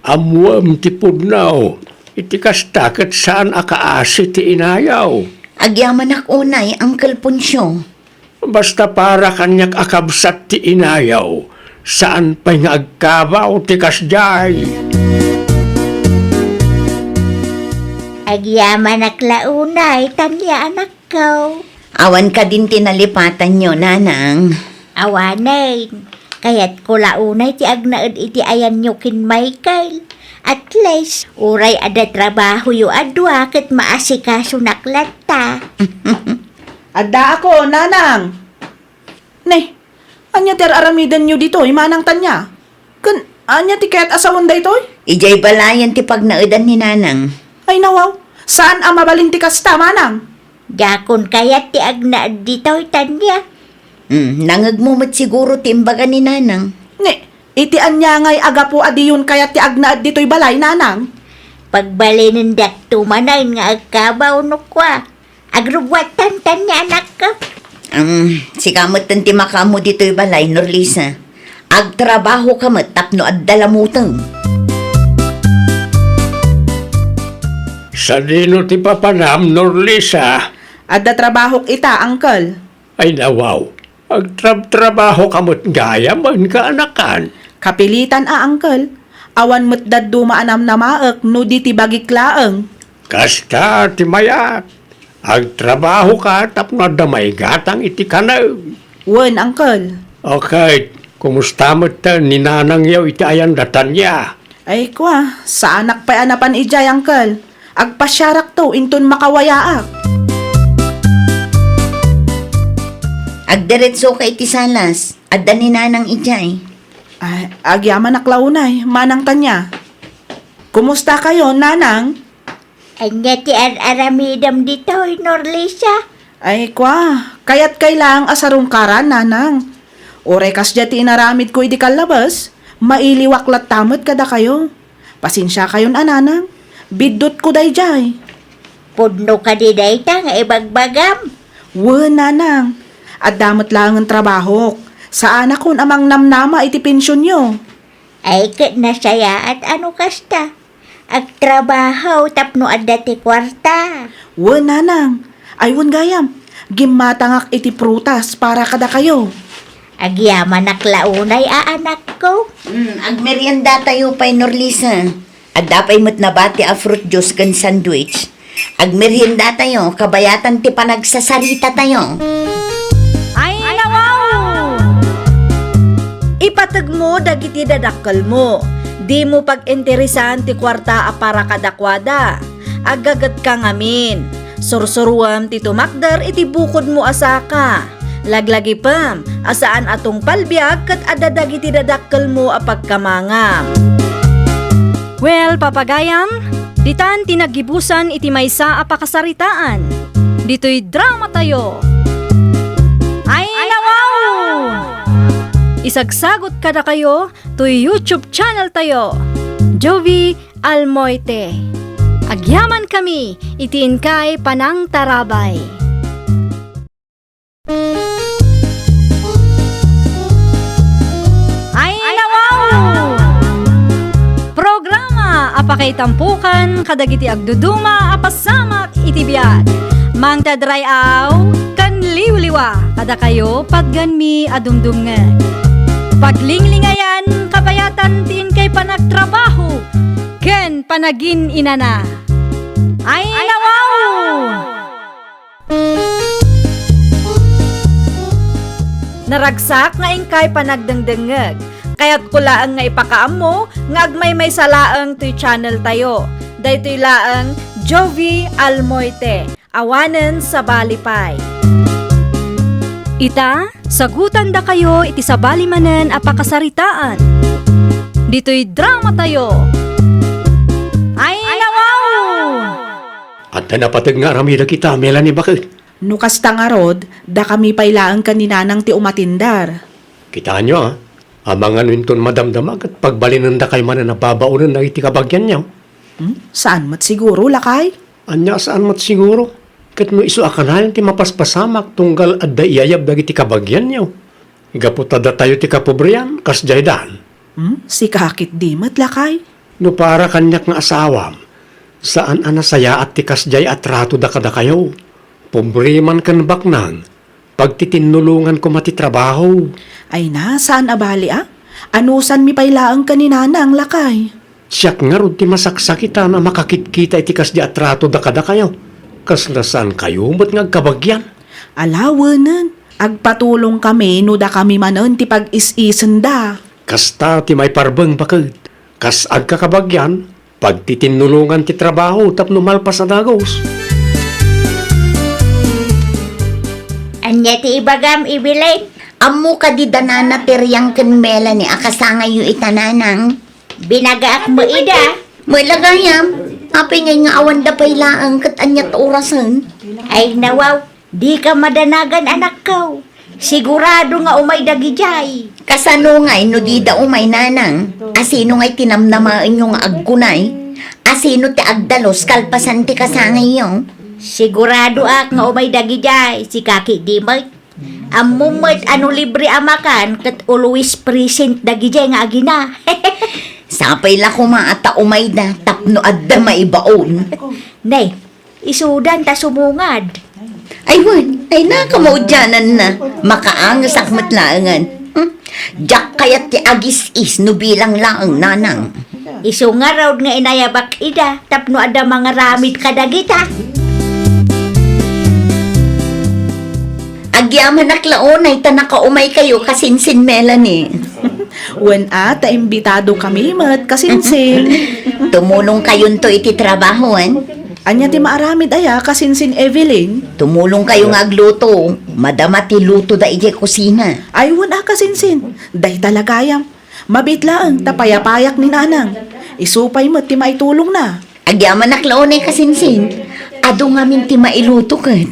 Ammuem ti pudno, iti kasta ket saan a kaasi ti inayo. Agyamanak unay, Uncle Poncio. Basta para kaniak a kabsat ti inayo, saan pay nga agkabaw ti kasdiay. Agyamanak la unay, Tania, anakko. Awan kadin ti nalipatanyo, Nanang? Awanen. Kayatko la unay ti agnaed iti ayanyo ken Michael. At least, uray adda trabahoyo a dua ket maasikasunak latta. Addaak, Nanang. Ne, ania ti ar-aramidenyo ditoy, Manang Tania? Ken ania ti kayat a sawen daytoy? Idiay balayen ti pagnaedan ni Nanang. Ay, nawaw, saan a mabalin ti kasta, Manang. Diakon kayat ti agnaed ditoy, Tania. Hmm, nangegmo met siguro ti imbaga ni Nanang. Ne, iti ania ngay a gapu a diyon kayat ti agnaed ditoy balay, Nanang? Pagbalinendak to manen nga agkabaw no kua. Agrubbuattan, Tania, anakko. Am, sika metten ti makaammo ditoy balay, Norlisa. Agtrabahoka met tapno adda lamutem. Sadino ti papanam, Norlisa? Adda trabahok ita, Uncle. Ay, nawaw. Agtrabtrabahoka met gayam, kaanakan. Kapilitan a, Uncle. Awan met dadduma a namnamaek no di ti bagik laeng. Kasta ti mayat. Agtrabahoka tapno adda maigatang iti kanem. Wen, Uncle. Okay, kumusta metten ni Nanangyo iti ayanda, Tania? Ay, kua, saanak pay a napan idiay, Uncle. Agpasiarakto inton makawayaak. Agdiretsoka iti salas. Adda ni Nanang idiay. Ay, agyamanak la unay, Manang Tanya. Kumusta kayo, Nanang? Ania ti ar-aramidem ditoy, Norlisa? Ay, kwa, kayat kay laeng a sarungkaran, Nanang. Uray kasdiay ti inaramidko idi kallabes, mailiwak latta met kadakayo. Pasensia kayon a, Nanang. Biddutko daydiay. Pudno kadi dayta nga ibagbagam? Wen, Nanang. Adda met laengen trabahok. Saanakon a mangnamnama iti pensionyo. Ay, ket nasayaat a no kasta. Agtrabaho tapno adda ti kuarta. Wen, Nanang. Ay, wen gayam. Gimmatangak iti prutas para kadakayo. Agyamanak la unay a anakko. Hmm, agmeriendatayo pay, Norlisa. Adda pay met nabati a fruit juice ken sandwich. Agmeriendatayo, kabayatan ti panagsasarita tayo. Ay, nawaw! Ipateg mo dagiti dadakkel mo. Dimo pag-interesan ti kuarta a para kadakuada. Aggaget ka ngamin. Sursuruem ti tumakder iti bukod mo a saka. Laglagipem a saan a tungpal biag ket adda dagiti dadakkel mo a pagkamangam. Well, papagayam, ditan ti naggibusan iti maysa a pakasaritaan. Ditoy drama tayo. Ay, nawaw! Isagsagot kadakayo toy YouTube channel tayo, Jovie Almoite. Agyaman kami iti inkay panangtarabay. Ay, nawaw! Programa a pakaitampukan kadagiti agduduma a pasamak iti biag. Mangtadray-aw ken liwliwa kadakayo patgenmi a dumdumngeg. Paglinglingayan, kabayatan ti inkay panagtrabaho ken panagin-inana. Ay, nawaw! Naragsak nga inkay panagdengdengngeg. Kayatko laeng nga ipakaammo nga agmaymaysa laeng toy channel tayo. Daytoy laeng Jovie Almoite, awanen sabali pay. Ita, sagutandakayo iti sabali manen a pakasaritaan. Ditoy drama tayo. Ay, nawaw! Adda napateg nga aramidek ita, Melanie, baket. No kasta ngarud, dakami pay laeng ken ni Nanang ti umatindar. Kitaenyo, a, amangan inton madamdama ket pagbalinendakayo manen a babaonen dagiti kabagianyo. Hmm? Saan met siguro, lakay? Ania saan met siguro? Ket no isu a kanayon ti mapaspasamak tunggal adda iyayab dagiti kabagianyo. Gapu ta datayo ti kapobrian, kasdiay dan. Hmm? Sika ketdi met, lakay? No para kaniak nga asawam, saan a nasayaat ti kasdiay a tratoda kadakayo. Pobre man ken baknang, pagtitinnulongan koma ti trabaho. Ay na, saan a bali a? Anusanmi pay laeng ken ni Nanang, lakay. Siak ngarud ti masaksakitan a makakitkita iti kasdi a tratoda kadakayo. Kasla saankayo met nga agkabagian. Ala, wenen, agpatulongkami no dakami manen ti pag-is-isenda. Kasta ti maiparbeng, baket. Kas agkakabagian, pagtitinnulongan ti trabaho tapno malpas a dagus. Ania ti ibagam, Evelyn? Ammo kadi da Nana ti Riang ken Melanie a kasangayyo ita, Nanang? Binagaak met ida. Met la gayam, apay ngay nga awanda pay laeng ket ania ti orasen? Ay, nawaw, dika madanagan, anakko. Sigurado nga umay dagidiay. Kasano ngay no dida umay, Nanang? Asino ngay ti namnamaenyo nga agkunay? Asino ti agdalus kalpasan ti kasangayyo? Siguradoak nga umay dagidiay, sika ketdi met. Ammom met a no libre a makan, ket always present dagidiay nga agina. Sapay la koma a ta umayda tapno adda maibaon. Nay, isudan ta sumungad. Ay, wen, ay, nakamaudiananna. Makaangesak met laengen. Hmm? Diak kayat ti agis-is no bilang laeng, Nanang. Isu ngarud nga inayabak ida tapno adda mangaramid kadagita. Agyamanak la unay ta nakaumaykayo, kasinsin Melanie. Wen a, ta imbitadokami met, kasinsin. Tumulongkayonto iti trabahoan. Ania ti maaramid aya, kasinsin Evelyn? Tumulongkayo nga agluto. Madama ti lutoda idiay kusina. Ay, wen a, kasinsin. Dayta la gayam. Mabiit laeng ta payapayak ni Nanang. Isu pay met ti maitulongna. Agyamanak la unay kasinsin. Adu ngamin ti mailuto ket.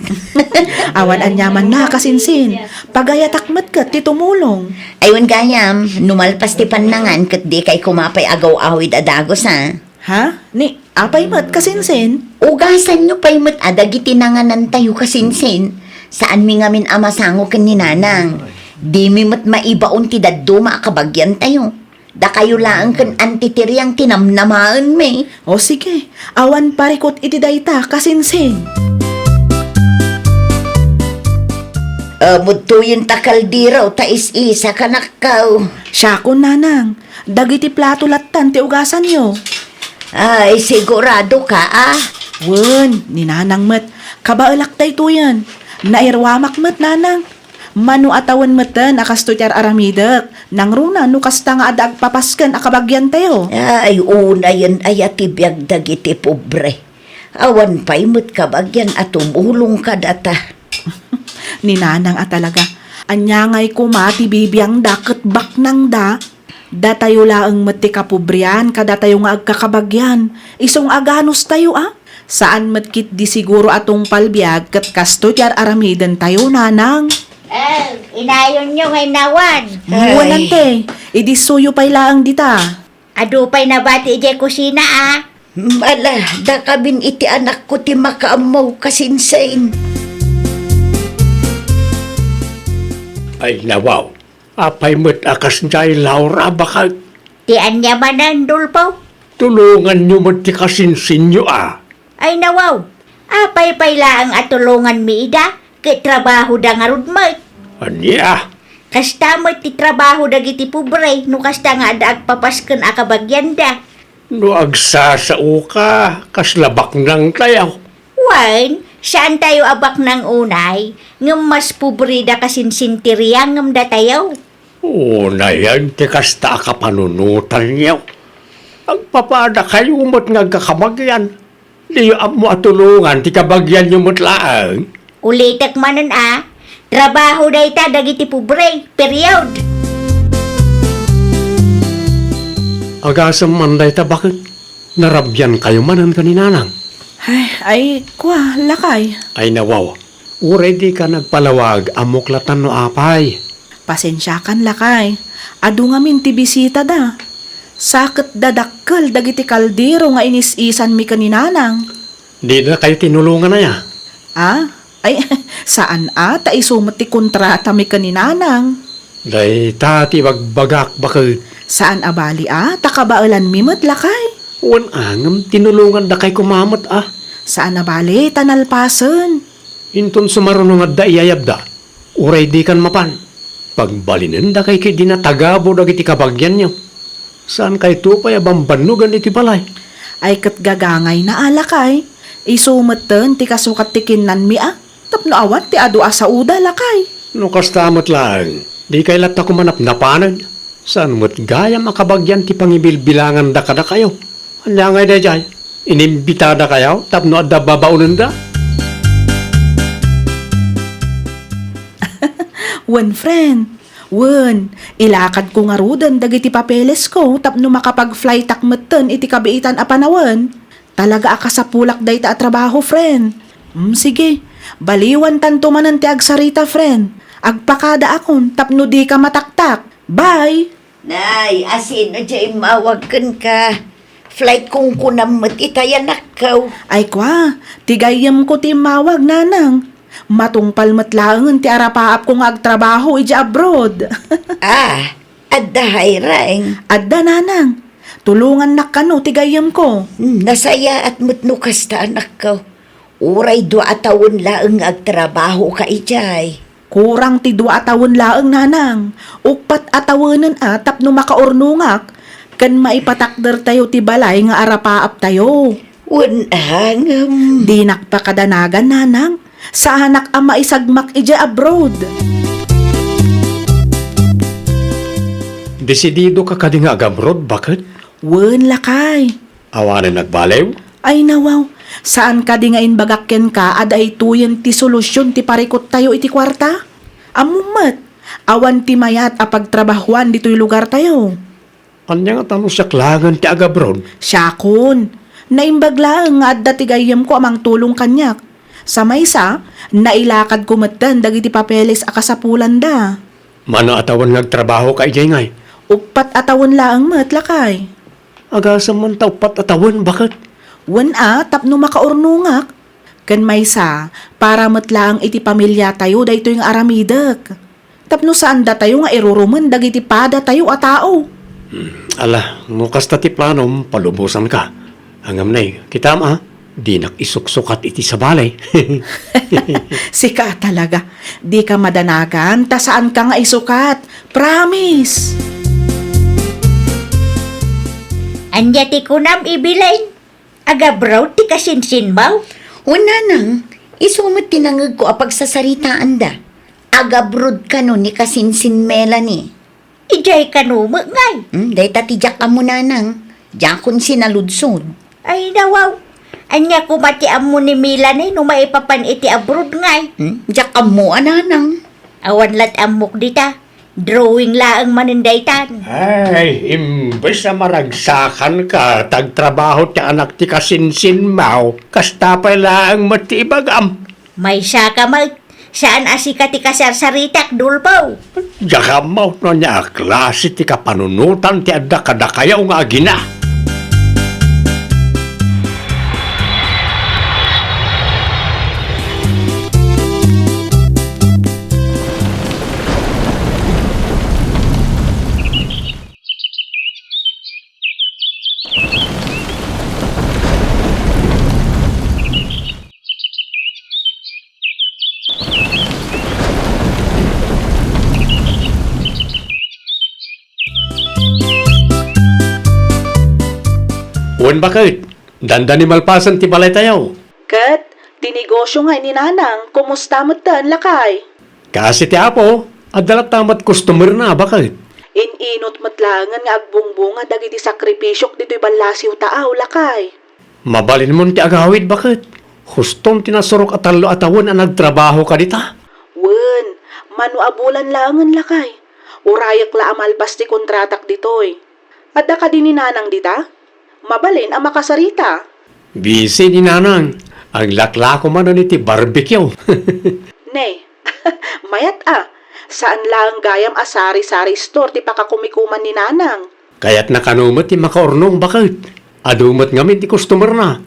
Awan aniamanna kasinsin. Pagayatak met ket ti tumulong. Ay wen gayam, no malpas ti pannangan ket dikay koma pay agaw-awid a dagus a. Ha? Ni, apay met kasinsin? Ugasanyo pay met a dagiti nanganantayo kasinsin. Saanmi ngamin a masango ken ni Nanang. Dimi met maibaon ti dadduma a kabagiantayo. Dakayo laeng ken Auntie Tiriang ti namnamaenmi. O sige, awan parikut iti dayta, kasinsin. Amudtoyen ta kaldero ta is-isa kanakkaw. Siakon, Nanang. Dagiti plato lattan ti ugasanyo. Ay, sigurado ka, ah? Wen, ni Nanang met. Kabaelak daytoyen. Nairuamak met, Nanang. Mano a tawen metten a kastoy ti ar-aramidek. Nangruna no kasta nga adda agpapasken a kabagiantayo. Ay, unayen aya ti biag dagiti pobre. Awan pay met kabagian a tumulong kadata. Ni Nanang a talaga. Ania ngay koma ti bibiangda ket baknangda? Datayo laeng met ti kapobrian kadatayo nga agkakabagian. Isu nga aganustayo a. Saan met ketdi siguro a tungpal biag ket kastoy ti ar-aramidentayo, Nanang. Eh, inayonyo nga innawan. Ay. Muanante, idissoyo pay laeng dita. Adu pay nabati idiay kusina, ah. Mala, dakamin iti anakko ti makaammo, kasinsin. Ay, nawaw. Apay met a kasdiay, Laura, baket? Ti ania manen, Dolfo? Tulonganyo met ti kasinsinyo, a. Ay, nawaw. Apay pay laeng a tulonganmi ida, ket trabahoda ngarud met. Ania? Kasta met ti trabaho dagiti pobre no kasta nga adda agpapasken a kabagianda. No agsasaoka, kasla baknangtayo. Wen, saantayo a baknang unay, ngem mas pobreda kasinsin ti riangngettayo. Unayen ti kasta a kapanunotanyo. Agpapadakayo met nga agkakabagian. Diyo ammo a tulongan ti kabagianyo met laeng. Ulitek manen a, trabaho dayta dagiti pobre, period. Agasem man dayta, baket? Narabiankayo manen ken ni Nanang? Ay, ay, kua, lakay. Ay, nawaw. Uray dika nagpalawag, ammok latta no apay. Pasensiakan, lakay. Adu ngamin ti bisitada. Sa ket dadakkel dagiti kaldero nga inis-isanmi ken ni Nanang. Didakayo tinulongan aya? Ah? Ay, saan a, ta isu met ti kontratami ken ni Nanang. Dayta ti ibagbagak, baket. Saan a bali a, ta kabaelanmi met, lakay. Wen a, ngem tinulongandakay koma met a. Saan a bali, ta nalpasen. Inton sumaruno nga adda iyayabda, uray dikan mapan, pagbalinendakay ketdi natagabo dagiti kabagianyo. Saankayto pay a bambannogan iti balay. Ay ket gagangayna a, lakay. Isu metten ti kasukat ti kinnanmi a, tapno awan ti adu a saoda, lakay. No kasta met laeng, dikay latta koma napnapanen. Saan met gayam a kabagian ti pangibilbilanganda kadakayo. Ania ngay daydiay? Inimbitadakayo tapno adda babaonenda? Wen, friend. Wen, ilakadko ngaruden dagiti papelesko tapno makapag-flightak metten iti kabiitan a panawen. Talaga a kasapulak dayta a trabaho, friend. Mm, sige. Baliwantanto manen ti agsarita, friend. Agpakadaakon tapno dika mataktak. Bye! Nay, asino diay immawag kenka? Flight kong kunam met itay, anakko. Ay kua, ti gayyemko ti immawag, Nanang. Matungpal met laengen ti arapaapko nga agtrabaho idiay abroad. Ah, adda, Hayreng? Adda, Nanang. Tulongannak kano ti gayyemko. Hmm, nasayaat met no kasta, anakko. Uray dua a tawen laeng nga agtrabahoka idiay. Kurang ti dua a tawen laeng, Nanang. Uppat a tawenen a tapno makaurnongak ken maipatakdertayo ti balay nga arapaaptayo. Wen a, ngem. Dinak pakadanagan, Nanang. Saanak a maisagmak idiay abroad. Desididoka kadi nga ag-abroad, baket? Wen, lakay. Awanen agbaliw? Ay, nawaw. Saan kadi nga imbagak kenka a daytoyen ti solusion ti parikuttayo iti kuarta? Ammom met, awan ti mayat a pagtrabahoan ditoy lugartayo. Ania ngata no siak laengen ti agabroad? Siakon. Naimbag laeng nga adda ti gayyemko a mangtulong kaniak. Sa maysa, nailakadko metten dagiti papeles a kasapulanda. Mano a tawen nga agtrabahoka idiay ngay? Uppat a tawen laeng met, lakay. Agasem man ta uppat a tawen, baket? Wen a, tapno makaurnongak. Ken maysa, para met laeng iti pamiliatayo daytoy nga aramidek. Tapno saandatayo nga irurumen dagiti padatayo a tao. Hmm, ala, no kasta ti planom, palubosanka. Ngem nay, kitam a, dinak isuksukat iti sabali. Sika talaga, dika madanagan ta saanka nga isukat. Promise! Ania ti kunam, Evelyn? Agabroad ti kasinsinmo? Wen, nanang, isu met ti nangegko a pagsasaritaanda. Agabroad kano ni kasinsin Melanie. Idiay kano met ngay? Hmm, dayta ti diak ammo, nanang. Diakon sinaludsod. Ay, nawaw. Ania koma ti ammo ni Melanie no maipapan iti abroad ngay? Hmm, diak ammo a, nanang. Awan lat ammok dita. Drawing laeng manen daytan. Ay, imbes a maragsakanka ta agtrabaho ti anak ti kasinsinmo, kasta pay laeng met ti ibagam. Maysaka met, saan a sika ti kasarsaritak, Dolfo. Diak ammo no ania a klase ti kapanunotan ti adda kadakayo nga agina. Wen, baket, dandani malpasen ti balaytayo. Ket ti negosio ngay ni Nanang, kumusta metten, lakay? Kaasi ti Apo, adda latta met customerna, baket. In-inut met laengen nga agbungbunga dagiti sakripisiok ditoy ballasiw ta aw, lakay. Mabalinmon ti agawid, baket. Hustom ti nasurok a tallo a tawen a nagtrabahoka dita. Wen, mano a bulan laengen, lakay. Urayek la a malpas ti kontratak ditoy. Adda kadi ni Nanang dita? Mabalin a makasarita. Busy ni Nanang. Aglaklako manen iti barbecue. Ne, mayat a. Saan laeng gayam a sari-sari store ti pakakumikuman ni Nanang. Kayatna kano met ti makaurnong, baket. Adu met ngamin ti customerna.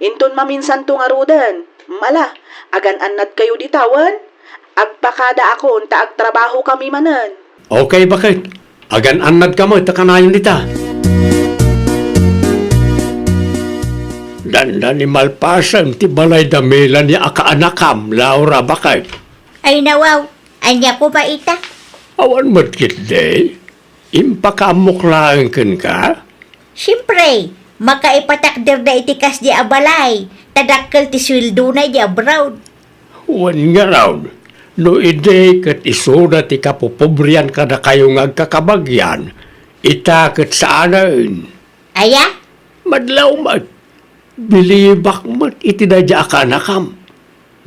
Inton maminsanto ngaruden. Mala, agan-annadkayo dita wen? Agpakadaakon ta agtrabahokami manen. Okay, baket. Agan-annadka met ta kanayon dita. Dandani malpasen ti balay da Melanie a kaanakam, Laura, baket. Ay, nawaw, ania koma ita? Awan met ketdi. Impakaammok laeng kenka? Siempre, makaipatakderda iti kasdi a balay, ta dakkel ti sueldona idi abroad. Wen ngarud, no idi ket isuda ti kapopobrian kadakayo nga agkakabagian, ita ket saanen. Aya? Madlaw met. Bilibak met iti daydiay a kaanakam.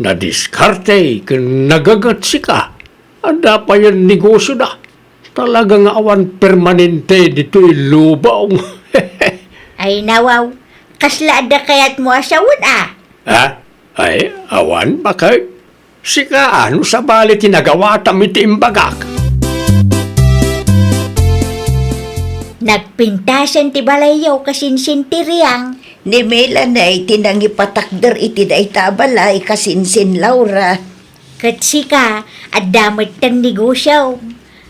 Nadiskarte ken nagaget sika. Adda payen negosioda. Talaga nga awan permanente ditoy lubong. Ay, nawaw. Kasla adda kayatmo a sawen a? Ha? Ay, awan, baket. Sika, no sabali ti nagawatam iti imbagak. Nagpintasen ti balayyo kasinsin ti Riang. Ni Melanie ti nangipatakder iti dayta a balay kasinsin Laura. Ket sika, adda metten negosiom.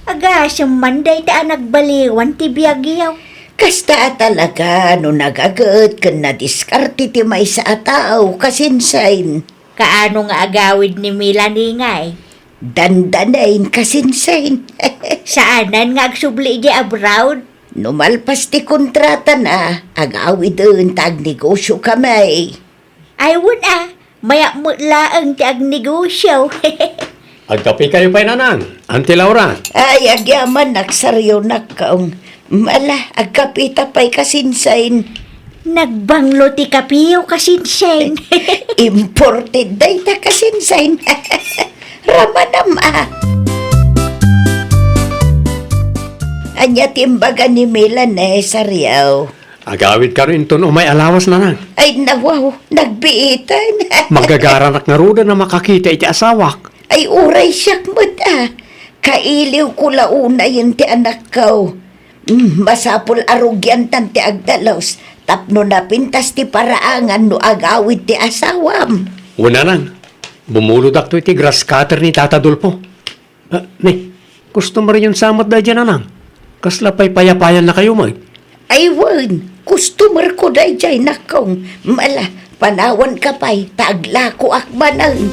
Agasem man dayta a nagbaliwan ti biagyo. Kasta a talaga no nagaget ken nadiskarte ti maysa a tao kasinsin. Kaano nga agawid ni Melanie ngay? Dandanen kasinsin. Saanen nga agsubli idiay abroad? No malpas ti kontratana, agawiden ta agnegosiokami. Ay, wen a, mayat met laeng ti agnegosio. Agkapekayo pay, Nanang, Auntie Laura. Ay, agyamanak, sarionak, kaong. Mala, agkapeta pay kasinsin. Nagbanglo ti kapiyo kasinsin. Imported dayta kasinsin. Ramanam a. Ania ti imbaga ni Melanie, Sariaw? Agawid kano inton umay a lawas, nanang. Ay, nawaw, nagbiitan. Magagaranak ngaruden a makakita iti asawak. Ay, uray siak met a. Kailiwko la unayen ti anakko. Mm, masapul a rugiantan ti agdalus tapno napintas ti paraangan no agawid ti asawam. Wen, nanang, bumulodakto iti grass cutter ni Tata Dolfo. Ah, ne, customer yon sa met daydiay, nanang? Kasla pay payapayannakayo met? Ay wen, customer ko daydiay, nakong. Mala, panawanka pay, ta aglakoak manen.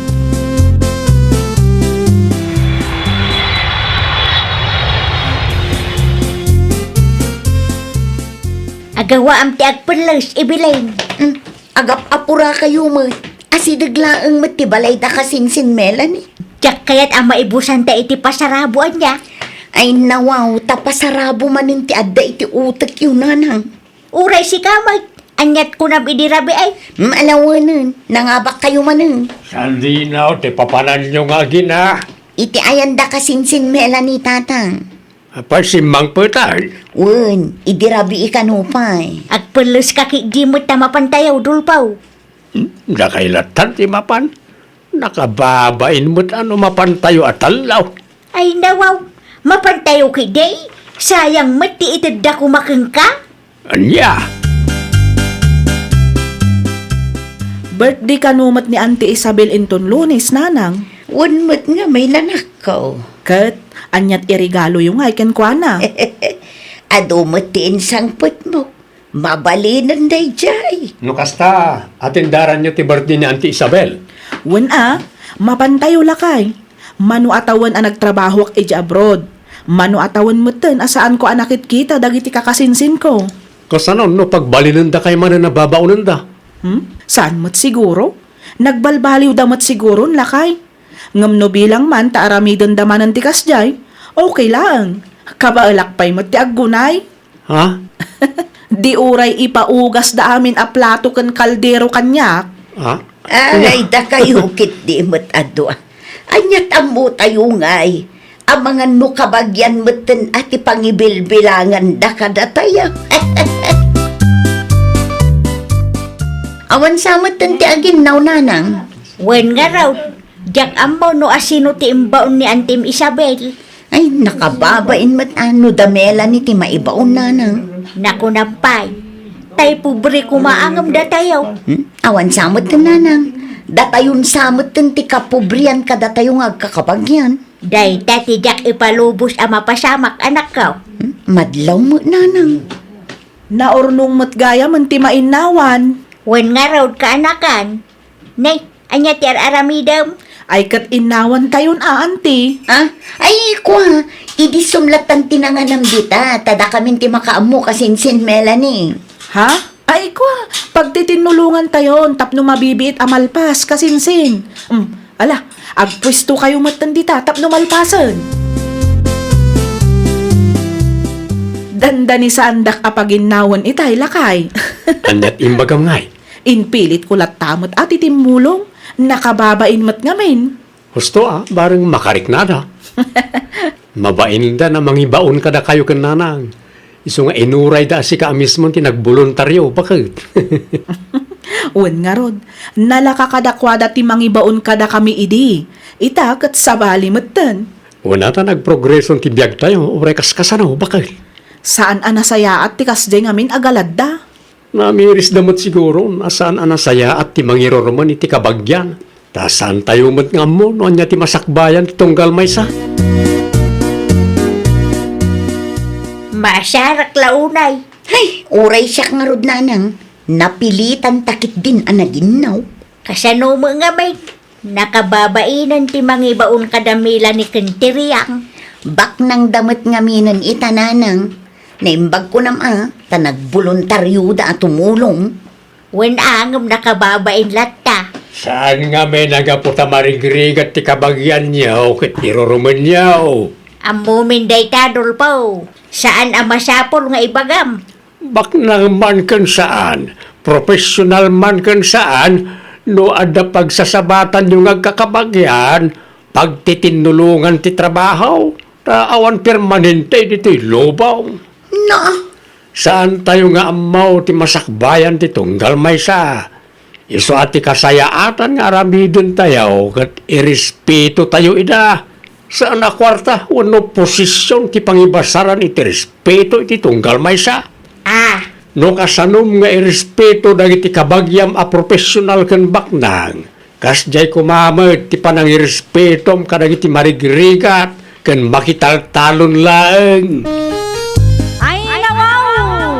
Agawaam ti agpelles, Evelyn. Mm, agap-apurakayo met. Asideg laeng met ti balayda kasinsin, Melanie. Diak kayat a maibusanta iti pasarabo, ania? Ay, nawaw, ta pasarabo manen ti adda iti utekyo, nanang. Uray sika met, aniat kunam idi rabii? Mala wen, nangabakkayo manen. Sandino ti papananyo nga agina? Iti ayanda kasinsin, Melanie, tatang. Apay, simmangpetan? Wen, idi rabii kano pay. Agpelleska ketdi met ta mapantayo, Dolfo. Hmm, dakay lattan ti mapan. Nakababain met a no mapantayo a tallo. Ay, nawaw, mapantayo ketdi. Sayang met ti itedda koma kenka. Ania? Birthday kano met ni Auntie Isabel inton Lunes, nanang. Wen met ngamin, anakko. Ket, aniat iregaloyo ngay kenkuana? Adu met ti insangpetmo. Mabalinen daydiay. No kasta, atendaranyo ti birthday ni Auntie Isabel? Wen a, mapantayo lakay. Mano a tawen a nagtrabahoak idiay abroad. Mano a tawen metten a saanko a nakitkita dagiti kakasinsinko. Kasano no pagbalinendakay manen a babaonenda? Hmm? Saan met siguro? Nagbalbaliwda met siguron, lakay. Ngem no bilang man ta aramidenda manen ti kasdiay, okay laeng. Kabaelak pay met ti aggunay. Ha? Di uray ipaugasda amin a plato ken kaldero kaniak. Ha? Ay, dakayo ketdi met a dua. Aniat ammotayo ngay, amangan no kabagian metten a ti pangibilbilanganda kadatayo. Awan sa metten ti aginnaw, nanang. Wen ngarud, diak ammo no asino ti imbaon ni Antim Isabel. Ay, nakababain met a no da Melanie ti maibaon, nanang. Nakunam pay, tay pobre koma ngem datayo. Hmm? Awan sa metten, nanang. Datayon sa metten ti kapobrian kadatayo nga agkakabagian. Dayta ti diak ipalubos a mapasamak, anakko. Hmm? Madlaw met, nanang. Naurnong met gayam ti mainnawan. Wen ngarud, kaanakan. Ne, ania ti ar-aramidem? Ay, ket innawantayon a, Auntie. Ah? Ay, kua, idi sumlatan ti nanganam dita, ta dakamin ti makaammo kasinsin Melanie. Ha? Ay, kua, pagtitinnulongantayon tapno mabibiit a malpas kasinsin. Mm, ala, agpuestokayo metten dita tapno malpasen. Dandani saandak a paginnawan itay, lakay. Aniat imbagam ngay? Inpilitko latta met a ti timmulong, nakababain met ngamin. Husto a, bareng makariknada. Mabainda a mangibaon kadakayo ken nanang. Isu nga inurayda a sika a mismo ti nagboluntario, baket. Wen ngarud, nalaka kadakuada ti mangibaon kadakami idi. Ita ket sabali metten. Wen a ta nagprogreson ti biagtayo, uray kaskasano, baket. Saan a nasayaat ti kasdiay ngamin a galadda. Namirisda met siguron a saan a nasayaat ti mangirurumen iti kabagian, ta saantayo met nga ammo no ania ti masakbayan ti tunggal maysa. Maasiarak la unay. Hay, uray siak ngarud, nanang, napilitan ta ketdin a naginnaw. Kasano met ngamin? Nakababainen ti mangibaon kada Melanie ken ti Riang. Baknangda met ngaminen ita, nanang. Naimbag kunam a, ta nagboluntarioda a tumulong. Wen a, ngem nakababain latta. Saan ngamin a gapu ta marigrigat ti kabagianyo ket irurumenyo? Ammomin dayta, Dolfo. Saan a masapul nga ibagam. Baknang man ken saan, professional man ken saan, no adda pagsasabatanyo nga agkakabagian, pagtitinnulongan ti trabaho, Ta awan permanente ditoy lubong. Na, saantayo nga ammo ti masakbayan ti tunggal maysa. Isu a ti kasayaatan nga aramidentayo ket irespetotayo ida. Saan a kuarta wenno posisyon ti pangibasaran iti respeto iti tunggal maysa. Ah. No kasanom nga irespeto dagiti kabagiam a profesional ken baknang, kasdiay koma met ti panangirespetom kadagiti marigrigat ken makitaltalon laeng. Ay, nawaw!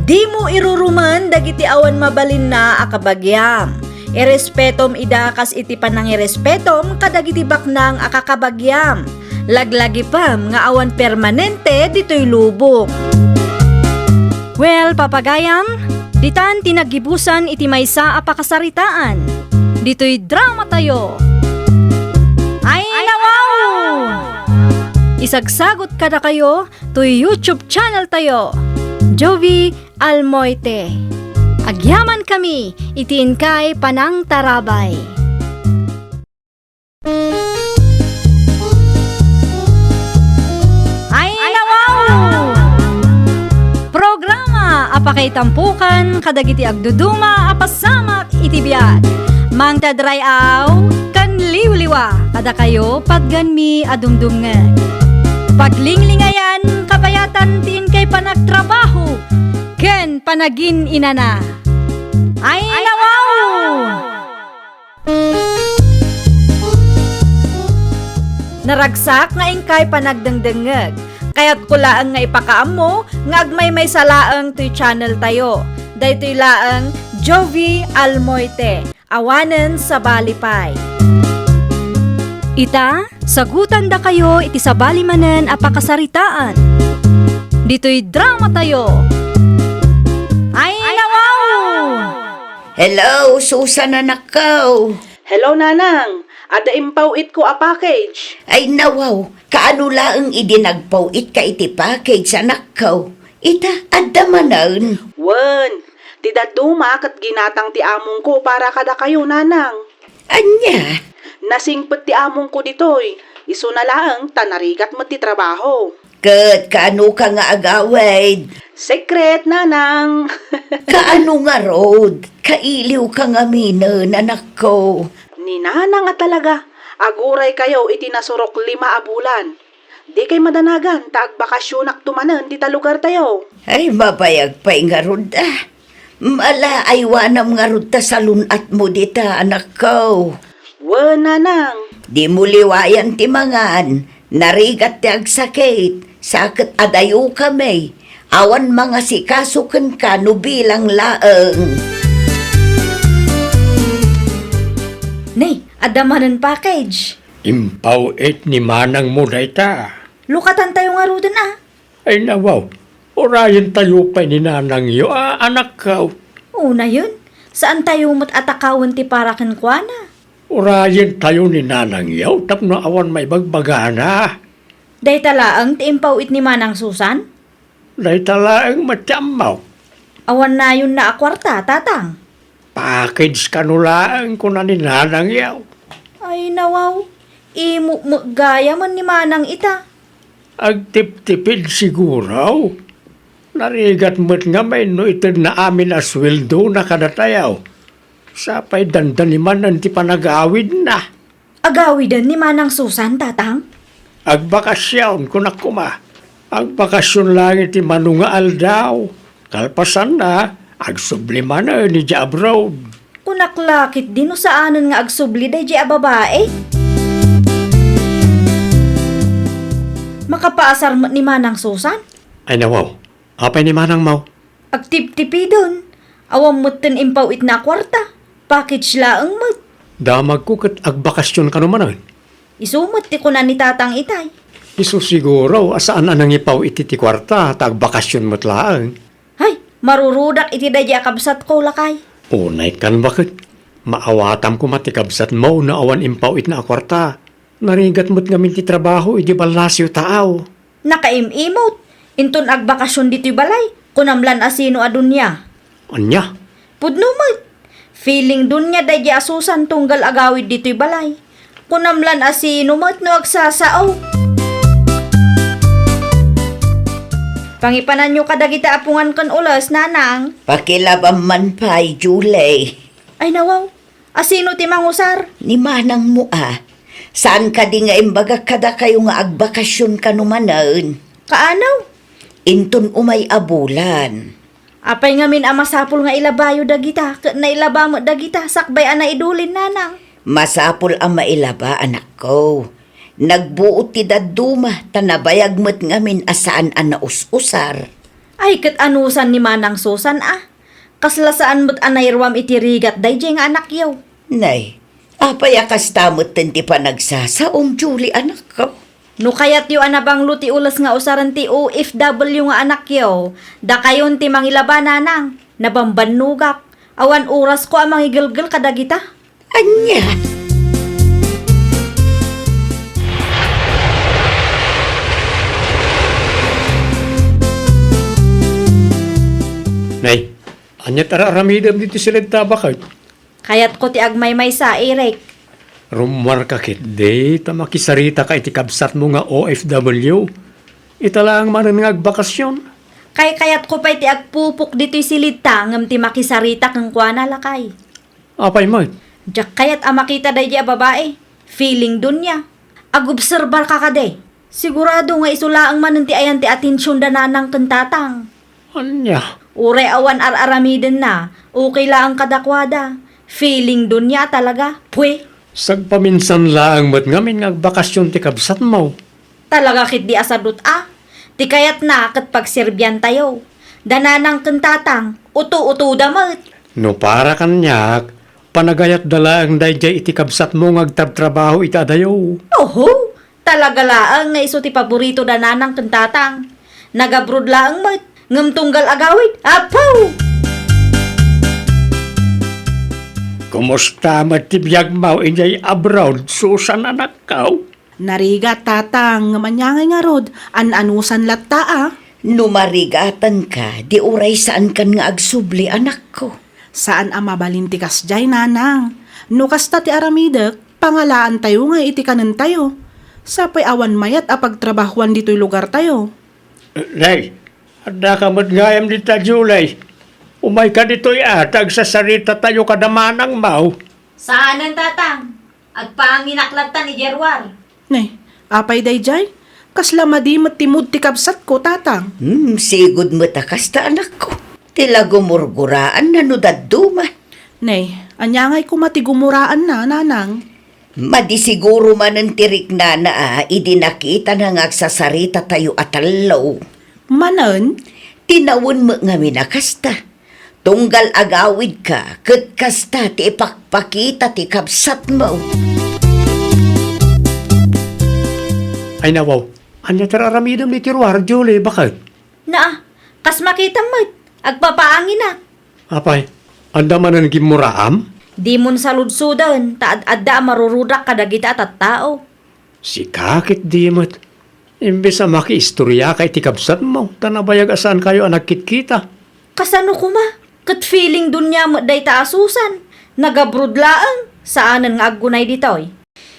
Dimo irurumen dagiti awan mabalinna a kabagiam. Irespetom ida kas iti panangirespetom kadagiti baknang a kakabagiam. Laglagipem nga awan permanente ditoy lubong. Well, papagayam, ditan ti naggibusan iti maysa a pakasaritaan. Ditoy dramatayo. Ay, nawaw! Isagsagot kadakayo toy YouTube channel tayo, Jovie Almoite. Agyamankami iti inkay panangtarabay. Ay, nawaw! Programa a pakaitampukan kadagiti agduduma a pasamak iti biag. Mangted ray-aw ken liwliwa kadakayo patgenmi a dumdumngeg. Paglinglingayan, kabayatan ti inkay panagtrabaho ken panagin-inana. Ay, nawaw! Naragsak nga inkay panagdengdengngeg. Kayatko laeng nga ipakaammo nga agmaymaysa laeng toy channel tayo. Daytoy laeng Jovie Almoite, awanen sabali pay. Ita, sagutandakayo iti sabali manen a pakasaritaan. Ditoy dramatayo. Ay, nawaw! Hello, Susan, anakko. Hello, Nanang. Adda impaw-itko a package. Ay, nawaw. Kaano laeng idi nagpaw-itka iti package, anakko? Ita, adda manen. Wen, ti dadduma ket ginatang ti amongko para kadakayo, Nanang. Ania? Nasingpet ti amongko ditoy. Isuna laeng ta narigat met ti trabaho. Ket kaano ka nga agawid? Secret, Nanang. Kaano ngarud? Kailiw ka ngamin, anakko. Ni Nanang a talaga, aguray kayo iti nasurok lima a bulan. Di kay madanagan ta agbakasyonakto manen dita lugartayo. Ay, mabayag pay ngarud, ah. Mala, aywanam ngarud ta salun-atmo dita, anakko. Wen, Nanang. Dimo liwayan ti mangan. Narigat ti agsakit. Sa ket adayokami. Awan mangasikaso kenka no bilang laeng. Nay, adda manen package. Impaw-it ni manangmo dayta. Lukatantayo ngaruden, a. Ay, nawaw, urayentayo pay ni nanangyo a anakko. Unayen, saantayo met a takawen ti para kenkuana. Urayentayo ni nanangyo tapno awan maibagbagana. Dayta laeng ti impaw-it ni Manang Susan? Dayta laeng met ti ammok. Awannayonna a kuarta, Tatang? Package kano laeng, kuna ni nanangyo. Ay, nawaw. Imo met gayamen ni manang ita. Agtiptipid siguro. Narigat met ngamin no itedna amin a suweldona kadatayo. Sapay dandani manen ti panagawidna. Agawiden ni Manang Susan, Tatang? Agbakasyon, kunak koma. Agbakasyon laeng iti mano nga aldaw. Kalpasanna, agsubli manen idiay abroad. Kunak la ketdi no saanen nga agsubli daydiay a babai. Makapaasar met ni Manang Susan? Ay, nawaw. Apay ni manangmo? Agtiptipiden. Awan metten impaw-itna a kuarta. Package laeng met. Damagko ket agbakasyon kano manen? Isu met ti kuna ni Tatang itay. Isu siguro a saan a nangipaw iti ti kuarta ta agbakasyon met laeng. Hay, marurudak iti daydiay a kabsatko, lakay. Unay kan baket. Maawatam koma ti kabsatmo no awan impaw-itna a kuarta. Narigat met ngamin ti trabaho idi ballasiw taaw. Nakaim-imot. Inton agbakasyon ditoy balay, kunam lan a sino a dunia. Ania? Pudno met. Feeling dunia daydiay a Susan tunggal agawid ditoy balay. Kunam lan a sino met no agsasao? Pangipananyo kadagiti apungan ken ules, nanang. Pakilabam man pay, Julie. Ay, nawaw. A sino ti mangusar? Ni manangmo a. Saan kadi nga imbagak kadakayo nga agbakasyon kano manen? Kaano? Inton umay a bulan. Apay ngamin a masapul nga ilabayo dagita, ket nailaba met dagita, sakbay a naidulin, nanang? Masapul a mailaba, anakko. Nagbuot ti dadduma, ta nabayag met ngamin a saan a naus-usar. Ay, ket anusan ni Manang Susan a? Kasla saan met a nairuam iti rigat daydiay nga anakyo. Nay, apay a kasta metten ti panagsasaom, Julie, anakko? No kayatyo a nabanglo ti ules nga usaren ti O F W nga anakyo, dakayon ti mangilaba, nanang. Nabambannogak. Awan orasko a mangigelgel kadagita. Ania? Nay, ania ti ar-aramidem ditoy siled ta, baket? Kayatko ti agmaymaysa, Eric. Rummuarka ketdi ta makisaritaka iti kabsatmo nga O F W. Ita laeng manen nga agbakasyon. Kaykayatko pay ti agpupok ditoy siled ta ngem ti makisarita kenkuana, lakay. Apay met? Diak kayat a makita daydiay a babai. Feeling dunya. Agobserbarka kadi. Sigurado nga isu laeng manen ti ayan ti atensionna nanang ken tatang. Ania? Uray awan ar-aramidenna, okay laeng kadakuada. Feeling dunya talaga. Pwe. Sagpaminsan laeng met ngamin nga agbakasyon ti kabsatmo. Talaga ketdi a sadut a. Ti kayatna ket pagserbiantayo. Da nanang ken tatang, uto-utoda met. No para kaniak, panagayatda laeng daydiay iti kabsatmo nga agtrabtrabaho iti adayo. Oho, talaga laeng nga isu ti paborito da nanang ken tatang. Nagabroad laeng met, ngem tunggal agawid, apo! Kumusta met ti biagmo idiay abroad, Susan, anakko? Narigat, tatang, ngem ania ngay ngarud, an-anusan latta a? No marigatanka, di uray saankan nga agsubli, anakko. Saan a mabalin ti kasdiay, nanang. No kasta ti aramidek, pangalaantayo ngay iti kanentayo. Sapay awan mayat a pagtrabahoan ditoy lugartayo. Nay, addaka met gayam dita, Julie. Umayka ditoy a, ta agsasaritatayo kada manangmo. Saanen, tatang. Agpaanginak latta ni Jeruar. Nay, apay daydiay? Kasla madi met ti mood ti kabsatko, tatang. Hmm, sigud met a kasta, anakko. Ti la gumurguraanna no dadduma. Nay, ania ngay koma ti gumuraanna, nanang? Madi siguro manen ti riknana a idi nakitana nga agsasaritatayo a tallo. Manen? Tinawen met ngamin a kasta. Tunggal agawidka, ket kasta ti ipakpakita ti kabsatmo. Ay, nawaw, ania ti ar-aramidem iti ruar, Julie, baket? Naa, kas makitam met, agpapaanginak. Apay, adda manen gimmuraam? Dimon saludsoden, ta ad-adda a marurudak kadagita a tattao. Sika ketdi met. Imbes a makiistoriaka iti kabsatmo, ta nabayag a saankayo a nagkitkita. Kasano koma? Ket feeling dunia met dayta a Susan. Nagabroad laeng, saanen nga aggunay ditoy.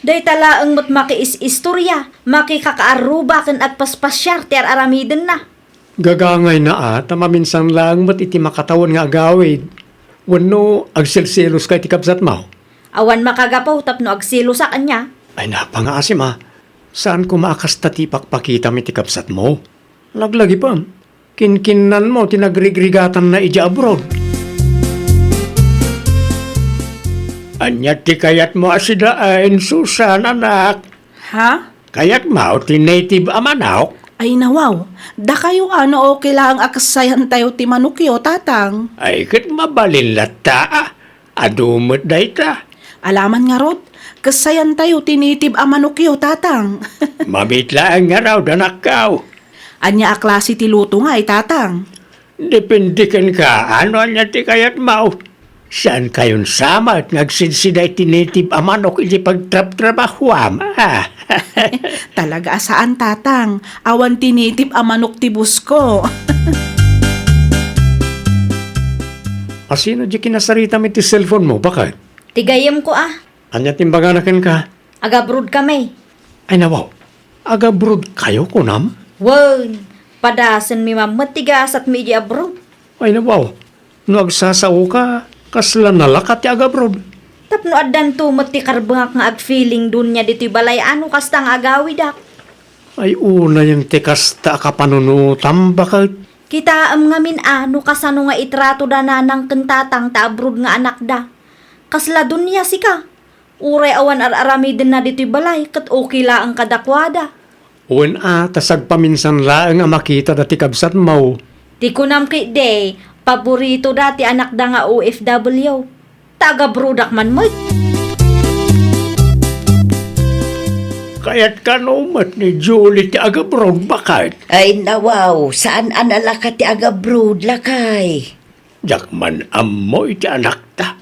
Dayta laeng met makiis-istoria, makikakaarruba ken agpaspasiar ti ar-aramidenna. Gagangayna a, ta maminsan laeng met iti makatawen nga agawid. Wenno agselseloska iti kabsatmo? Awan makagapu tapno agselosak, ania? Ay, napangaasim a. Saan koma a kasta ti ipakpakitam iti kabsatmo? Laglagipem, kinkinnanmo ti nagrigrigatanna idiay abroad. Ania ti kayatmo a sidaen, Susan, anak? Ha? Kayatmo ti native a manok? Ay, nawaw, dakayo a no okay laeng a kassayantayo ti manokyo, tatang. Ay, ket mabalin latta a. Adu met dayta. Alaman ngarud, kassayantayo ti native a manokyo, tatang. Mamit laeng ngarud, anakko. Ania a klase ti luto ngay, tatang? Depende kenka, no ania ti kayatmo. Saankayon sa met nga agsidsida iti native a manok iti pagtrabtrabahoam, a? Talaga a saan, tatang. Awan ti native a manok ti busko. Asino di kinasaritam iti cellphone mo, baket? Ti gayyemko a. Ania ti imbagana kenka? Agabroad kami. Ay, nawaw. Agabroad kayo, kunam? Wen, padasenmi man met ti gasatmi idiay abroad. Ay, nawaw. No agsasaoka, kasla nalaka ti agabroad? Tapno addanto met ti karbengak nga agfeeling dunia ditoy balay a no kasta nga agawidak. Ay, unayen ti kasta a kapanunotam, baket. Kitaem ngamin a no kasano nga itrato da nanang ken tatang ta abroad nga anakda. Kasla dunia sika. Uray awan ar-aramidenna ditoy balay, ket okay laeng kadakuada. Wen a, ta sagpaminsan laeng a makitada ti kabsatmo. Ti kunam ketdi, paboritoda ti anakda nga O F W. Ta agabroadak man met. Kayat kano met ni Julie ti agabroad, baket? Ay, nawaw, saan a nalaka ti agabroad, lakay. Diak man ammo iti anakta.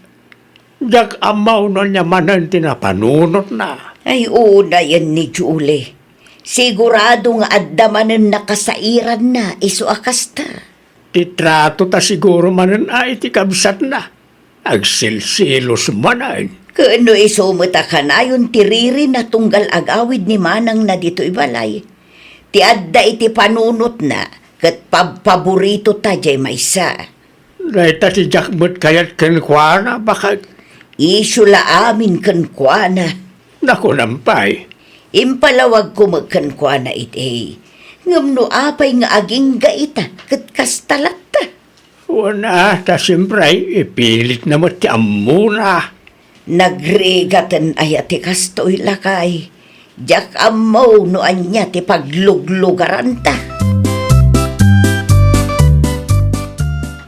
Diak ammo no ania manen ti napanunotna. Ay, unayen ni Julie. Sigurado nga adda manen nakasairanna, isu a kasta. Ti trato ta siguro manen a iti kabsatna. Agsilsilos manen. Ken no isu met a kanayon ti ririna tunggal agawid ni manangna ditoy balay. Ti adda iti panunotna, ket pabpaboritota diay maysa. Dayta ti diak met kayat kenkuana, baket. Isu la amin kenkuana. Nakunam pay. Impalawagko met kenkuana iti. Ngem no apay nga agingga ita, ket kasta latta. Wen a, ta siempre, ipilitna met ti ammona. Nagrigaten aya ti kastoy, lakay? Diak ammo no ania ti pagluglugaranta.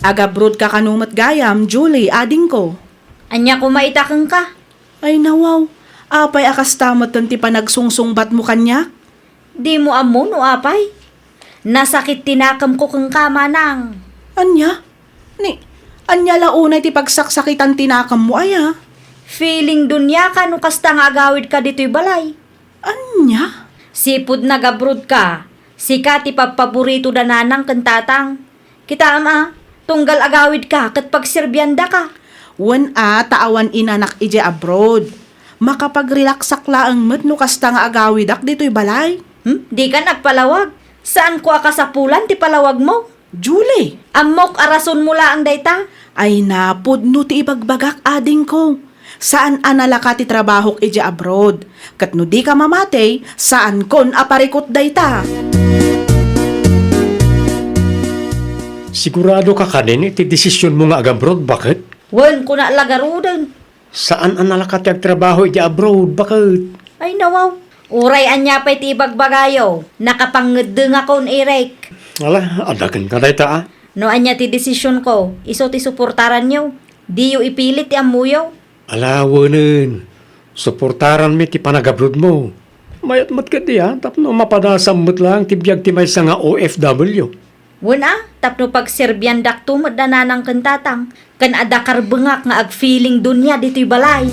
Agabroad ka kano met gayam, Julie, adingko? Ania koma ita kenka? Ay, nawaw. Apay a kasta metten ti panagsungsungbatmo kaniak? Dimo ammo no apay? Nasakit ti nakemko kenka, manang. Ania? Ni, ania la unay ti pagsaksakitan ti nakemmo aya? Feeling dunia ka no kasta nga agawidka ditoy balay. Ania? Sipud nagabroad ka, sika ti pabpaborito da nanang ken tatang. Kitaem a, tunggal agawidka ket pagserbiandaka. Wen a, ta awan inanak idiay abroad. Makapagrelaksak laeng met no kasta nga agawidak ditoy balay. Hmm? Dikan agpalawag. Saanko a kasapulan ti palawagmo. Julie! Ammok a rasonmo laeng dayta. Ay napudno ti ibagbagak, adingko. Saan a nalaka ti trabahok idiay abroad. Ket no dika mamati, saankon a parikut dayta. Sigurado ka kanin iti desisionmo nga agabroad, baket? Wen, kuna la garuden. Saan a nalaka ti agtrabaho idiay abroad, baket? Ay, nawaw. Uray ania pay ti ibagbagayo, nakapangngeddengakon, Eric. Ala, adda kenka dayta, a? No ania ti desisionko, isu ti suportaranyo. Diyo ipilit ti ammoyo. Ala, wenen. Suportaranmi ti panagabrodmo. Mayat met ketdi, a, tapno mapadasam met laeng ti biag ti maysa nga O F W. Wen a, tapno pagserbiandakto met da nanang ken tatang, ken adda karbengak nga agfeeling dunia ditoy balay.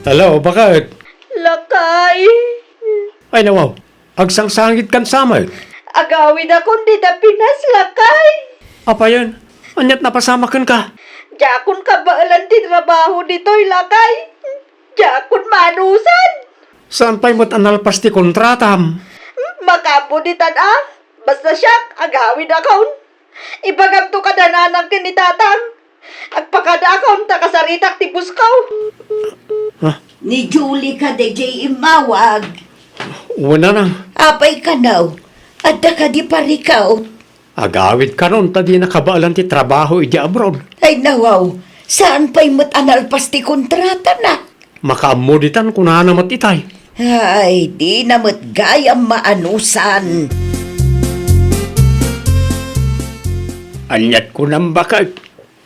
Hello, baket? Lakay. Ay, nawaw. Agsangsangitkan sa met. Agawidakon dita Pinas, lakay. Apayen? Aniat napasamak kenka? Diakon kabaelan ti trabaho ditoy, lakay. Diakon maanusan. Saan pay met a nalpas ti kontratam? Makaammo ditan a. Basta siak, agawidakon. Ibagamto kada nanang ken ni tatang. Agpakadaakon ta kasaritak ti busko. Ah? Ni Julie kadi jay immawag. Wen, nanang. Apay kano? Adda kadi parikaw? Agawid kanon ta dina kabaelan ti trabaho idiay abroad. Ay, nawaw. Saan pay met a nalpas ti kontratana? Makaammo ditan kunana met itay. Ay, dina met gayam maanusan. Aniat kunam, baket?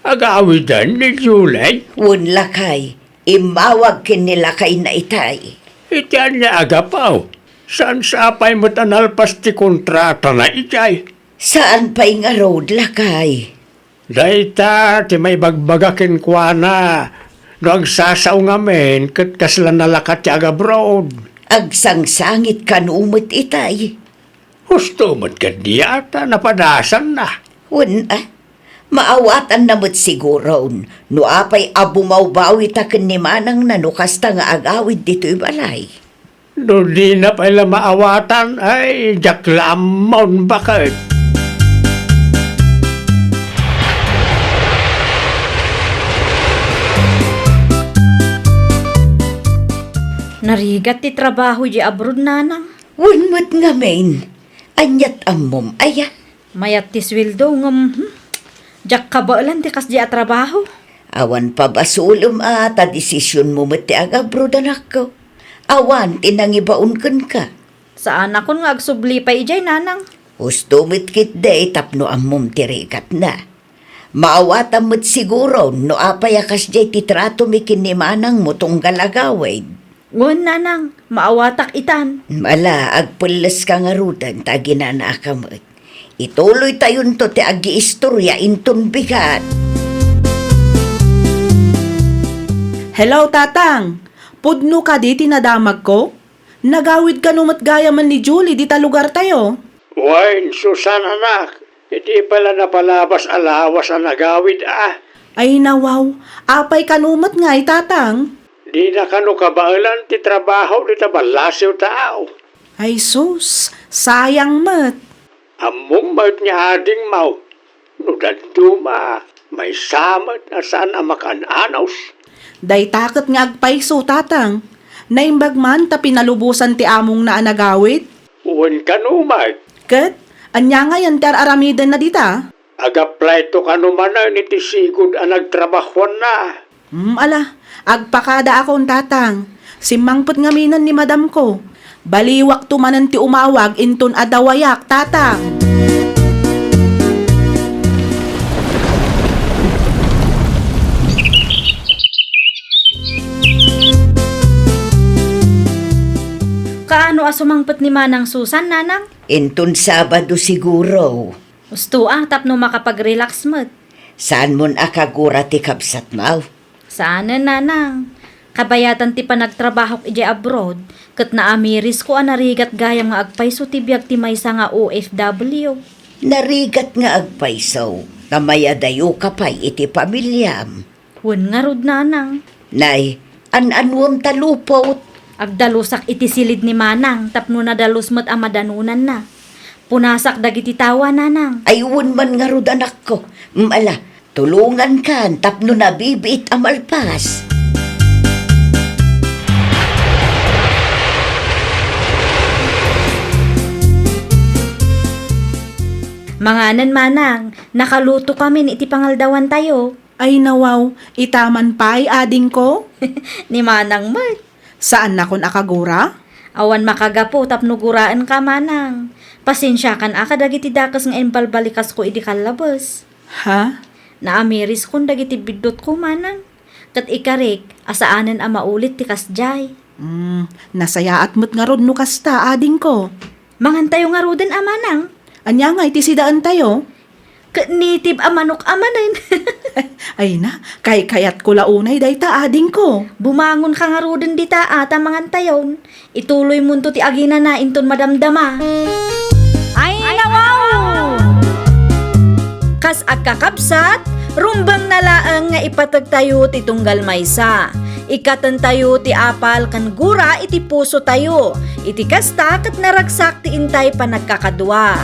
Agawiden ni Julie? Wen, lakay. Immawag ken ni lakayna itay. Iti ania a gapu? Saan sa apay met a nalpas ti kontratana idiay? Saan pay ngarud, lakay? Dayta ti maibagbaga kenkuana. No agsasao ngamin, ket kasla nalakat ti agabroad. Agsangsangit kano met itay. Husto met kadi a ta napadasanna. Wen a, maawatanna met siguron no apay a bumawbawita ken ni manangna no kasta nga agawid ditoy balay. No dina pay la maawatan, ay, diak la ammo baket. Narigat ti trabaho idiay abroad, nanang. Wen met ngamin. Aniat ammom aya? Mayat ti sueldo ngem, hmm, diak kabaelan ti kasdiay a trabaho. Awan pabasolem a ta desisionmo met ti agabroad, anakko. Awan ti nangibaon kenka. Saanakon nga agsubli pay idiay, nanang. Husto met ketdi tapno ammom ti rigatna. Maawatam met siguro no apay a kasdiay ti tratomi ken ni manangmo tunggal agawid. Wen, nanang, maawatak itan. Ala, agpelleska ngaruden ta aginanaak met. Ituloytayonto ti agiistoria inton bigat. Hello, Tatang! Pudno kadi ti nadamagko? Nagawid kano met gayamen ni Julie dita lugartayo? Wen, Susan, anak, iti pala napalabas a lawas a nagawid a. Ay, nawaw, apay kano met ngay, Tatang? Dina kano kabaelan ti trabaho dita ballasiw taaw. Ay, sus, sayang met. Ammom met nga adingmo, no dadduma, maysa met a saan a makan-anos. Dayta ket nga agpayso, Tatang. Naimbag man ta pinalubosan ti amongna a nagawid. Wen kano met. Ket, ania ngayen ti ar-aramidenna dita? Agaplayto kano manen iti sigud a nagtrabahoanna. Mm, ala, agpakadaakon, Tatang. Simmangpet ngaminen ni madamko. Baliwakto manen ti umawag inton adda wayak, Tatang. Kaano a sumangpet ni Manang Susan, Nanang? Inton Sabado siguro. Husto a, tapno makapag-relax met. Saanmon a kagura ti kabsatmo? Saanen, Nanang. Kabayatan ti panagtrabahok idiay abroad, ket naamirisko a narigat gayam nga agpayso ti biag ti maysa nga O F W. Narigat nga agpayso, ta mayadayoka pay iti pamiliam. Wen ngarud, Nanang. Nay, an-anuem ta lupot? Agdalusak iti silid ni Manang tapno nadalus met a madanonanna. Punasak dagiti tawa, Nanang. Ay, wen man ngarud, anakko. Mm, ala, tulongankan tapno nabibiit a malpas. Manganen, Manang, nakalutokamin iti pangaldawantayo. Ay, nawaw, ita man pay, adingko? Ni Manang met. Saannakon a kagura? Awan makagapu tapno guraenka, Manang. Pasensiakan a kadagiti dakes nga imbalbalikasko idi kallabes. Ha? Naamiriskon dagiti biddutko, Manang. Ket ikarik a saanen a maulit ti kasdiay. Mm, nasayaat met ngarud no kasta, adingko. Mangantayo ngaruden a, Manang. Ania ngay ti sidaentayo? Ket native a manok a manen. Ay na, kaykayatko la unay dayta, adingko. Bumangonka ngaruden dita a ta mangantayon. Ituloymonto ti aginana inton madamdama. Ay, nawaw! Kas agkakabsat, rumbengna laeng nga ipategtayo ti tunggal maysa. Ikkatentayo ti apal ken gura iti pusotayo. Iti kasta, ket naragsak ti intay panagkakadua.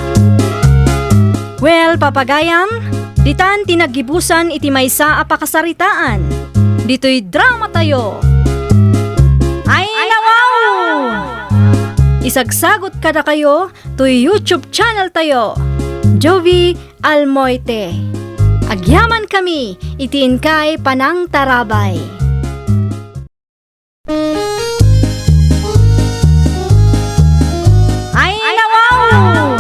Well, papagayam, ditan ti naggibusan iti maysa a pakasaritaan. Ditoy dramatayo. Ay, nawaw! Isagsagot kadakayo toy YouTube channel tayo, Jovie Almoite. Agyamankami iti inkay panangtarabay. Ay, nawaw!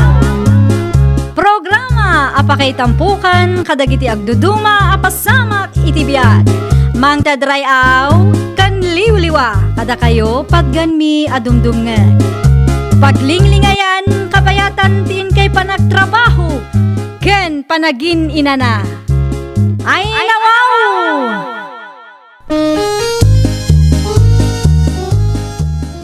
Programa a pakaitampukan kadagiti agduduma a pasamak iti biag. Mangted ray-aw ken liwliwa kadakayo, patganmi a dumdumngeg. Paglinglingayan, kabayatan ti inkay panagtrabaho ken panagin-inana. Ay, nawaw!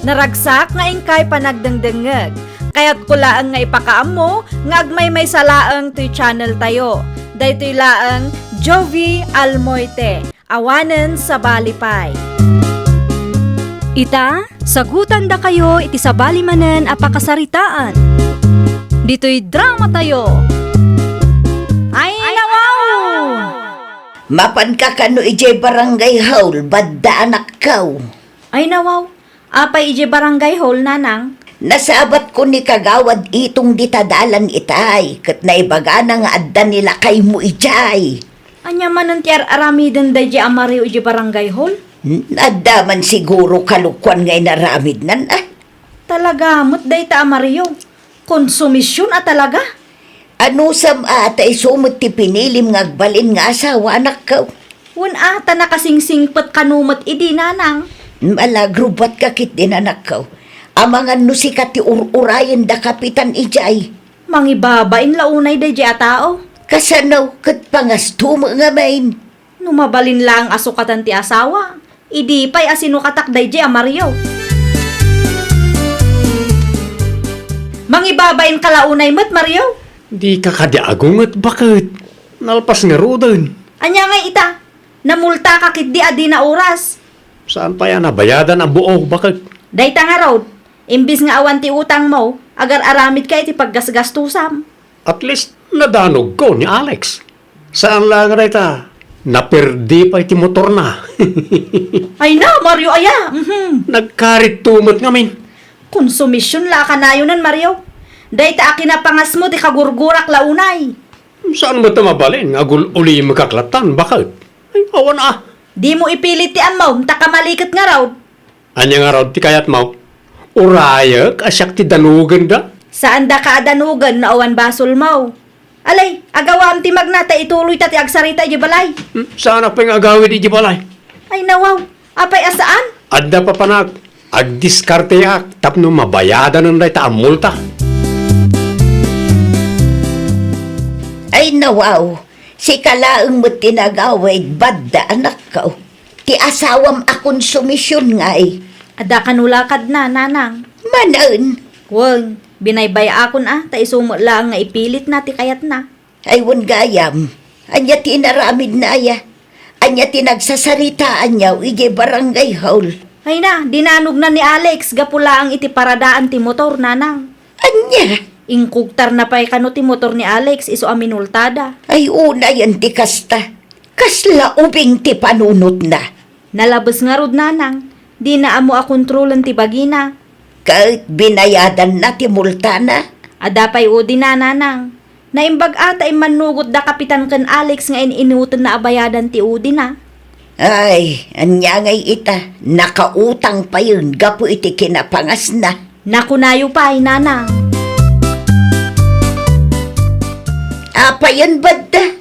Naragsak nga inkay panagdengdengngeg. Kayatko laeng nga ipakaammo nga agmaymaysa laeng toy channel tayo. Daytoy laeng Jovie Almoite. Awanen sabali pay. Ita, sagutandakayo iti sabali manen a pakasaritaan. Ditoy drama tayo. Ay, nawaw! Mapanka kano idiay barangay hall, badda anakko. Ay, nawaw. Apay idiay barangay hall, nanang? Nasabatko ni Kagawad Itong dita dalan itay, ket naibagana nga adda ni lakaymo idiay. Ania manen ti ar-aramiden daydiay a Mario idiay barangay hall? N-, adda man siguro kalokuan nga inaramidnan, a? Talaga met dayta a Mario. Konsumision a talaga? Anusam a ta isu met ti pinilim nga agbalin nga asawa, anakko? Wen a, ta nakasingsingpet kano met idi, nanang. Malagrubatka ketdin, anakko. Amangan no sika ti ur-urayen da kapitan idiay. Mangibabain la unay daydiay a tao. Kasano ket pangasto met ngamin? No mabalin laeng a sukatan ti asawa, idi pay a sinukatak daydiay a Mario. Mangibabain ka la unay met, Mario? Dika kadi agunget, baket. Nalpas ngaruden. Ania ngay ita? Namultaka ketdi a dina oras. Saan pay a nabayadan a buo, baket? Dayta ngarud, imbes nga awan ti utangmo, agar-aramidka iti paggasgastusam. At least, nadanogko ni Alex. Saan la nga dayta, naperdi pay ti motorna. Ay na, Mario, aya! Mhm. Nagkaritto met ngamin. Konsumision la a kanayonan, Mario. Dayta a kinapangasmo ti kagurgurak la unay. Saan met a mabalin nga agul-ulimekak latan, baket? Ay, awan a. Dimo ipilit ti ammom, ta kamali ket ngarud. Ania ngarud ti kayatmo? Urayek a siak ti danogenda? Saandaka a danogen no awan basolmo. Alay, agawam ti magna ta ituloyta ti agsarita idiay balay. Hmm, saanak pay nga agawid idiay balay? Ay, nawaw. Apay a saan? Adda papanak. Agdiskarteak tapno mabayadanen dayta a multa. Ay, nawaw. Sika laeng met ti nagawid, badda, anakko. Ti asawam a konsumision ngay. Adda kano lakadna, nanang? Manen. Wen, binaybay-akon a, ta isu met laeng nga ipilitna ti kayatna. Ay, wen gayam. Ania ti inaramidna aya? Ania ti nagsasaritaanyo idiay barangay hall? Ay na, dinanogna ni Alex gapu laeng iti paradaan ti motor, nanang. Ania? Inkugtarna pay kano ti motor ni Alex isu a minultada. Ay, unayen ti kasta. Kasla ubing ti panunotna. Nalabes ngarud, nanang. Dina ammo a kontrolen ti bagina. Ket binayadanna ti multana? Adda pay udina, nanang. Naimbag a ta immannugot da Kapitan ken Alex nga in-inutenna a bayadan ti udina. Ay, ania ngay ita, nakautang payen gapu iti kinapangasna. Nakunayo pay, nanang. Apayen badda?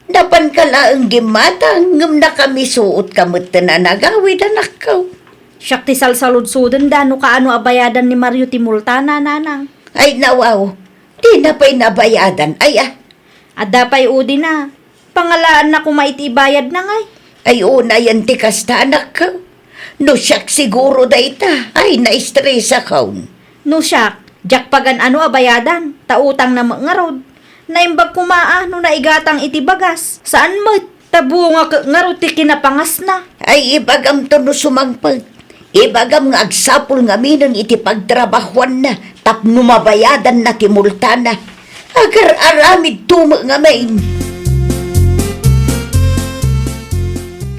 Napanka laeng gimmatang, ngem nakamisuotka metten a nagawid, anakko. Siak ti salsaludsodenda no kaano a bayadan ni Mario ti multana, nanang. Ay, nawaw. Dina pay nabayadan, aya? Adda pay udina. Pangalaanna koma iti ibayadna ngay. Ay, unayen ti kasta, anakko. No siak siguro dayta, ay, naestresakon. No siak, diak pagan-ano a bayadan, ta utangna met ngarud. Naimbag koma a no naigatang iti bagas. Saan met, ta bunga ket ngarud ti kinapangasna. Ay, ibagamto no sumangpet. Ibagam nga agsapul ngaminen iti pagtrabahuanna tapno mabayadanna ti multana. Agar-aramidto met ngamin.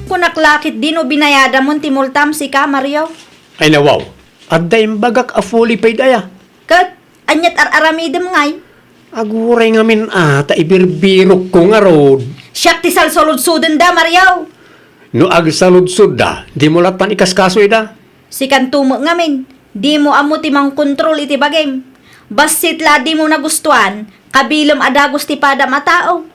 Kunak la ketdi no binayadamon ti multam sika, Mario. Ay, nawaw, adda imbagak a fully paid aya. Ket aniat ar-aramidem ngay? Aguray ngamin a, ta ibirbirokko ngarud. Siak ti salsaludsodenda, Mario. No agsaludsodda, dimo lattan ikaskaso ida. Sikanto met ngamin, dimo ammo ti mangkontrol iti bagim. Bassit la a dimo nagustuan, kabilem a dagus ti padam a tao.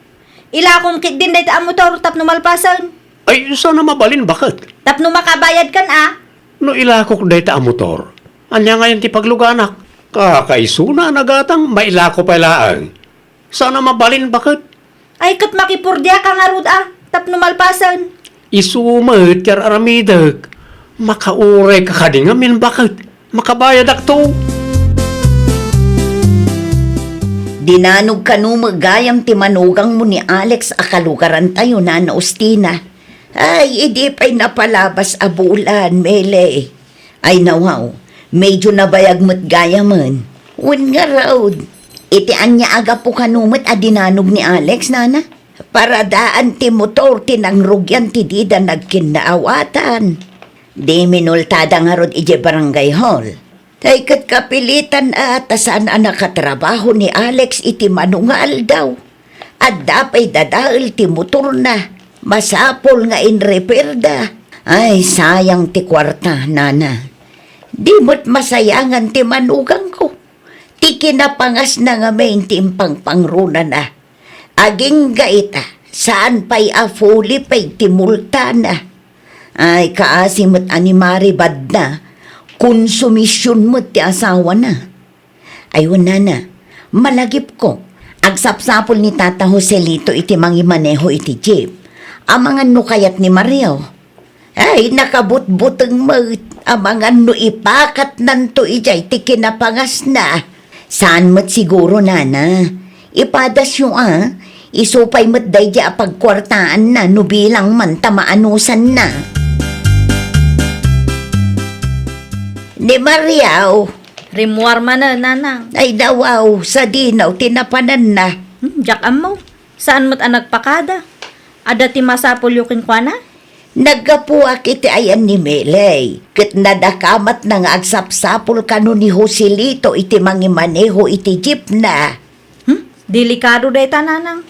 Ilakom ketdin dayta a motor tapno malpasen. Ay, saan a mabalin, baket? Tapno makabayadkan a. No ilakok dayta a motor, ania ngayen ti pagluganak? Kakaisuna a nagatang, mailako pay laeng. Saan a mabalin, baket? Ay, ket makipurdiaka ngarud a, tapno malpasen. Isu met ti ar-aramidek. Makaurayka kadi ngamin, baket? Makabayadakto. Dinanog kano met gayam ti manugangmo ni Alex a kalugarantayo, Nana Ustina. Ay, idi pay napalabas a bulan, Mele. Ay, nawaw, medyo nabayag met gayamen. Wen ngarud, iti ania a gapu kano met a dinanog ni Alex, Nana? Paradaan ti motor ti nangrugian ti dida nagkinnaawatan. Di minultada ngarud idiay barangay hall. Tay ket kapilitan a ta saan a nakatrabaho ni Alex iti mano nga aldaw. Adda pay dadael ti motorna. Masapul nga inrepairda. Ay, sayang ti kuarta, Nana. Di met masayangan ti manugangko. Ti kinapangasna ngamin ti impangpangrunana. Agingga ita, saan pay a fully paid ti multana. Ay, kaasi met a ni Mari badna, konsumision met ti asawana. Ay, wen, Nana, malagipko, agsapsapul ni Tata Joselito iti mangimaneho iti jeep. Amangan no kayat ni Mario. Ay, nakabutbuteng met. Amangan no ipakatnanto idiay ti kinapangasna. Saan met siguro, Nana. Ipadasyo a. Isu pay met daydiay a pagkuartaanna no bilang man ta maanusanna. Ni Mariaw. Rimmuar manen, Nanang. Ay, dawaw, sadinaw ti napananna. Hmm, diak ammo. Saan met a nagpakada? Adda ti masapulyo kenkuana? Naggapuak iti ayan ni Melay, ket nadakamatna nga agsapsapul kano ni Joselito iti mangimaneho iti jeepna. Hmm? Delikado dayta, Nanang.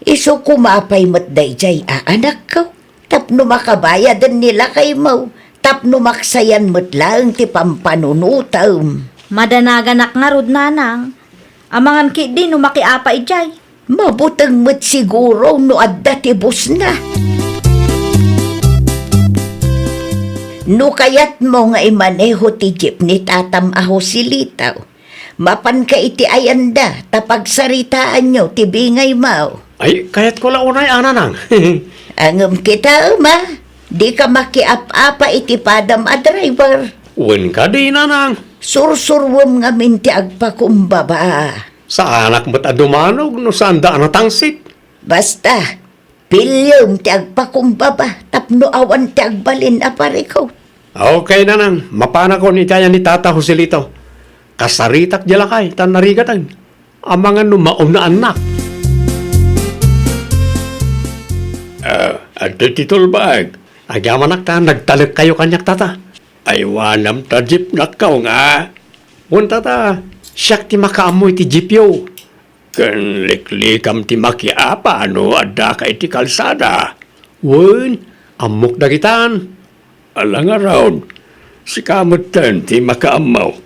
Isu koma pay met daydiay a anakko, tapno makabayaden ni lakaymo, tapno maksayan met laeng ti pampanunotem. Madanaganak ngarud, Nanang. Amangan ketdi no makiapa idiay. Mabuteng met siguro no adda ti busna. No kayatmo nga imaneho ti jeep ni tatam a Joselito, mapanka iti ayanda ta pagsaritaanyo ti bingaymo. Ay, kayatko la unay, a, Nanang. Ngem kitaem a, dika makiap-apa iti padam a driver. Wen kadi, Nanang. Sursuruem ngamin ti agpakumbaba. Saanak met a dumanog no saanda a natangsit. Basta, piliem ti agpakumbaba tapno awan ti agbalin a parikut. Okay, Nanang. Mapanakon iti ayan ni Tata Joselito. Kasaritak diay lakay, ta narigaten. Amangan no maumnaannak. Ah, adtoy ti tulbag. Agyamanak ta nagtalekkayo kaniak, Tata. Aywanam ta jeepnakkaw nga. Wen, Tata, siak ti makaammo iti jeepyo. Ken liklikam ti makiapa no addaka iti kalsada. Wen, ammok dagitan. Ala ngarud, sika metten ti makaammo.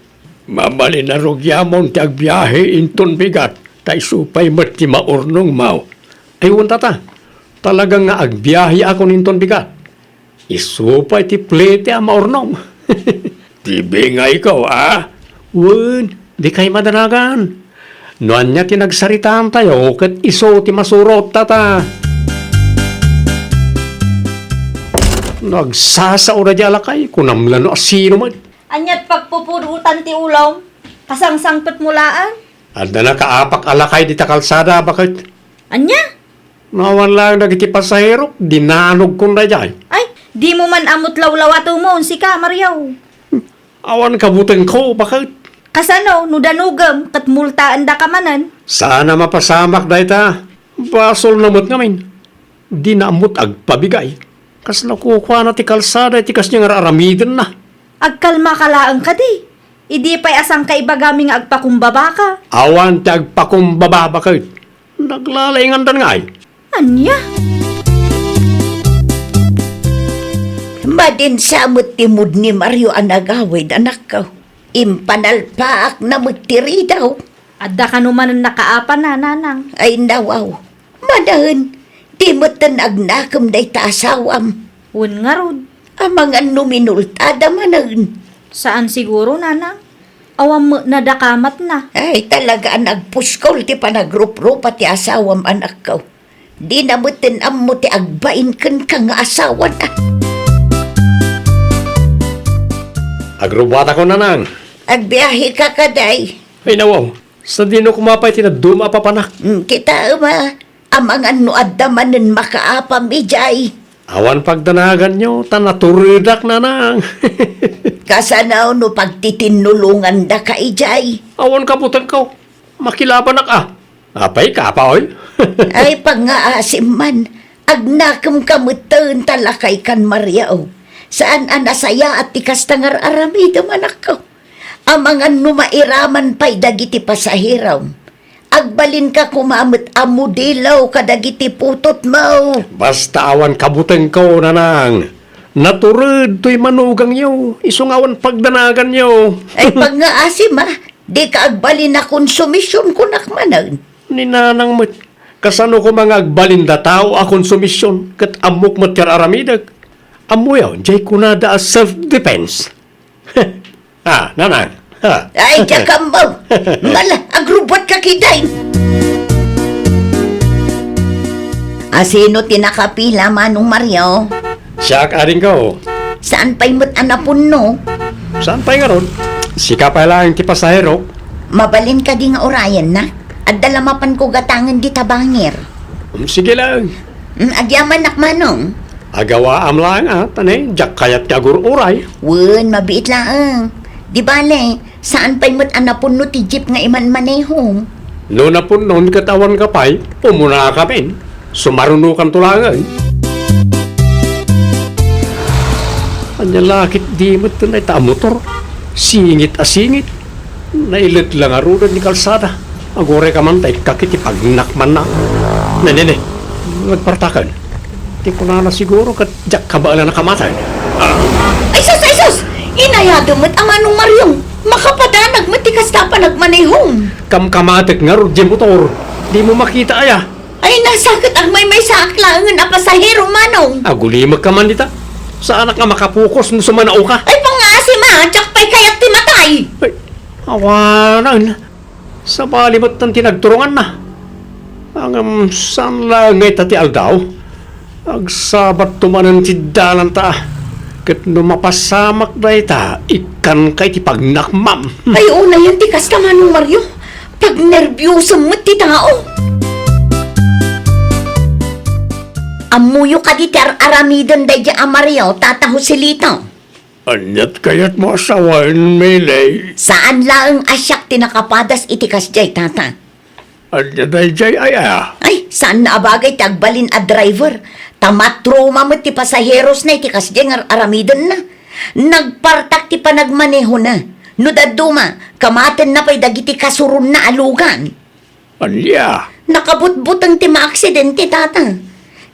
Mabalin a rugiamon ti agbiahe inton bigat, ta isu pay met ti maurnongmo. Ay, wen, Tata, talaga nga agbiaheakon inton bigat. Isu pay ti plete a maurnong. Ti bingayko, a? Wen, dikay madanagan. No ania ti nagsaritaantayo, ket isu ti masurot, Tata. No agsasao daydiay a lakay, kunam la no asino met. Aniat pagpupurutan ti ulom? Kasangsangpetmo laeng? Adda nakaapak a lakay dita kalsada, baket. Ania? No awan laeng dagiti pasahero, dinanogkon daydiay. Ay, dimo man ammo ti lawlawatemo, sika, Mario. Awan kabutengko, baket. Kasano, no danogem, ket multaendaka manen? Saan a mapasamak dayta. Basolna met ngamin. Dina ammo ti agpabigay. Kasla kukuana ti kalsada iti kasdiay nga ar-aramidenna. Agkalmaka laeng kadi. Idi pay a sangka ibagami nga agpakumbabaka. Awan ti agpakumbaba, baket. Naglalaingandan ngay. Ania? Madin sa met ti mood ni Mario a nagawid, anakko. Impanalpaakna met ti ridaw. Adda kano manen nakaapana, Nanang? Ay, nawaw. Manaen, di metten agnakem dayta asawam. Wen ngarud. Amangan no minultada manen. Saan siguro, Nanang. Awan met nadakamatna. Ay, talaga a nagpuskol ti panagruprupa ti asawam, anakko. Dina metten ammo ti agbain kenka nga asawana. Agrubbuatakon, Nanang. Agbiaheka kadi? Ay, nawaw. Sadino koma pay ti dadduma a papanak? Mm, kitaem a, amangan no adda manen makaapam idiay. Awan pagdanaganyo, ta naturedak, Nanang. Kasano no pagtitinnulongandaka idiay? Awan kabutengko. Makilabanak a. Apay, kapaoy? Ay, pangngaasim man. Agnakemka metten ta lakaykan, Mario. Saan a nasayaat ti kasta nga ar-aramidem, anakko. Amangan no mairaman pay dagiti pasaherom. Agbalinka koma met a modelo kadagiti putotmo. Basta awan kabutengko, Nanang. Natured toy manugangyo, isu nga awan pagdanaganyo. Ay, pangngaasim a, dika agbalin a konsumision, kunak manen. Ni Nanang met, kasano koma nga agbalin datao a konsumision, ket ammok met ti ar-aramidek? Ammoyo, diay kunada a self-defense. Ah, Nanang. Ha. Ay, diak ammo. Ngala, agrubbuatka kadi. Asino ti nakapila, Manong Mario? Siak, adingko. Saan pay met a napunno? Saan pay ngarud? Sika pay laeng ti pasahero. Mabalin kadi nga urayennak? Adda la mapanko gatangen dita bangir. Mm, sige laeng. Mm, agyamanak, Manong. Agawaam laeng a, ta ne, diak kayat nga agur-uray. Wen, mabiit laeng. Di bale, saan pay met a napunno ti jeep nga imanmanehom? No napunnon ket awanka pay, umunakamin. Sumarunokanto laeng. Ania la ketdi met dayta a motor? Singit a singit. Nailet la ngaruden ti kalsada. Aguray ka man ta ikkakit ti pagnakmanna. Ne, ne, ne. Nagpartaken. Ti kunana siguro ket diak kabaelan a kamatay. Ah! Ay sus, ay sus! Inayadem met a Manong Mario. Makapadanag met ti kasta a panagmanehom. Kamkamatek ngarud diay motor. Dimo makita aya? Ay, nasaket agmaymaysaak laengen a pasahero, Manong. Agulimekka man dita. Saanak nga makapokus no sumanaoka. Ay, pangngaasim a, diak pay kayat ti matay. Ay, awanen. Sabali met ti nagturonganna. Ngem saan laeng nga ita ti aldaw? Agsabatto manen ti dalanta. Ket no mapasamak dayta, ikkanka iti pagnakmam. Ay, unayen ti kasta, Manong Mario. Pagnerbiosem met ti tao. Ammoyo kadi ti ar-aramiden daydiay a Mario, Tata Joselito? Aniat kayatmo a sawen, Miley? Saan laeng a siak ti nakapadas iti kasdiay, Tata. Ania daydiay aya? Ay, saan a bagay ti agbalin a driver. Ta matroma met ti pasaherosna iti kasdiay nga ar-aramidenna. Nagpartak ti panagmanehona. No dadduma, kamatenna pay dagiti kasuronna a lugan. Ania? Nakabutbuteng ti maaksidente, Tata.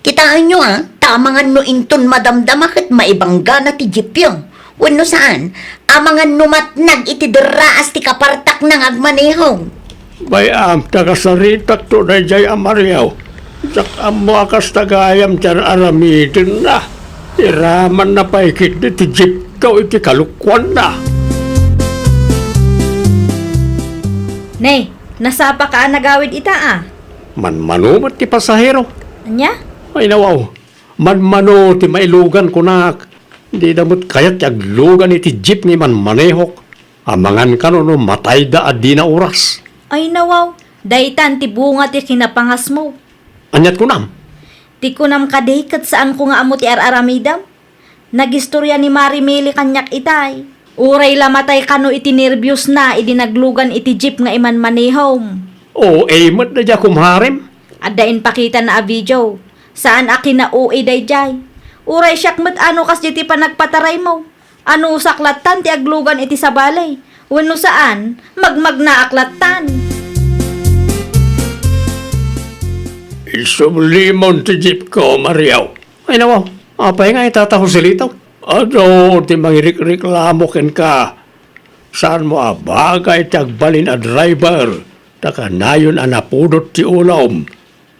Kitaenyo a, ta amangan no inton madamdama ket maibanggana ti jeepyo. Wenno saan, amangan no matnag iti derraas ti kapartakna nga agmaneho. Bay-am ta kasaritakto daydiay a Mario. Diak ammo a kasta gayam ti ar-aramidenna. Iramanna pay ketdi ti jeepko iti kalokuanna. Ne, nasapaka a nagawid ita a? Manmano met ti pasahero. Ania? Ay, nawaw. Manmano ti mailugan, kunak. Dida met kayat ti aglugan iti jeep nga imanmanehok. Amangan kano no matayda a dina oras. Ay, nawaw. Daytan ti bunga ti kinapangasmo. Aniat kunam? Ti kunam kadi ket saanko nga ammo ti ar-aramidam? Nagistorya ni Mari Mili kaniak itay. Uray la matay kano iti nerbiosna idi naglugan iti jeep nga imanmanehom. O A met daydiay a kumharem? Adda impakitana a video. Saan a kina-O A daydiay. Uray siak met ano kasdiay ti panagpataraymo. Anusak lattan ti aglugan iti sabali. Wenno saan, magmagnaak lattan. Isublimon ti jeepko, Mario. Ay, nawaw. Apay nga ita, Tata Joselito? Adu ti mangirikreklamo kenka. Saanmo a bagay ti agbalin a driver, ta kanayon a napudot ti ulom.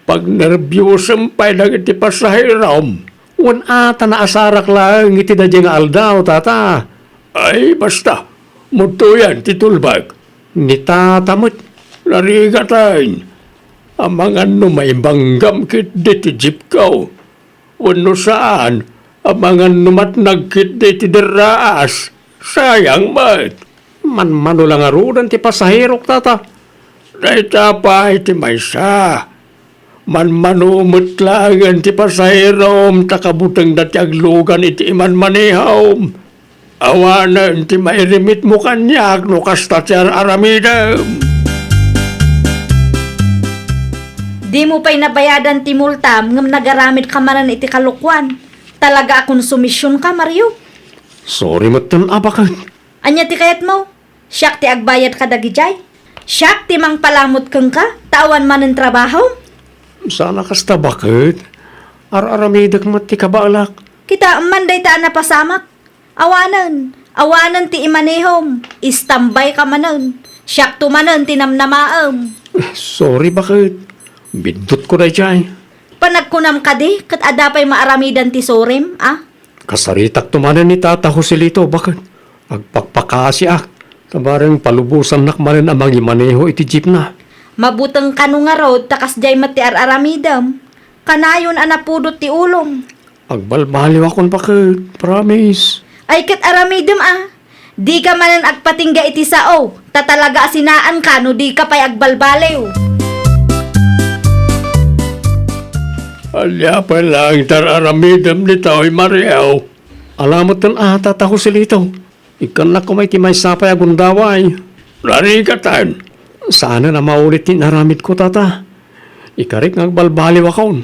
Pagnerbiosem pay dagiti pasaherom. Wen a ta naasarak laeng iti daydiay nga aldaw, Tata. Ay, basta. Mudtoyan ti tulbek. Ni Tata met. Narigaten. Amangan no maibanggam ketdi ti jeepko. Wenno saan, amangan no matnag ketdi ti derraas. Sayang met. Manmano la ngaruden ti pasahero, tata. Dayta pay ti maysa. Manmano met laengen ti pasaherom ta kabutengda ti aglugan iti imanmanehom. Awanen ti mairimitmo kaniak no kasta ti ar-aramidem. Dimo pay nabayadan ti multam ngem nagaramidka manen iti kalokuan. Talaga a konsumisionka, Mario. Sorry metten a baket. Ania ti kayatmo? Siak ti agbayad kadagidiay? Siak ti mangpalamut kenka ta awan manen trabaho? Saan a kasta baket. Ar-aramidek met ti kabaelak. Kitaem man dayta a napasamak. Awanen, awanen ti imanehom. Istambayka manen. Siakto manen ti namnamaem. Sorry baket. Biddutko daydiay. Panagkunam kadi ket adda pay maaramidan ti sorem, a? Kasaritakto manen ni Tata Joselito, baket. Agpakpakaasiak. Ta bareng palubosannak manen a mangimaneho iti jeepna. Mabuteng kano ngarud ta kasdiay met ti ar-aramidem. Kanayon a napudot ti ulom. Agbalbaliwakon, baket. Promise. Ay, ket aramidem a. Dika manen agpatingga iti sao, ta talaga a sinaanka no dika pay agbalbaliw. Ania pay laeng ti ar-aramidem ditoy, Mario? Ala metten a, Tata Joselito. Ikkannak koma iti maysa pay a gundaway. Narigatan. Saanen a maulit ti inaramidko, Tata. Ikarik nga agbalbaliwakon.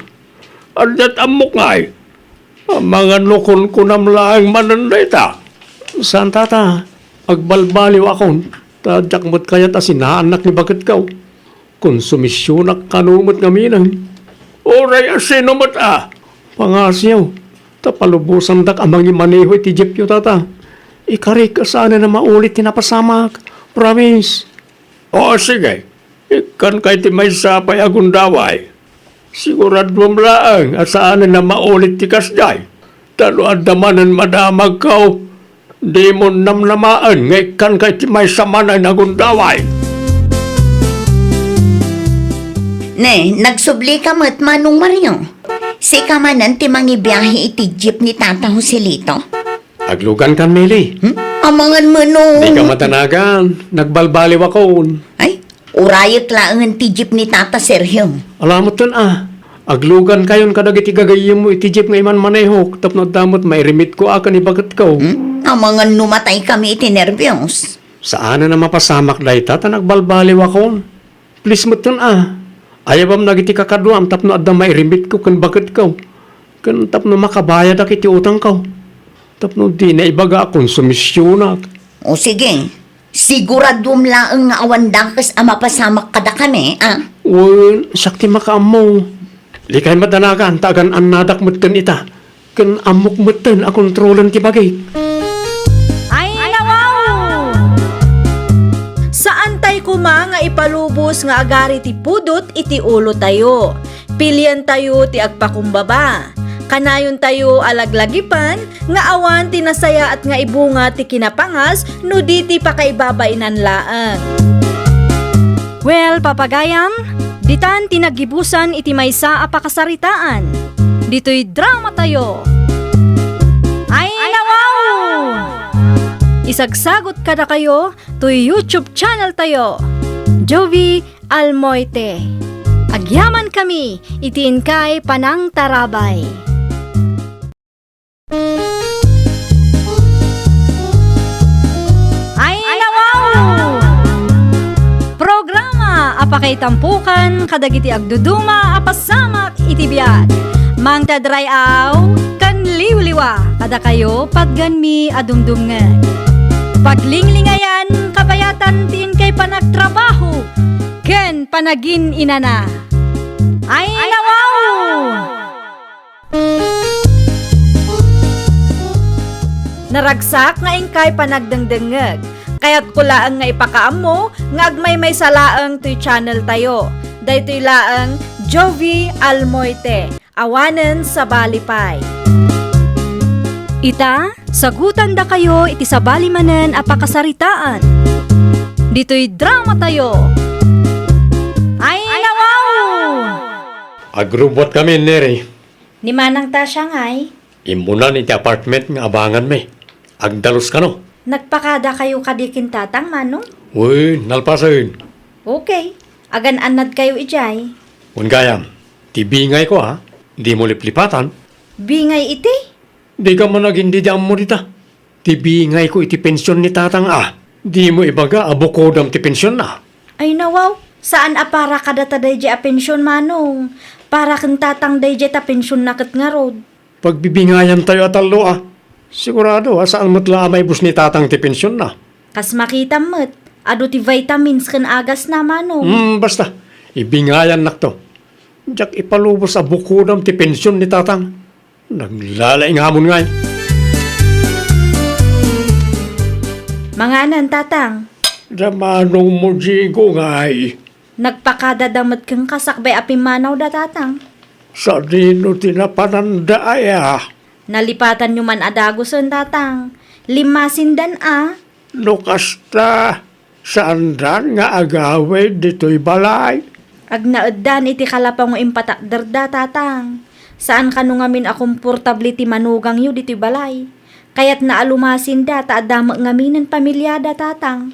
Adda ti ammok ngay. Amangan no kunkunam laeng manen dayta. Saan, Tata. Agbalbaliwakon. Ta diak met kayat a sinaannak ni baketko. Konsumisionak kano met ngamin. Uray a sino met a. Pangasiw, ta palubosandak a mangimaneho iti jeepyo, Tata. Ikarik a saanen a maulit ti napasamak. Promise. O, sige. Ikkanka iti maysa pay a gundaway. Siguraduem laeng a saanen a maulit ti kasdiay. Ta no adda manen madamagko, dimo namnamaen nga ikkanka iti maysa manen a gundaway. Ne, nagsublika met, Manong Mario. Sika manen ti mangibiahe iti jeep ni Tata Joselito? Aglugankan, Meli. Hmm? Amangan manen. Dika madanagan. Nagbalbaliwakon. Ay, urayek laengen ti jeep ni Tata Sergio. Ala metten a. Aglugankayon kadagiti gagayyemmo iti jeep nga imanmanehok tapno adda met mairimitko a ken ni baketko. Hmm? Amangan no mataykami iti nerbios. Saanen a mapasamak dayta ta nagbalbaliwakon. Please metten a. Ayabam dagiti kakaduam tapno adda mairimitko ken baketko. Ken tapno makabayadak iti utangko. Tapno dina ibaga a konsumisionak. O sige, siguraduem laeng nga awan dakes a mapasamak kadakami, a? Wen, siak ti makaammo. Dikay madanagan ta agan-annadak metten ita. Ken ammok metten a kontrolen ti bagik. Ay, nawaw! Saantay koma nga ipalubos nga agari ti pudot iti ulotayo. Pilientayo ti agpakumbaba. Kanayontayo a laglagipen nga awan ti nasayaat nga ibunga ti kinapangas no di ti pakaibabainan laeng. Well, papagayam, ditan ti naggibusan iti maysa a pakasaritaan. Ditoy dramatayo. Ay, nawaw! Isagsagot kadakayo toy YouTube channel tayo, Jovie Almoite. Agyamankami iti inkay panangtarabay. Ay, nawaw! Programa a pakaitampokan kadagiti agduduma a pasamak iti biag. Mangted ray-aw ken liwliwa kadakayo patgenmi a dumdumngeg. Paglinglingayan, kabayatan ti inkay panagtrabaho ken panagin-inana. Ay, nawaw! Naragsak nga inkay panagdengdengngeg. Kayatko laeng nga ipakaammo nga agmaymaysa laeng toy channel tayo. Daytoy laeng Jovie Almoite, awanen sabali pay. Ita, sagutandakayo iti sabali manen a pakasaritaan. Ditoy dramatayo. Ay, nawaw! Agrubbuatkami, Neri. Ni Manang Tasha ngay? Immunan iti apartment nga abanganmi. Agdalus kano. Nagpakadakayo kadi ken tatang, Manong? Wen, nalpasen. Okay. Agan-annadkayo idiay. Wen gayam, ti bingayko, a, dimo liplipatan. Bingay iti? Dika man agin-ammo dita. Ti bingayko iti pension ni tatang, a. Dimo ibaga a bukodam ti pensionna. Ay, nawaw. Saan a para kadata daydiay a pension, Manong. Para ken tatang daydiay ta pensionna ket ngarud. Pagbibingayantayo a tallo, a. Sigurado a saan met la a maibus ni tatang ti pensionna. Kas makitam met, adu ti vitamins ken agasna, Manong. Hmm, basta, ibingayannakto. Diak ipalubos a bukodam ti pension ni tatang. Naglalaing amon ngay. Manganan, tatang. Da manongmo, Diego, ngay. Nagpakadada met kenka sakbay a pimmanawda, tatang. Sadino ti napananda aya? Nalipatanyo man a dagusen, tatang. Limmasindan a. No kasta, saandan nga agawid ditoy balay? Agnaeddan iti kalapaw nga impatakderda, tatang. Saan kano ngamin a komportable ti manugangyo ditoy balay. Kayatna a lumasinda ta adda met ngaminen pamiliada, tatang.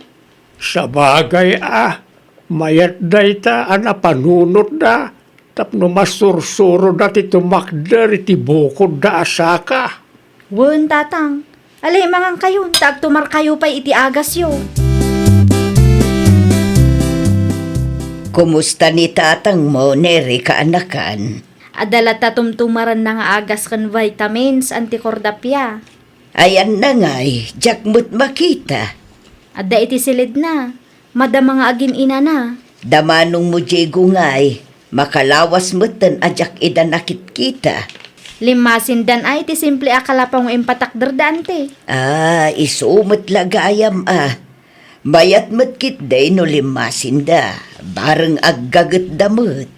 Sabagay a, mayat dayta a napanunotda tapno masursuroda ti tumakder iti bukodda a saka. Wen, tatang. Ali, mangankayon, ta agtumarkayo pay iti agasyo. Kumusta ni tatangmo, Neri, kaanakan? Adda latta tumtumaranna nga agas ken vitamins, Auntie Cordapia. Ayanna ngay, diak met makita. Adda iti silidna. Madama nga agin-inana. Da manongmo, Diego, ngay, makalawas metten a diak ida nakitkita. Limmasindan a iti simple a kalapaw nga impatakderda, Auntie. Ah, isu met la gayam a. Mayat met ketdi no limmasinda, bareng aggagetda met.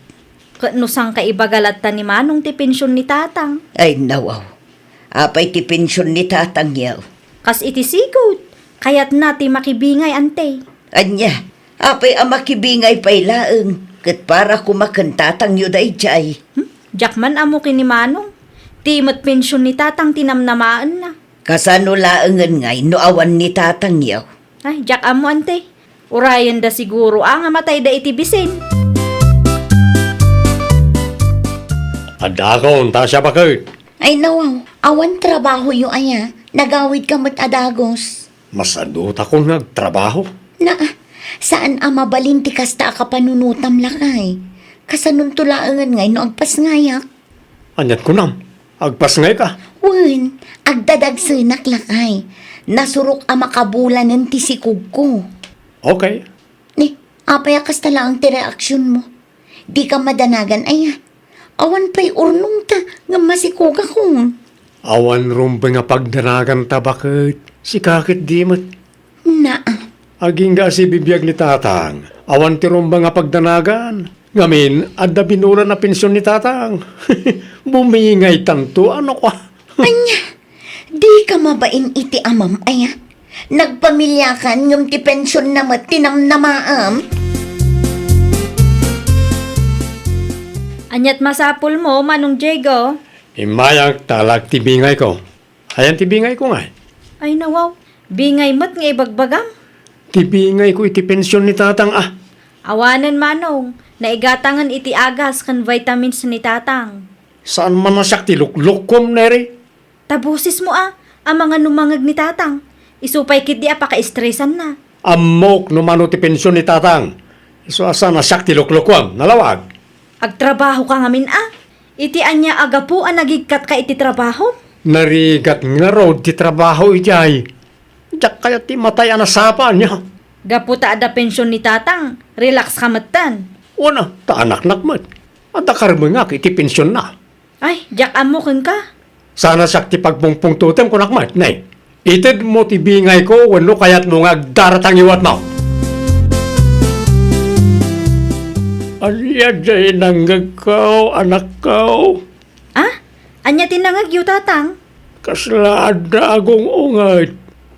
Ket no sangkaibaga latta ni Manong ti pension ni tatang. Ay, nawaw. Apay ti pension ni tatangyo? Kas iti sigud, kayatna ti makibingay, Auntie. Ania, apay a makibingay pay laeng, ket para koma ken tatangyo daydiay? Hmm? Diak man ammo ken ni Manong. Ti met pension ni tatang ti namnamaenna. Kasano laengen ngay no awan ni tatangyo? Ay, diak ammo, Auntie. Urayenda siguro a nga matayda iti bisin. Adda akon, ta siak baket. Ay, nawaw, awan trabahoyo aya? Nagawidka met a dagus. Masadutakon nga agtrabaho. Naa, saan a mabalin ti kasta a kapanunotam, lakay. Kasanonto laengen ngay no agpasngayak? Aniat kunam? Agpasngayka? Wen, agdadagsenak, lakay. Nasurok a makabulanen ti sikogko. Okay. Ni, apay a kasta laeng ti reaksionmo? Dika madanagan aya? Awan pay urnongta ngem masikogakon. Awan rumbeng a pagdanaganta, baket. Sika ketdi met. Naa. Agingga a sibibiag ni tatang, awan ti rumbeng a pagdanagan. Ngamin, adda binulan a pension ni tatang. Bumingaytanto, ano ka? Ania? Dika mabain iti amam aya? Nagpamiliakan ngem ti pensionna met ti namnamaem? Aniat masapulmo, Manong Diego? Immayak ta ala ti bingayko. Ayan ti bingayko ngay? Ay, nawaw. Bingay met nga ibagbagam. Ti bingayko iti pension ni tatang, a. Awanen, Manong. Naigatangen iti agas ken vitamins ni tatang. Saan man a siak ti luklukkom, Neri? Ta bosesmo, a, amangan no mangngeg ni tatang. Isu pay ketdi a pakaestresanna. Ammok no mano ti pension ni tatang. Isu a saan a siak ti luklukkom. Nalawag. Agtrabahoka ngamin, a? Iti ania a gapu a nagigkatka iti trabahom? Narigat ngarud ti trabaho idiay. Diak kayat ti matay a nasapa, ania? Gapu ta adda pension ni tatang, relax ka metten. Wen a, ta anaknak met. Adda karmengak iti pensionna. Ay, diak ammo kenka. Saan a siak ti pagpungpungtotem, kunak met, ne? Itedmo ti bingayko wenno kayatmo nga agdaratang iwatmo? Ania diay nangngegko, anakko? A? Ania ti nangngegyo, tatang? Kasla adda agung-unget.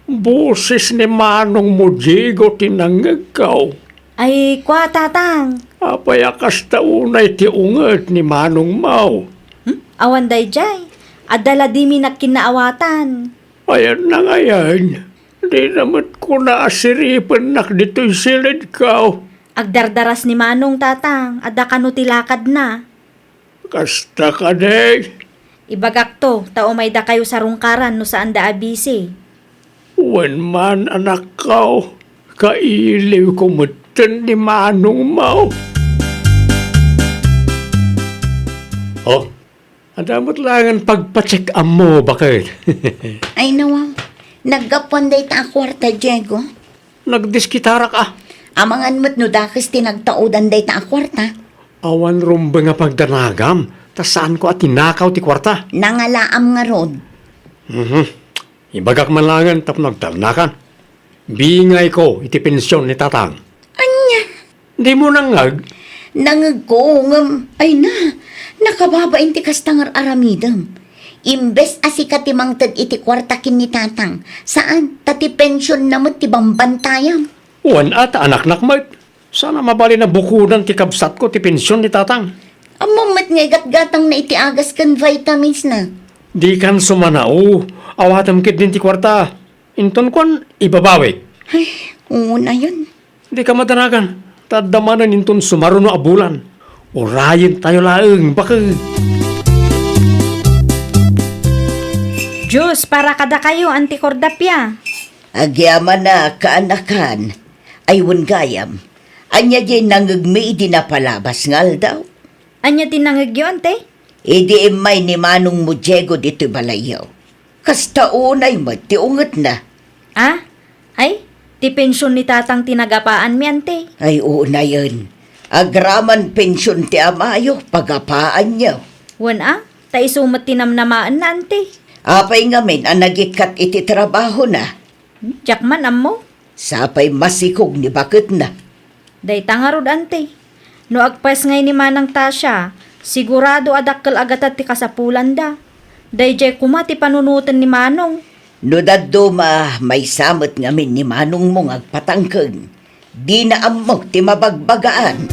Boses ni manongmo Diego ti nangngegko. Ay, kua, tatang. Apay a kasta unay ti unget ni manongmo? Hmm? Awan daydiay. Adda la dimi nagkinnaawatan. Ayanna ngayen, Dina met kuna a siripennak ditoy silidko. Agdardaras ni Manong, Tatang, adda kano ti lakadna. Kasta kadi? Ibagakto, ta umaydakayo sarungkaran no saanda a bisi. Wen man, anakko, kailiwko metten ni Manongmo. Oh, adda met laengen pagpacheck-upmo, baket. Ay, nawaw. Naggapuan dayta a kuarta, Diego. Nagdiskitarak a. Amangan met no dakes ti nagtaudan dayta a kuarta. Awan rumbeng a pagdanagam, ta saanko a tinakaw ti kuarta. Nangalaam ngarud. Mhm. Ibagak man laengen tapno agtalnakan. Bingayko iti pension ni Tatang. Ania? Dimo nangngeg? Nangngegko, ngem, ay na, nakababain ti kasta nga ar-aramidem. Imbes a sika ti mangted iti kuarta ken ni Tatang, saan, ta ti pensionna met ti bambantayam. Wen a, ta anaknak met. Saan a mabalin a bukodan ti kabsatko ti pension ni Tatang. Ammom met nga igatgatangna iti agas ken vitaminsna. Dikan sumanao, awatem ketdin ti kuarta. Inton kuan, ibabawik. Ay, unayen. Dika madanagan, ta adda manen inton sumaruno a bulan. Urayentayo laeng, baket. Diyos, para kadakayo, Auntie Cordapia. Agyamanak, kaanakan. Ay, wen gayam. Ania diay nangngegmi idi napalabas nga aldaw? Ania ti nangngegyo, Auntie? Idi immay ni manongmo Diego ditoy balayyo. Kasta unay met ti ungetna. Ah? Ay, ti pension ni Tatang ti nagapaanmi, Auntie. Ay, unayen. Agraman pension ti amayo, pagapaanyo. Wen a, ta isu met ti namnamaenna, Auntie. Apay ngamin a nagikkat iti trabahona? Hmm, diak man ammo. Sapay masikog ni baketna. Dayta ngarud, Auntie. No agpaes ngay ni Manang Tasha, sigurado a dakkel a gatad ti kasapulanda. Daydiay koma ti panunoten ni Manong. No dadduma, maysa met ngamin ni Manongmo nga agpatangkeng. Dina ammo ti mabagbagaan.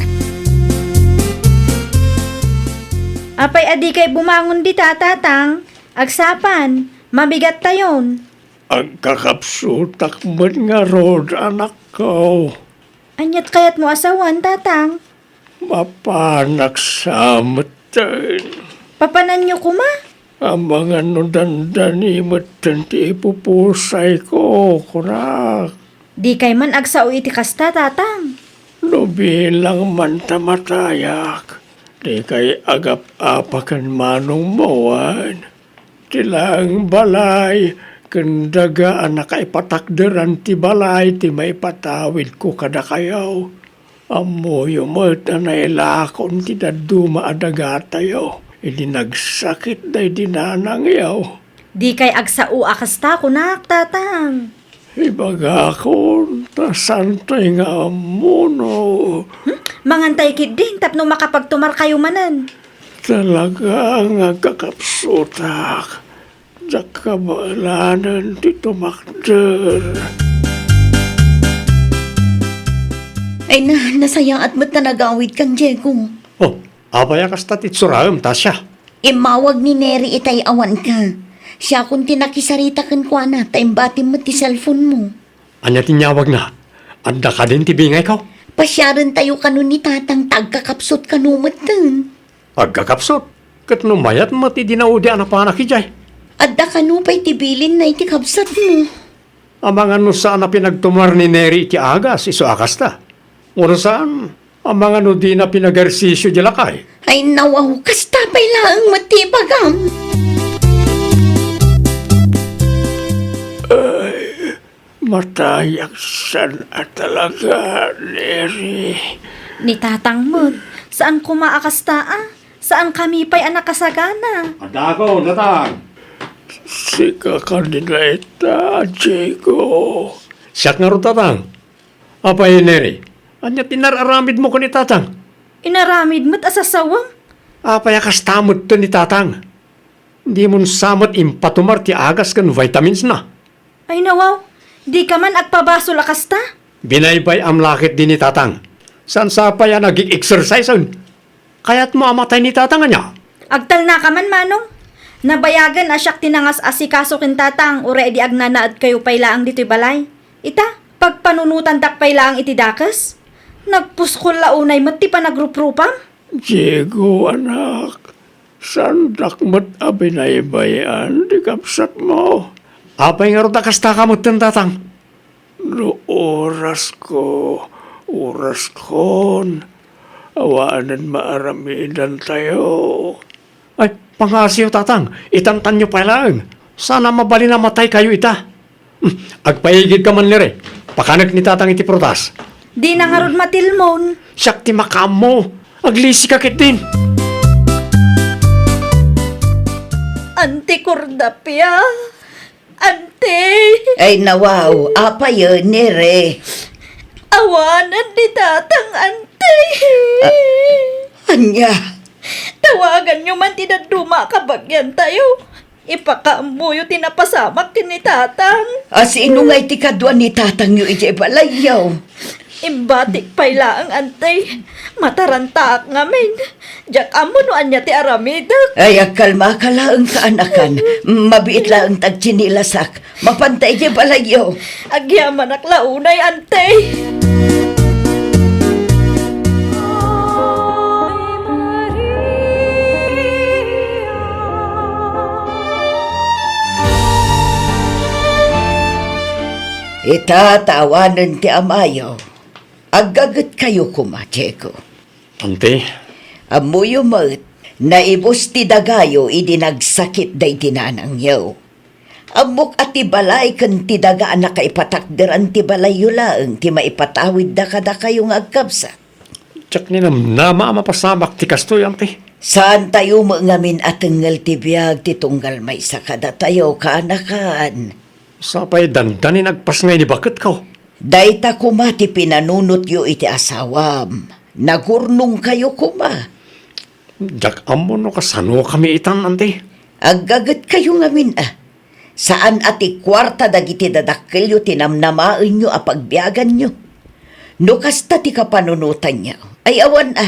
Apay a dikay bumangon dita, Tatang? Agsapan, mabigattayon. Agkakapsutak met ngarud, anakko. Aniat kayatmo a sawen, Tatang? Mapanak sa metten. Papananyo koma? Amangan no dandani metten ti ipupusayko, kunak. Dikay man agsao iti kasta, Tatang. No bilang man ta matayak, dikay agap-apa ken manongmo, wen? Ti laeng balay ken daga a nakaipatakderan ti balay ti maipatawidko kadakayo. Ammoyo met a nailakon ti dadduma a dagatayo idi nagsakit daydi nanangyo. Dikay agsao a kasta, kunak, Tatang. Ibagakon, ta saantoy nga ammo no. Hmm? Mangantay ketdin tapno makapagtumarkayo manen. Talaga nga agkakapsutak. Diak kabaelanen ti tumakder. Ay na, nasayaat met ta nagawidkan, Diego. Oh, apay a kasta ti itsuraem, Tasha? Immawag ni Neri itay awanka. Siakon ti nakisarita kenkuana ta imbatim met ti cellphone-mo. Ania ti inyawagna? Adda kadin ti bingayko? Pasiarentayo kano ni Tatang ta agkakapsut kano metten. Agkakapsut? Ket no mayat met idi naudi a napanak idiay? Adda kano pay ti bilinna iti kabsatmo. Amangan no saan a pinagtumar ni Neri iti agas isu a kasta. Wenno saan, amangan no dina pinagersisio di lakay. Ay, nawaw, kasta pay laeng met ti ibagam. Ay, matayak saan a talaga, Neri. Ni Tatang met, saan koma a kasta, a? Saankami pay a nakasagana. Addaakon, Tatang. Sika kadi dayta, Diego. Siak ngarud, Tatang. Apay, Neri, ania ti inar-aramidmo ken ni Tatang? Inaramid met a sasawem. Apay a kasta metten ni Tatang? Dimon sa met impatumar ti agas ken vitamins na. Ay, nawaw, dika man agpabasol a kasta? Binaybay-am la ketdi ni Tatang. Saan sa pay a nagig-exercise-en? Kayatmo a matay ni Tatang, ania? Agtalnaka man, Manong. Nabayagen a siak ti nangas-asikaso ken tatang uray idi agnanaedkayo pay laeng ditoy balay. Ita, pagpanunotandak pay laeng iti dakes. Nagpuskol la unay met ti panagruprupam. Diego, anak, saandak met a binaybay-an ti kabsatmo. Apay ngarud a kasta ka metten, tatang? No orasko, oraskon, awanen maaramidantayo. Ay, pangngasiyo, tatang, itantanyo pay laeng. Saan a mabalin a mataykayo ita. Hmm, agpaigidka man, Nere. Pakanek ni tatang iti prutas. Dina ngarud matilmon. Siak ti makaammo. Aglisika ketdin. Anti Cordapia. Anti! Ay, nawaw, apay, Nere? Awanen ni tatang, anti! A-, ania? Tawaganyo man ti dadduma a kabagiantayo. Ipakaammoyo ti napasamak ken ni tatang. A, sino ngay ti kadua ni tatangyo idiay balayyo? Imbatik pay laeng, anti. Matarantaak ngamin. Diak ammo no ania ti aramidek. Ay, agkalmaka laeng, kaanakan. Mabiit laeng ti agtsinilasak. Mapanta idiay balayyo. Agyamanak la unay, anti. Ita, ta awanen ti amayo. Aggagetkayo koma, Diego. Anti? Ammoyo met, naibus ti dagayo idi nagsakit daydi nanangyo. Ammok a ti balay ken ti daga a nakaipatakderan ti balayyo laeng ti maipatawidda kadakayo nga agkabsat. Diak ninamnama a mapasamak ti kastoy, anti. Saantayo met ngamin a tengngel ti biag ti tunggal maysa kadatayo, kaanakan. Sapay dandani nagpasngay ni baketko. Dayta koma ti pinanunotyo iti asawam. Nagurnongkayo koma. Diak ammo no kasanokami itan, anti. Aggagetkayo ngamin a. Saan a ti kuarta dagiti dadakkelyo ti namnamaenyo a pagbiaganyo. No kasta ti kapanunotanyo, ay awan a.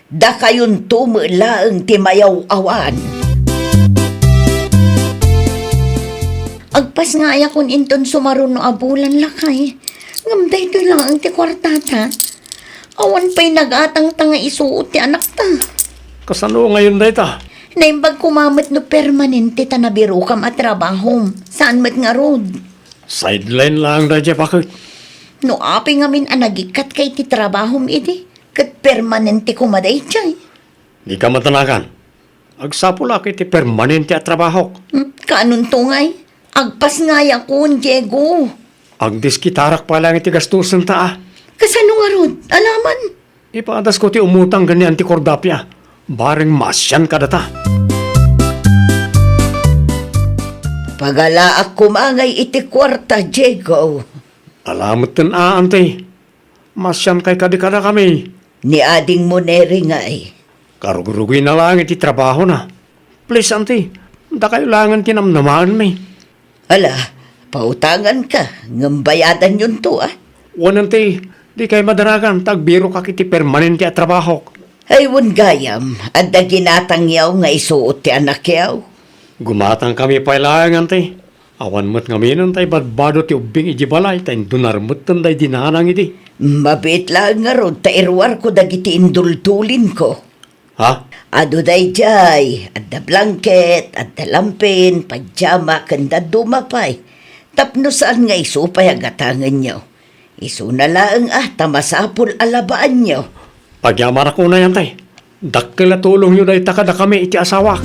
Dakayonto met laeng ti mayaw-awan. Agpasngayakon inton sumaruno a bulan, lakay. Ngem daytoy laeng ti kuartata. Awan pay nagatangta nga isuot ti anakta. Kasano ngayon dayta? Naimbag koma met no permanente ta nabirokam a trabahom. Saan met ngarud? Sideline laeng daydiay, baket. No apay ngamin a nagikkatka iti trabahom idi, ket permanente koma daydiay. Dika matanagan. Agsapulak iti permanente a trabahok. Hmm, kaanonto ngay? Agpasngayakon, Diego. Agdiskitarak pay laeng iti gastosenta a. Kasano ngarud? Alaman? Ipadasko ti umutang ken ni Anti Cordapia. Bareng maasian kadata. Pagalaak koma ngay iti kuarta, Diego. Ala metten a, anti. Maasiankay kadi kadakami. Ni adingmo, Neri, ngay. Karugrugina laeng iti trabahona. Please, anti, dakayo laengen ti namnamaenmi. Ala, pautanganka, ngem bayadanyonto, a? Wen, anti, dikay madaragan ta agbirokak iti permanente a trabahok. Ay, wen gayam, adda ginatangyaw nga isuot ti anakyaw. Gumatangkami pay laeng, anti. Awan met ngamin ta ibadbado ti ubbing idiay balay ta indunar metten daydi nanang idi. Mabiit laeng ngarud ta iruarko dagiti indultulinko. Ha? Adu daydiay, adda blanket, adda lampin, pajama, ken dadduma pay. Tapno saan nga isu pay a gatangenyo. Isuna laeng a ta masapul a labaanyo. Agyamanak unay, anti. Dakkel a tulongyo dayta kadakami iti asawak.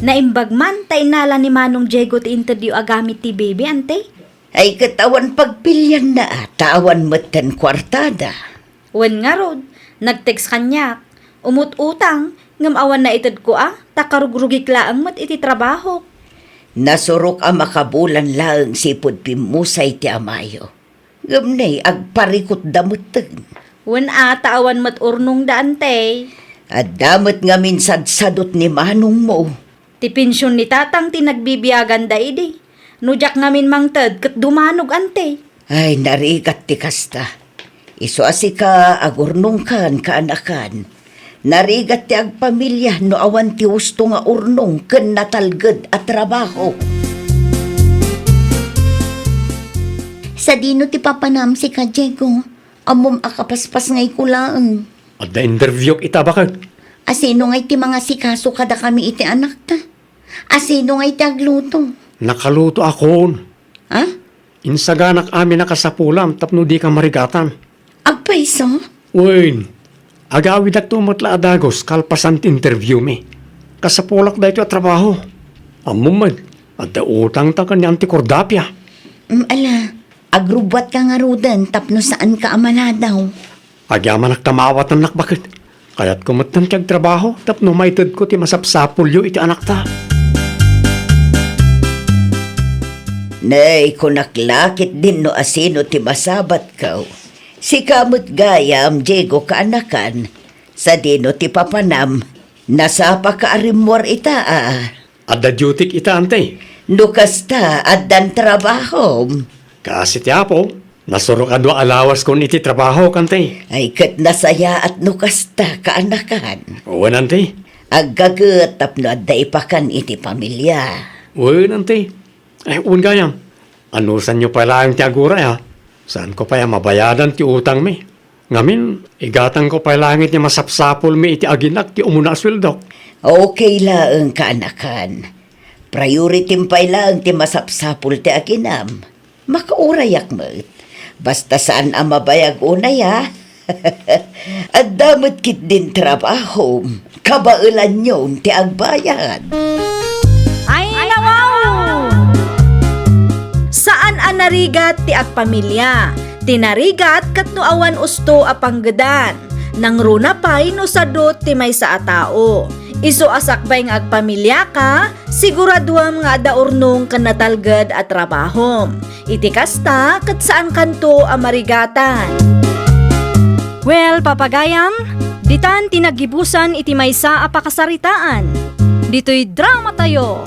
Naimbag man ta innala ni Manong Diego ti intedyo a gamit ti baby, anti. Ay, ket awan pagpilianna a, ta awan metten kuartada. Wen ngarud, nag-text kaniak, umut-utang, ngem awan naitedko a, ta karugrugik laeng met iti trabahok. Nasurok a makabulan laeng sipud pimmusay ti amayo. Ngem ne, agparikutda metten. Wen a, ta awan met urnongda, anti. Adda met ngamin sadsadot ni manongmo. Ti pension ni tatang ti nagbibiaganda idi. No diak ngamin mangted ket dumanog, anti. Ay, narigat ti kasta. Isu a sika, agurnongkan, kaanakan. Narigat ti agpamilia no awan ti husto nga urnong ken natalged a trabaho. Sadino ti papanam, sika, Diego? Ammom a kapaspasngayko laeng. Adda interviewk ita, baket. Asino ngay ti mangasikaso kadakami iti anakta? Asino ngay ti agluto? Nakalutoakon. Ha? Insaganak amin a kasapulam tapno dika marigatan. Agpayso? Wen, agawidakto met la a dagus kalpasan ti interviewmi. Kasapulak daytoy a trabaho. Ammom met, adda utangta ken ni Auntie Cordapia. Mm, ala, agrubbuatka ngaruden tapno saanka a maladaw. Agyamanak ta maawatannak, baket. Kayatko metten ti agtrabaho tapno maitedko ti masapsapulyo iti anakta. Nay, kunak la ketdin no asino ti masabatko. Sika met gayam, Diego, kaanakan. Sadino ti papanam? Nasapaka a rimmuar ita a. Adda dutyk ita, Auntie. No kasta, addan trabahom. Kaasi ti Apo, nasurok a dua a lawaskon iti trabahok, Auntie. Ay, ket nasayaat no kasta, kaanakan. Wen, Auntie. Aggaget tapno adda ipakan iti pamilia. Wen, Auntie. Ay, wen gayam. Anusanyo pay laeng ti aguray, a? Saanko pay a mabayadan ti utangmi. Ngamin, igatangko pay laeng iti masapsapulmi iti aginak ti umuna a sueldok. Okay laeng, kaanakan. Priority-m pay laeng ti masapsapul ti aginam. Makaurayak met. Basta saan a mabayag unay, a. Adda met ketdin trabahom. Kabaelanyon ti agbayad. Ay, nawaw! Saan a narigat ti agpamilia. Ti narigat ket no awan usto a panggedan. Nangruna pay no sadut ti maysa a tao. Isu a sakbay nga agpamiliaka, siguraduem nga adda urnong ken natalged a trabahom. Iti kasta, ket saankanto a marigatan. Well, papagayam, ditan ti naggibusan iti maysa a pakasaritaan. Ditoy dramatayo.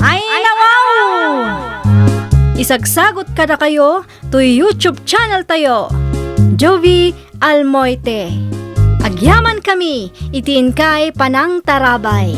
Ay, nawaw! Isagsagot kadakayo toy YouTube channel tayo, Jovie Almoite. Agyamankami iti inkay panangtarabay.